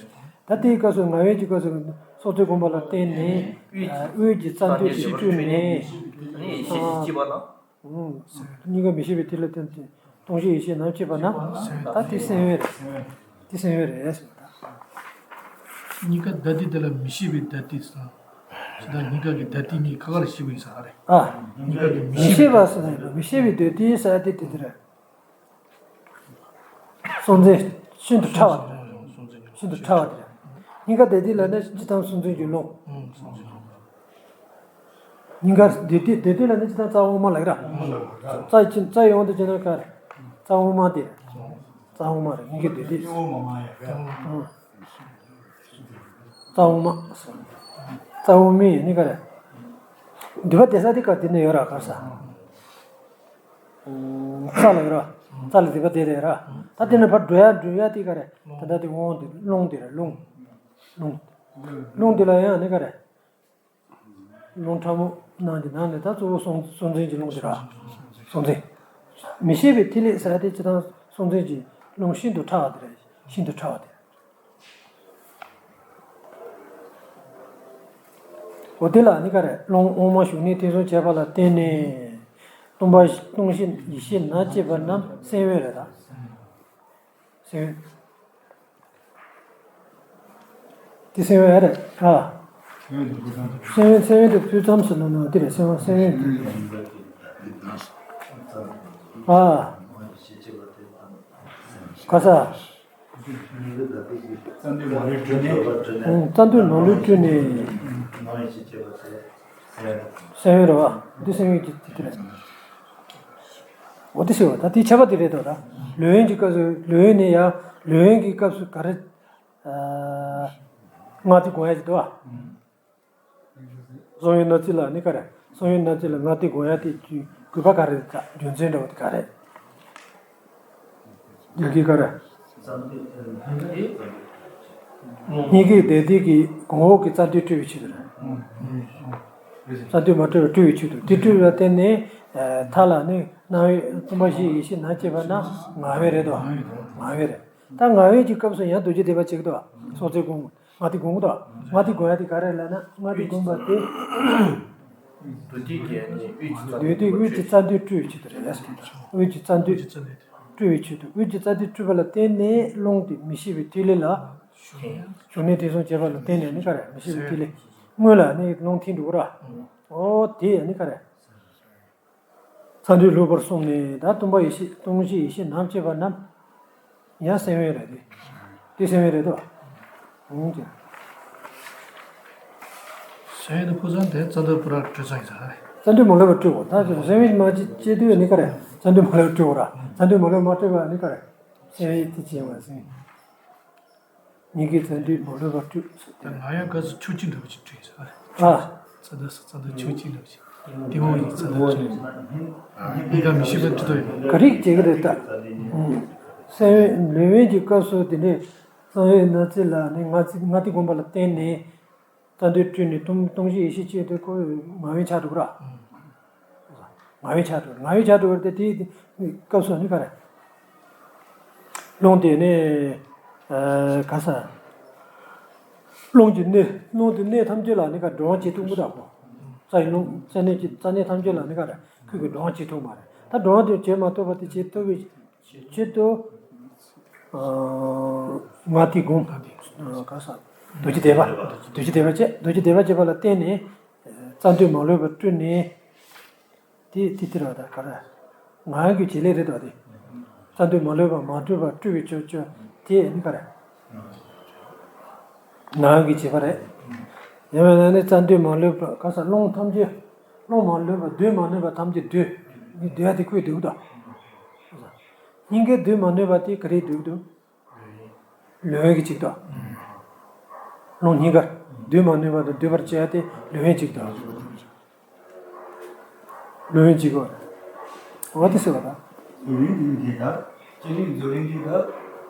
ད་དེའི་སྐབས་སུ་ངག་དབེན་གྱི་སྐབས་སུ་སྲོག་རྩོལ་སྒོམ་པ་ལ་བརྟེན་ནས། དབུས་ཀྱི་རྩ་མདུད་དེ་སྤྲུལ་ནས། ཡེ་ཤེས་སྐྱེས་པ་ལ། སྙིང་ག་མི་ཤེས་པའི་དུས་ལ་བརྟེན་ཏེ་སྟོང་བཞི་ཡེ་ཤེས་རྣམས་སྐྱེས་པ་ན། ད་དེ་སེམས་དབེན་རེད། དེ་སེམས་དབེན་རེད་ཟེར་བ་དང་། སྙིང་ག་ད་དེ་དེ་ལ་མི་ཤེས་པའི་ད་དེ་སོང་། ཇི་ལྟར་སྙིང་ག་གི་ད་དེ་གཉིས་ཁ་ཁ་ལ་ཤེས་པ་ཡིན་ས་རེད། ཨ། སྙིང་ག་གི་མི་མི་ཤེས་པའི་ཤེས་པ་ཟེར་ན་མི་ཤེས་པའི་དུས་དེ་ས་དེ་དེ་དེ་རེད། སྲོག་འཛིན་ཤིན་ཏུ་ཕྲ་བ་དེ་རེད། ཤིན་ཏུ་ཕྲ་བ་དེ་རེད། སྙིང་ག་དེ་དེ་ལ་ནི་སྤྱི་དང་སྲོག་འཛིན་གྱི་རླུང་། སྙིང་ག་དེ་དེ་དེ་དེ་ལ་ནི་སྤྱི་དང་རྩ་དབུ་མ་ལ་ཡིན་ར། རྩ་ཡི་རྩ་ཡོང་དུ་བྱེད་ན་ག་རེ། རྩ་དབུ་མ་དེ་རེད། རྩ་དབུ་མ་རེད། སྙིང་ག་དེ་དེ། རྩ་དབུ་མ། རྩ་དབུ་མའི་ནི་ག་རེ། འདུས་པ་དེ་ས་དེ་ག་དེ་ནི་ཡོད་ར་ག་རེ་ས། རྩ་ལ་ཡོད་ར། རྩ་ལ་འདུས་པ་དེ་རེད་ར། ད་དེ་ནི་ཕར་འགྲོ་ཡ་འགྲོ་ཡ་དེ་ག་རེ། ད་ལྟ་དེ་དབང་དེ་རླུང་དེ་རེད། རླུང་། རླུང་། རླུང་དེ་ལ་ཡང་ནི་ག་རེ། རླུང་ཕྲ་མོ་རྣམས་ཀྱི་ནང་ནས་ད་གཙོ་བོ་སྲོག་སྲོག་འཛིན་གྱི་རླུང་དེ་ར། སྲོག་འཛིན། མི་ཤེས་པའི་ཐིག་ལེ་ཟེར་དེ་སྤྱི་དང་སྲོག་འཛིན་གྱི་རླུང་ཤིན་ཏུ་ཕྲ་བ་དེ་རེད། ཤིན་ཏུ་ཕྲ་བ་དེ། འོ་དེ་ལ་ནི་ག་རེ། རླུང་དབུ་མ་ཞུགས་གནས་ཐེ་ཚོམ་བྱས་པ་ལ་བརྟེན་ནས། སྟོང་པ་སྟོང་བཞི་ཡེ་ཤེས་རྣམས་སྐྱེས་པ་རྣམས་སེམས་དབེན་རེད་ད། སེམས་དབེན། དེ་སེམས་དབེན་རེད་ཨ། སེམས་དབེན་སེམས་དབེན་དེ་ཕུལ་ཙམ་ཟེར་ན་ནོ་དེ་རེད། སེམས་དབེན་སེམས་དབེན་དེ་ཨ། ག་ས། རྩ་མདུད་མ་ལུས་སྤྲུལ་ནས། རྩ་མདུད་མ་ལུས་སྤྲུལ་ནས། སེམས་དབེན་རེད་བ། འདི་སེམས་དབེན་གྱི་དེ་རེད། འོ་དེ་ཟེར་བ་ད་དེ་ཁྱད་པར་དེ་རེད་དོ་ད། ལུས་དབེན་གྱི་སྐབས་སུ་ལུས་དབེན་ནས་ཡང་ལུས་དབེན་གྱི་སྐབས་སུ་ག་རེ། ཨ། ངག་དེ་དགོངས་ཡ་ཅིག་འདུག་བ། གསང་བའི་གནས་ཚུལ་ལ་ནི་ག་རེ། གསང་བའི་གནས་ཚུལ་ལ་ངག་དེ་དགོངས་ཡ་དེ་དགོས་པ་ག་རེ་རེད། རྒྱུ་མཚན་འདྲ་བོ་དེ་ག་རེ། རྒྱུ་མཚན་ག་རེ། སྙིང་གའི་དེ་དེ་གི་གོང་འོག་གི་རྩ་མདུད་སྤྲུལ་བའི་ཆེད་དུ་རེད། རྩ་མདུད་མ་སྤྲུལ་བར་སྤྲུལ་བའི་ཆེད་དུ། དེ་སྤྲུལ་བ་བརྟེན་ནས་མཐའ་ལ་ནི་སྣང་བའི་སྟོང་པ་བཞིའི་ཡེ་ཤེས་རྣམས་སྐྱེས་པ་ན་ངག་དབེན་རེད་དོ། ངག་དབེན་རེད། ད་ངག་དབེན་གྱི་སྐབས་སུ་ཡང་རྡོ་རྗེ་བཟླས་པ་བྱེད་ཀྱི་འདུག་སྲོག་རྩོལ་སྒོམ། ངག་དེ་སྒོམ་གྱི་འདུག་ངག་དེ་སྒོམ་ཡ་དེ་ག་རེ་ལབ་ན། ངག་དེ་སྒོམ་པ་དེ། བདུད་སྡེ་གི་ནི་དབུས་ཀྱི་རྩ་བདུད་དེ་དབུས་ཀྱི་རྩ་མདུད་སྤྲུལ་བའི་ཆེད་དུ་རེད། དབུས་ཀྱི་རྩ་མདུད་སྤྲུལ་བའི་ཆེད་དུ། དབུས་ཀྱི་རྩ་མདུད་སྤྲུལ་པ་ལ་བརྟེན་ནས་རླུང་དེ་མི་ཤེས་པའི་ཐིག་ལེ་ལ་ཞུགས་ནས་དེ་བཟུང་བྱས་པ་ལ་བརྟེན་ནས་ནི་ག་རེ། མི་ཤེས་པའི་ཐིག་ལེ་སྔོན་ལ་ནི་རླུང་ཐིམ་འགྲོ་གི་ར། འོ་དེ་ནི་ག་རེ། རྩ་མདུད་ལྷུག་པར་གསུངས་ནས་ད་སྟོང་པ་ཡེ་ཤེས་སྟོང་བཞི་ཡེ་ཤེས་རྣམས་སྐྱེས་པ་རྣམས་ཡང་སེམས་དབེན་རེད་དེ། དེ་སེམས་དབེན་རེད་དོ། འོང་ཀྱང་། སེམས་དབེན་དུ་ཕུལ་ཙམ་དེ་རྩ་མདུད་པུ་ར་སྤྲུལ་ཙམ་ཡིན་ས་རེད། རྩ་མདུད་མ་ལུས་པར་སྤྲུལ་གོ། ད་སེམས་དབེན་མ་བྱེད་བྱེད་དུས་ནི་ག་རེ། རྩ་མདུད་མ་ལུས་པར་སྤྲུལ་གོ་ར། རྩ་མདུད་མ་ལུས་མ་སྤྲུལ་བ་ནི་ག་རེ། སེམས་དབེན་དེ་བྱེད་མ་སེམས། སྙིང་གའི་རྩ་མདུད་མ་ལུས་པར་སྤྲུལ་ཟེར་ཏེ། ང་ཡང་ག་ཚོད་ཆོས་ཅན་འདྲ་བོ་ཅིག་སྤྲུལ་ཡིན་ས་རེད། ཨ། རྩ་མདུད་ས་རྩ་མདུད་ཆོས་ཅན་འདྲ་བོ་ཅིག་ཏེ་མོ་ཡིན་རྩ་མདུད་ཆོས་ཅན། ཨ། གཉིས་ཀ་མི་ཤེས་པ་འདྲ་བོ་ཡིན། ག་རེ་བྱེད་ཀྱི་རེད་ད། སེམས་དབེན་ལུས་དབེན་གྱི་སྐབས་སུ་དེ་ནས་གསང་བའི་གནས་ཚུལ་ལ་ནི་ངག་ཚིག་ངག་དེ་སྒོམ་པ་ལ་བརྟེན་ནས། རྩ་མདུད་སྤྲུལ་ནས་སྟོང་སྟོང་བཞི་ཡེ་ཤེས་སྐྱེས་དུས་ཁོ་ངག་དབེན་ཆགས་འགྲོ་གི་ར། ངག་དབེན་ཆགས་འགྲོ། ངག་དབེན་ཆགས་འགྲོ་བར་དེ་དེའི་སྐབས་སུ་ནི་ག་རེ། རླུང་དེ་ནི་ག་ས། རླུང་གི་གནས་རླུང་དེ་གནས་ཐམས་ཅད་ལ་ནི་ག་སྒྲོན་བྱེད་ཐུབ་མི་འདུག་གོ། རྩ་ཡི་རླུང་རྩ་གནས་ཀྱི་རྩ་གནས་ཐམས་ཅད་ལ་ནི་ག་རེ་ཁོས་གི་སྒྲོན་བྱེད་ཐུབ་མ་རེད། ད་སྒྲོན་དེ་བྱེད་མ་ཐུབ་པ་དེ་བྱེད་ཐུབ་པའི་ཆེད་དུ། ཨ། ངག་དེ་སྒོམ། ཨ། ག་ས། རྡོ་རྗེ་བཟླས་པ། རྡོ་རྗེ་བཟླས་པ་བྱས། རྡོ་རྗེ་བཟླས་པ་བྱས་པ་ལ་བརྟེན་ནས། རྩ་མདུད་མ་ལུས་པར་སྤྲུལ་ནས། དེ་དེ་དེ་ར་ད་ག་ར། ངག་གི་བྱེད་ལས་རེད་དོ་དེ། རྩ་མདུད་མ་ལུས་པ་མ་གྲུབ་པ་སྤྲུལ་པའི་ཆོས་སྤྱོད་དེ་ནི་ག་རེ། ངག་གི་བྱེད་པ་རེད། ཡང་མིན་ན་ནི་རྩ་མདུད་མ་ལུས་པ་ག་ས་རླུང་ཐམས་ཅད། རླུང་མ་ལུས་པ་སྡུད་མ་ནུས་པ་ཐམས་ཅད་སྡུད། ནི་སྡུད་ཡ་དེ་ཁོས་སྡུད་དོ། སྙིང་གའི་སྡུད་མ་ནུས་པ་དེ་ག་རེས་སྡུད་དོ། ལུས་ངག་གི་གཅིག་དང་། རླུང་སྙིང་གར་སྡུད་མ་ནུས་པ་དང་སྡུད་པར་བྱེད་ཡ་དེ་ལུས་ངག་གཅིག་དང་། ལུས་ངག་གཅིག་གོ། འོ་དེ་ཟེར་བ་དང་། རྫོགས་རིམ་འདི་འདི་ད། སྤྱིར་རིག་རྫོགས་རིམ་འདི་ད།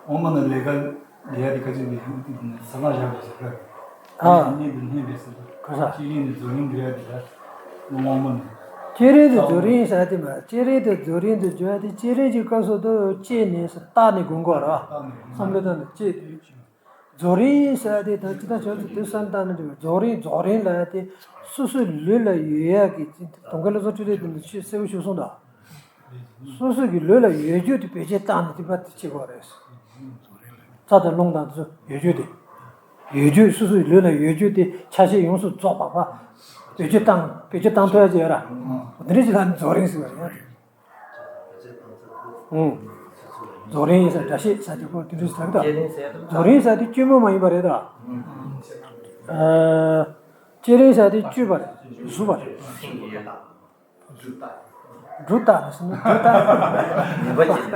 དབུ་མ་ན་ལས་ཀ་ལས་ཡ་དེ་ཁ་ཅིག་གི་ས་ལ་བཞག་པ་ཟེར་ག་ཨ། གཉིས་འདི་ལྷན་པས་ཟེར། ག་ས། སྤྱིར་རིག་ནི་རྫོགས་རིམ་འདི་ཡ་དེ་ད། དབུ་མ་ན། སྤྱིར་རིག་ཏུ་རྫོགས་རིམ་ཟེར་དེ་མ། སྤྱིར་རིག་ཏུ་རྫོགས་རིམ་དུ་བརྗོད་དེ་སྤྱིར་རིག་གི་སྐབས་སུ་དུ་བསྐྱེད་ནས་བརྟགས་ནས་སྒོམ་དགོས་ར། བསམ་བློ་བཏང་ནས་བསྐྱེད། རྫོགས་རིམ་ཟེར་དེ་ད་ཅི་ལྟར་བྱ་ཚུལ་དུ་བསམ་བཏང་ན་འགྲིག་རྫོགས་རིམ་རྫོགས་རིམ་ལ་དེ་སོ་སོའི་ལུས་ལ་ཡོད་ཡག་གི་དོན་ག་ལ་བཟོ་བཅུག་རེད་དེ་ཆེས་གསལ་པོ་ཞུ་སོང་ད། སོ་སོ་གི་ལུས་ལ་ཡོད་རྒྱུ་དེ་བེད་སྤྱོད་བཏང་ནས་དེ་པ་དེ་བྱེད་དགོས་རེད། རྩ་དང་རླུང་དང་དེ་ཚོ་ཡོད་རྒྱུ་དེ། ཡོད་རྒྱུ་སོ་སོའི་ལུས་ལ་ཡོད་རྒྱུ་དེ་ཆ་ཤས་ཡོངས་སུ་རྫོགས་པ་པ། བེད་སྤྱོད་བཏང་བེད་སྤྱོད་བཏང་ཐུབ་ཡ་ཅིག་ཡོད་ར། དེ་འདྲ་ཅིག་ལ་ནི་རྫོགས་རིམ་ཟེར་བ་རེད། ཨང་། རྫོགས་རིམ་ཡིན་ས་འདྲ་ཤེས་ས་དེ་ཁོ་དེ་འདྲ་ཟེར་གི་འདུག་རྫོགས་རིམ་ས་དེ་སྐྱོན་མ་མ་ཡིན་པ་རེད་ད། ཨ། བསྐྱེད་རིམ་ས་དེ་བཅུ་པ་རེད། གཟུ་བ་རེད། སྒྲུབ་རྟགས་ནི་ཟེར་ན་སྒྲུབ་རྟགས། ངན་པ་ཅིག་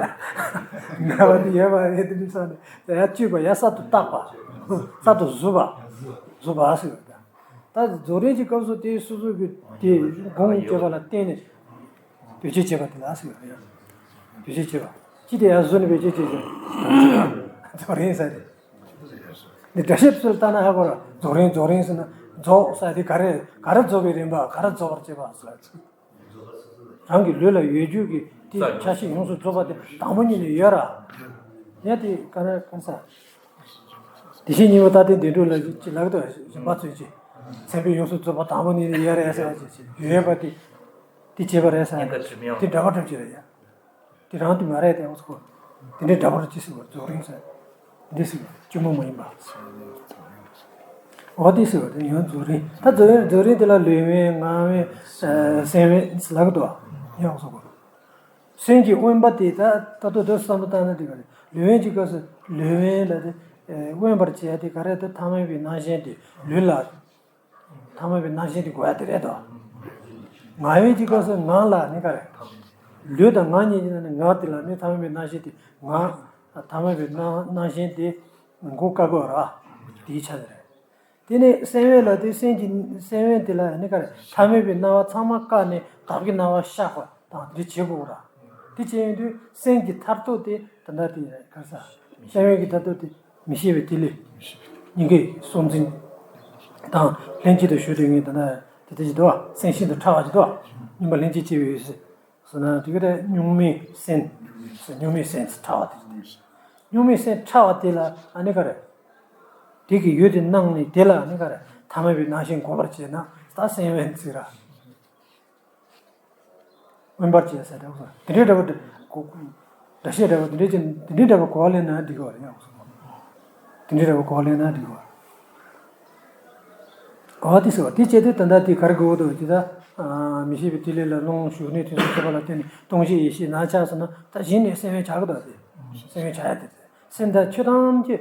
ངན་པ་དེ་ཡོད་པ་རེད་དེ་མི་ས་ནས་ཡ་བཅུ་པ་ཡ་གསར་དུ་བཏགས་པ། གསར་དུ་གཟུ་བ། གཟུ་བ་ཟེར་བ་དང་། ད་རྫོགས་རིམ་གྱི་སྐབས་སུ་དེའི་སོ་སོ་གི་དེ་སྒོམ་སྐྱེ་བ་ལ་བརྟེན་ནས་བེད་སྤྱོད་བྱེད་པ་དེ་ལ་ཟེར་བ་རེད། བེད་སྤྱོད་བྱེད་པ། ཅི་དེ་ཡང་བཟོ་ནས་བེད་སྤྱོད་བྱེད་ཀྱི་རྫོགས་རིམ་ཟེར་ཏེ། འདི་འདྲ་བཤད་ཚུལ་ལྟ་ན་ཧ་གོ་ར་རྫོགས་རིམ་རྫོགས་རིམ་ཟེར་ན་རྫོགས་ཟེར་དེ་ག་རེ་ག་རེ་རྫོགས་པའི་རིམ་པ་ག་རེ་རྫོགས་པར་བྱེད་པ་ཟེར། རང་གི་ལུས་ལ་ཡོད་རྒྱུ་གི་དེ་ཆ་ཤས་ཡོངས་སུ་རྫོགས་པ་དེ་དང་པོ་ཉིད་ནས་ཡོད་ར། ཡ་དེ་ག་རེ་ག་རེ་ཟེར། དེ་བཞིན་ཉིད་པ་ལྟ་སྟེ་བདེ་འགྲོ་ལ་ཅི་ལག་ཏུ་བཞིན་པ་ཚོས་ཀྱི། མཚན་དཔེ་ཡོངས་སུ་རྫོགས་པ་དང་པོ་ནི་ཡོད་རེད་ཟེར་བ་ཅི་ཡོད་པ་དེ། དེ་བྱེད་པ་རེད་ཟེར་བ་ཅི་དེ་འདྲ་བ་གྲུབ་ཀྱི་རེད་ཡ། དེ་རང་དེ་མ་རེད་དེ་འོ་ཚོ། དེ་འདྲའི་འདྲ་བ་ཅི་ཟེར་བ་རྫོགས་རིམ་ཟེར། འདི་ཟེར་བ་སྐྱོན་མ་མ་ཡིན་པ། འོ་དེ་ཟེར་བ་དེ་ཡང་རྫོགས་རིམ་ད་རྫོགས་རིམ་རྫོགས་རིམ་དེ་ལ་ལུས་དབེན་ངག་དབེན་སེམས་དབེན་ལབ་ཀྱི་འདུག་ཡ་འོ་ཚོ། སེམས་ཀྱི་དབེན་པ་དེ་ད་ད་དུང་དུ་བསམ་བློ་བཏང་ན་དེ་ག་རེད། ལུས་དབེན་གྱི་སྐབས་སུ་ལུས་དབེན་ལ་དེ་དབེན་པར་བྱེད་ཡ་དེ་ག་རེ་ད་ཐ་མལ་པའི་རྣམ་ཤེས་དེ་ལུས་ལ། ཐ་མལ་པའི་རྣམ་ཤེས་དེ་དགོས་ཡ་དེ་རེད་དོ། ངག་དབེན་གྱི་སྐབས་སུ་ངག་ལ་ནི་ག་རེ། ལུས་དང་ངག་གཉིས་ཀྱི་ནང་ནས་ངག་དེ་ལ་ནི་ཐ་མལ་པའི་རྣམ་ཤེས་དེ་ངག་ཐ་མལ་པའི་རྣམ་རྣམ་ཤེས་དེ་འགོག་དཀའ་དགོས་ར། དེའི་ཆ་དེ་རེད། དེ་ནས་སེམས་དབེན་ལ་དེ་སེམས་ཀྱི་སེམས་དབེན་དེ་ལ་ནི་ག་རེ་ཐ་མལ་པའི་སྣང་བ་ཚང་མ་བཀག་ནས་དག་པའི་སྣང་བ་ཤར་བ་དང་དེ་བྱེད་དགོས་ར། དེ་བྱས་ཡོང་དུས་སེམས་ཀྱི་མཐར་ཐུག་དེ་ད་ལྟ་དེ་ག་རེ་ཟ། སེམས་དབེན་གྱི་མཐར་ཐུག་དེ་མི་ཤེས་པའི་ཐིག་ལེ། སྙིང་གའི་གཟུང་འཛིན་དང་ལྷན་ཅིག་ཏུ་ཞུགས་ཏེ་ངས་ད་ལྟ་དེ་ལྟ་ཅིག་འདུག་བ་སེམས་ཤིན་ཏུ་ཕྲ་བ་ཅིག་འདུག་བ་སྙོམས་པ་ལྷན་ཅིག་སྐྱེས་པའི་འོད་གསལ་ཟེར་ན་དེ་ག་དེ་གཉུག་མའི་སེམས། གཉུག་མའི་སེམས་ཕྲ་བ་དེ། གཉུག་མའི་སེམས་ཕྲ་བ་དེ་ལ་ཨ་ནི་ག་རེ། དེ་གི་ཡུལ་དེ་སྣང་ནས་དེ་ལ་ཨ་ནི་ག་རེ་ཐ་མལ་པའི་རྣམ་ཤེས་འགོག་པར་བྱས་ན་ད་སེམས་དབེན་ཟེར་ར། དབེན་པར་བྱས་ཟེར་དེ་འདྲའི་འདྲ་བ་འདྲ་ཤེས་འདྲ་བ་དེ་འདྲའི་ཅན་དེ་འདྲའི་འདྲ་བ་གོ་བ་ལེན་ན་འགྲིག་གི་བ་རེད་ཡང་། དེ་འདྲའི་འདྲ་བ་གོ་བ་ལེན་ན་འགྲིག་གི་བ། གོ་བ་དེ་ཟེར་བ་དེ་བྱས་ཏེ་ད་ལྟ་དེ་ག་རེ་དགོས་འདུག་དེ་ད་མི་ཤེས་པའི་ཐིག་ལེ་ལ་རླུང་ཞུགས་གནས་དུས་སུ་ཁྱབ་པ་ལ་བརྟེན་ནས་སྟོང་ཞིག་ཡེ་ཤེས་ན་ཆགས་སོང་ན་ད་གཞི་ནས་སེམས་དབེན་བྱ་གི་འདུག་དེ། སེམས་དབེན་བྱ་ཡ་དེ་སེམས་དང་ཆོས་ཐམས་ཅད་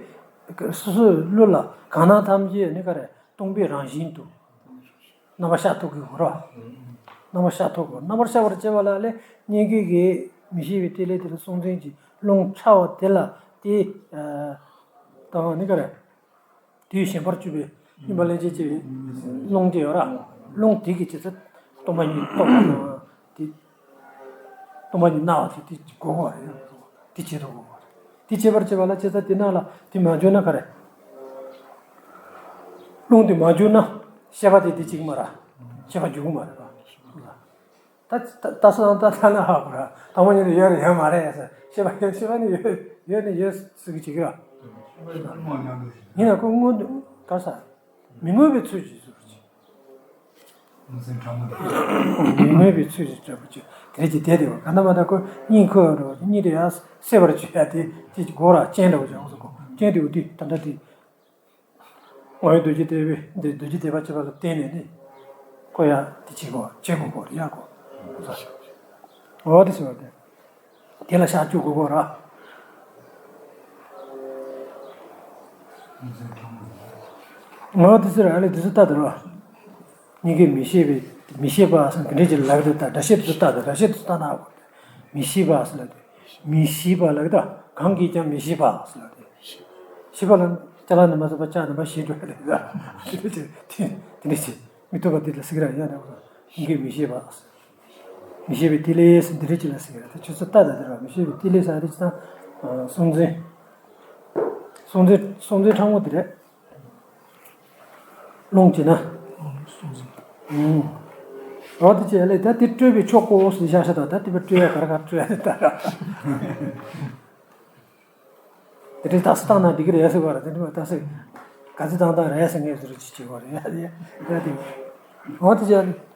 སོ་སོའི་བློ་ལ་གང་སྣང་ཐམས་ཅད་ནི་ག་རེ་སྟོང་པའི་རང་བཞིན་དུ། རྣམ་པར་ཤར་ཐུབ་དགོས་རོ། རྣམ་པར་ཤར་ཐུབ་དགོས། རྣམ་པར་ཤར་བར་བྱེད་པ་ལ་ལས་སྙིང་གའི་གི་མི་ཤེས་པའི་ཐིག་ལེ་དེ་ལ་སྲོག་འཛིན་གྱི་རླུང་ཕྲ་བ་དེ་ལ་དེ། དང་ནི་ག་རེ། དེའི་ཞེན་པར་གྱུར་པའི་སྙོམས་པར་ལེན་བྱེད་ཀྱི་རླུང་དེ་ཡོད་ར། རླུང་དེ་གི་བྱེད་ཚད་སྟོང་པ་ཉིད་རྟོགས་པ་དང་དེ། སྟོང་པ་ཉིད་སྣང་བ་དེ་དེ་གོ་དགོས་རེད། དེ་བྱེད་དུ་གོ་དགོས་རེད། དེ་བྱེད་པར་བྱེད་པ་ལ་བྱེད་ས་དེ་ནང་ལ་དེ་མ་འཇུག་ན་ག་རེ། རླུང་དེ་མ་འཇུག་ན་ཤེས་པ་དེ་དེ་གཅིག་མ་ར། ཤེས་པ་འཇུག་གི་མ་རེད་པ། ད་ད་ད་སོང་ད་ད་ན་ཧ་གོ་ར་དང་པོ་ཉིད་དུ་ཡོད་རེད་ཡོད་མ་རེད་ཟེར་ཤེས་པ་ཤེས་པ་ནི་ཡོད་ཡོད་ནི་ཡོད་ཟེར་གི་བྱེད་ཀྱི་ར། ཡིན་ན་ཁོ་སྔོན་དུ་ག་ས་མི་མངོན་པའི་ཚུལ་གྱིས་ཟེར་གྱི། མངོན་སེམས་ཕྲ་མོ་དེ། མི་མངོན་པའི་ཚུལ་གྱིས་འདྲ་པོ་ཅིག་དེ་རེད་ཅིག་དེ་དེ་བ་ག་ན་མ་ད་ཁོ་གཉིད་ཁུག་རོ་གཉིད་དེ་ཡང་སད་པར་བྱེད་ཡ་དེ་དེ་གོ་ར་སྤྱན་འདྲ་པོ་ཅིག་འོང་སོང་གོ་སྤྱན་དེ་འུ་དུས་ད་ལྟ་དེ། དངོས་ཡོད་རྡོ་རྗེ་ཐེག་པའི་འདི་རྡོ་རྗེ་ཐེག་པ་ཅེས་པ་ལ་བརྟེན་ནས་ནི། ཁོ་ཡང་དེ་བྱེད་དགོས་བྱེད་དགོས་དགོས་རེད་ཡ་གོ་འོ་དེ་ཟེར་བ་དེ། དེ་ལ་ཤར་བཅུག་དགོས་གོ་ར། ངོ་བོ་དེ་ཚོ་ར་ཨ་ལས་དེ་ཚོ་ལྟ་དེ་ར། སྙིང་གའི་མི་ཤེས་པའི་མི་ཤེས་པ་ཟེར་དེ་འདྲས་ཀྱི་ལབ་དེ་ལྟ། སྒྲ་བཤད་དེ་ཚོ་ལྟ་དེ། སྒྲ་བཤད་དེ་ཚོ་ལྟ་ན་མི་ཤེས་པ་ཟེར་ལབ་དེ། མི་ཤེས་པ་ལབ་དེ། གང་གིས་ཀྱང་མི་ཤེས་པ་ཟེར་ལབ་དེ། ཤེས་པ་ལ་ཅ་ལག་ནི་མ་ཟད་པ་ལྕགས་ནི་མ་ཤེས་འགྲོ་ཡ་ལབ་དེ། དེ་འདྲས་ཀྱི་དེ་འདྲས་ཀྱི་མི་ཐུབ་པ་དེ་ལ་ཟེར་གི་ར། ཡ་ད་སྙིང་གའི་མི་ཤེས་པ། མི་ཤེས་པའི་ཐིག་ལེ་ཟེར་འདི་འདྲས་ཅིག་ལ་ཟེར་གི་རེད། ད་ཁྱོད་ཚོ་ལྟ་ད་དེ་ར། མི་ཤེས་པའི་ཐིག་ལེ་ཟེར་དེ་ཅི་ད། སྲོག་འཛིན། སྲོག་འཛིན། སྲོག་འཛིན་ཕྲ་མོ་དེ་རེད། རླུང་གྱིས་ན། ཨུམ། འོ་དེ་ཅི་ལས་ད་དེ་སྤྲོས་པའི་ཕྱོགས་གོ་ཟེར་བཞག་ཤ་ད། ད་དེ་པ་སྤྲོས་ཡ་ག་རེ་ག་སྤྲོས་ཡ་དེ་ད་ར། དེ་འདྲའི་རྟགས་སུ་བཏང་ན་འགྲིག་གི་རེད་ཟེར་བ་རེད། དེ་འདྲ་རྟགས་སུ་ག་ཚོད་བཏང་བཏང་རེད་ཟེར་ངེས་ཟེར་ཅི་བྱེད་བ་རེད། ཡ་དེ་ཡ་དེ། འོ་དེ་ཅི་ལས།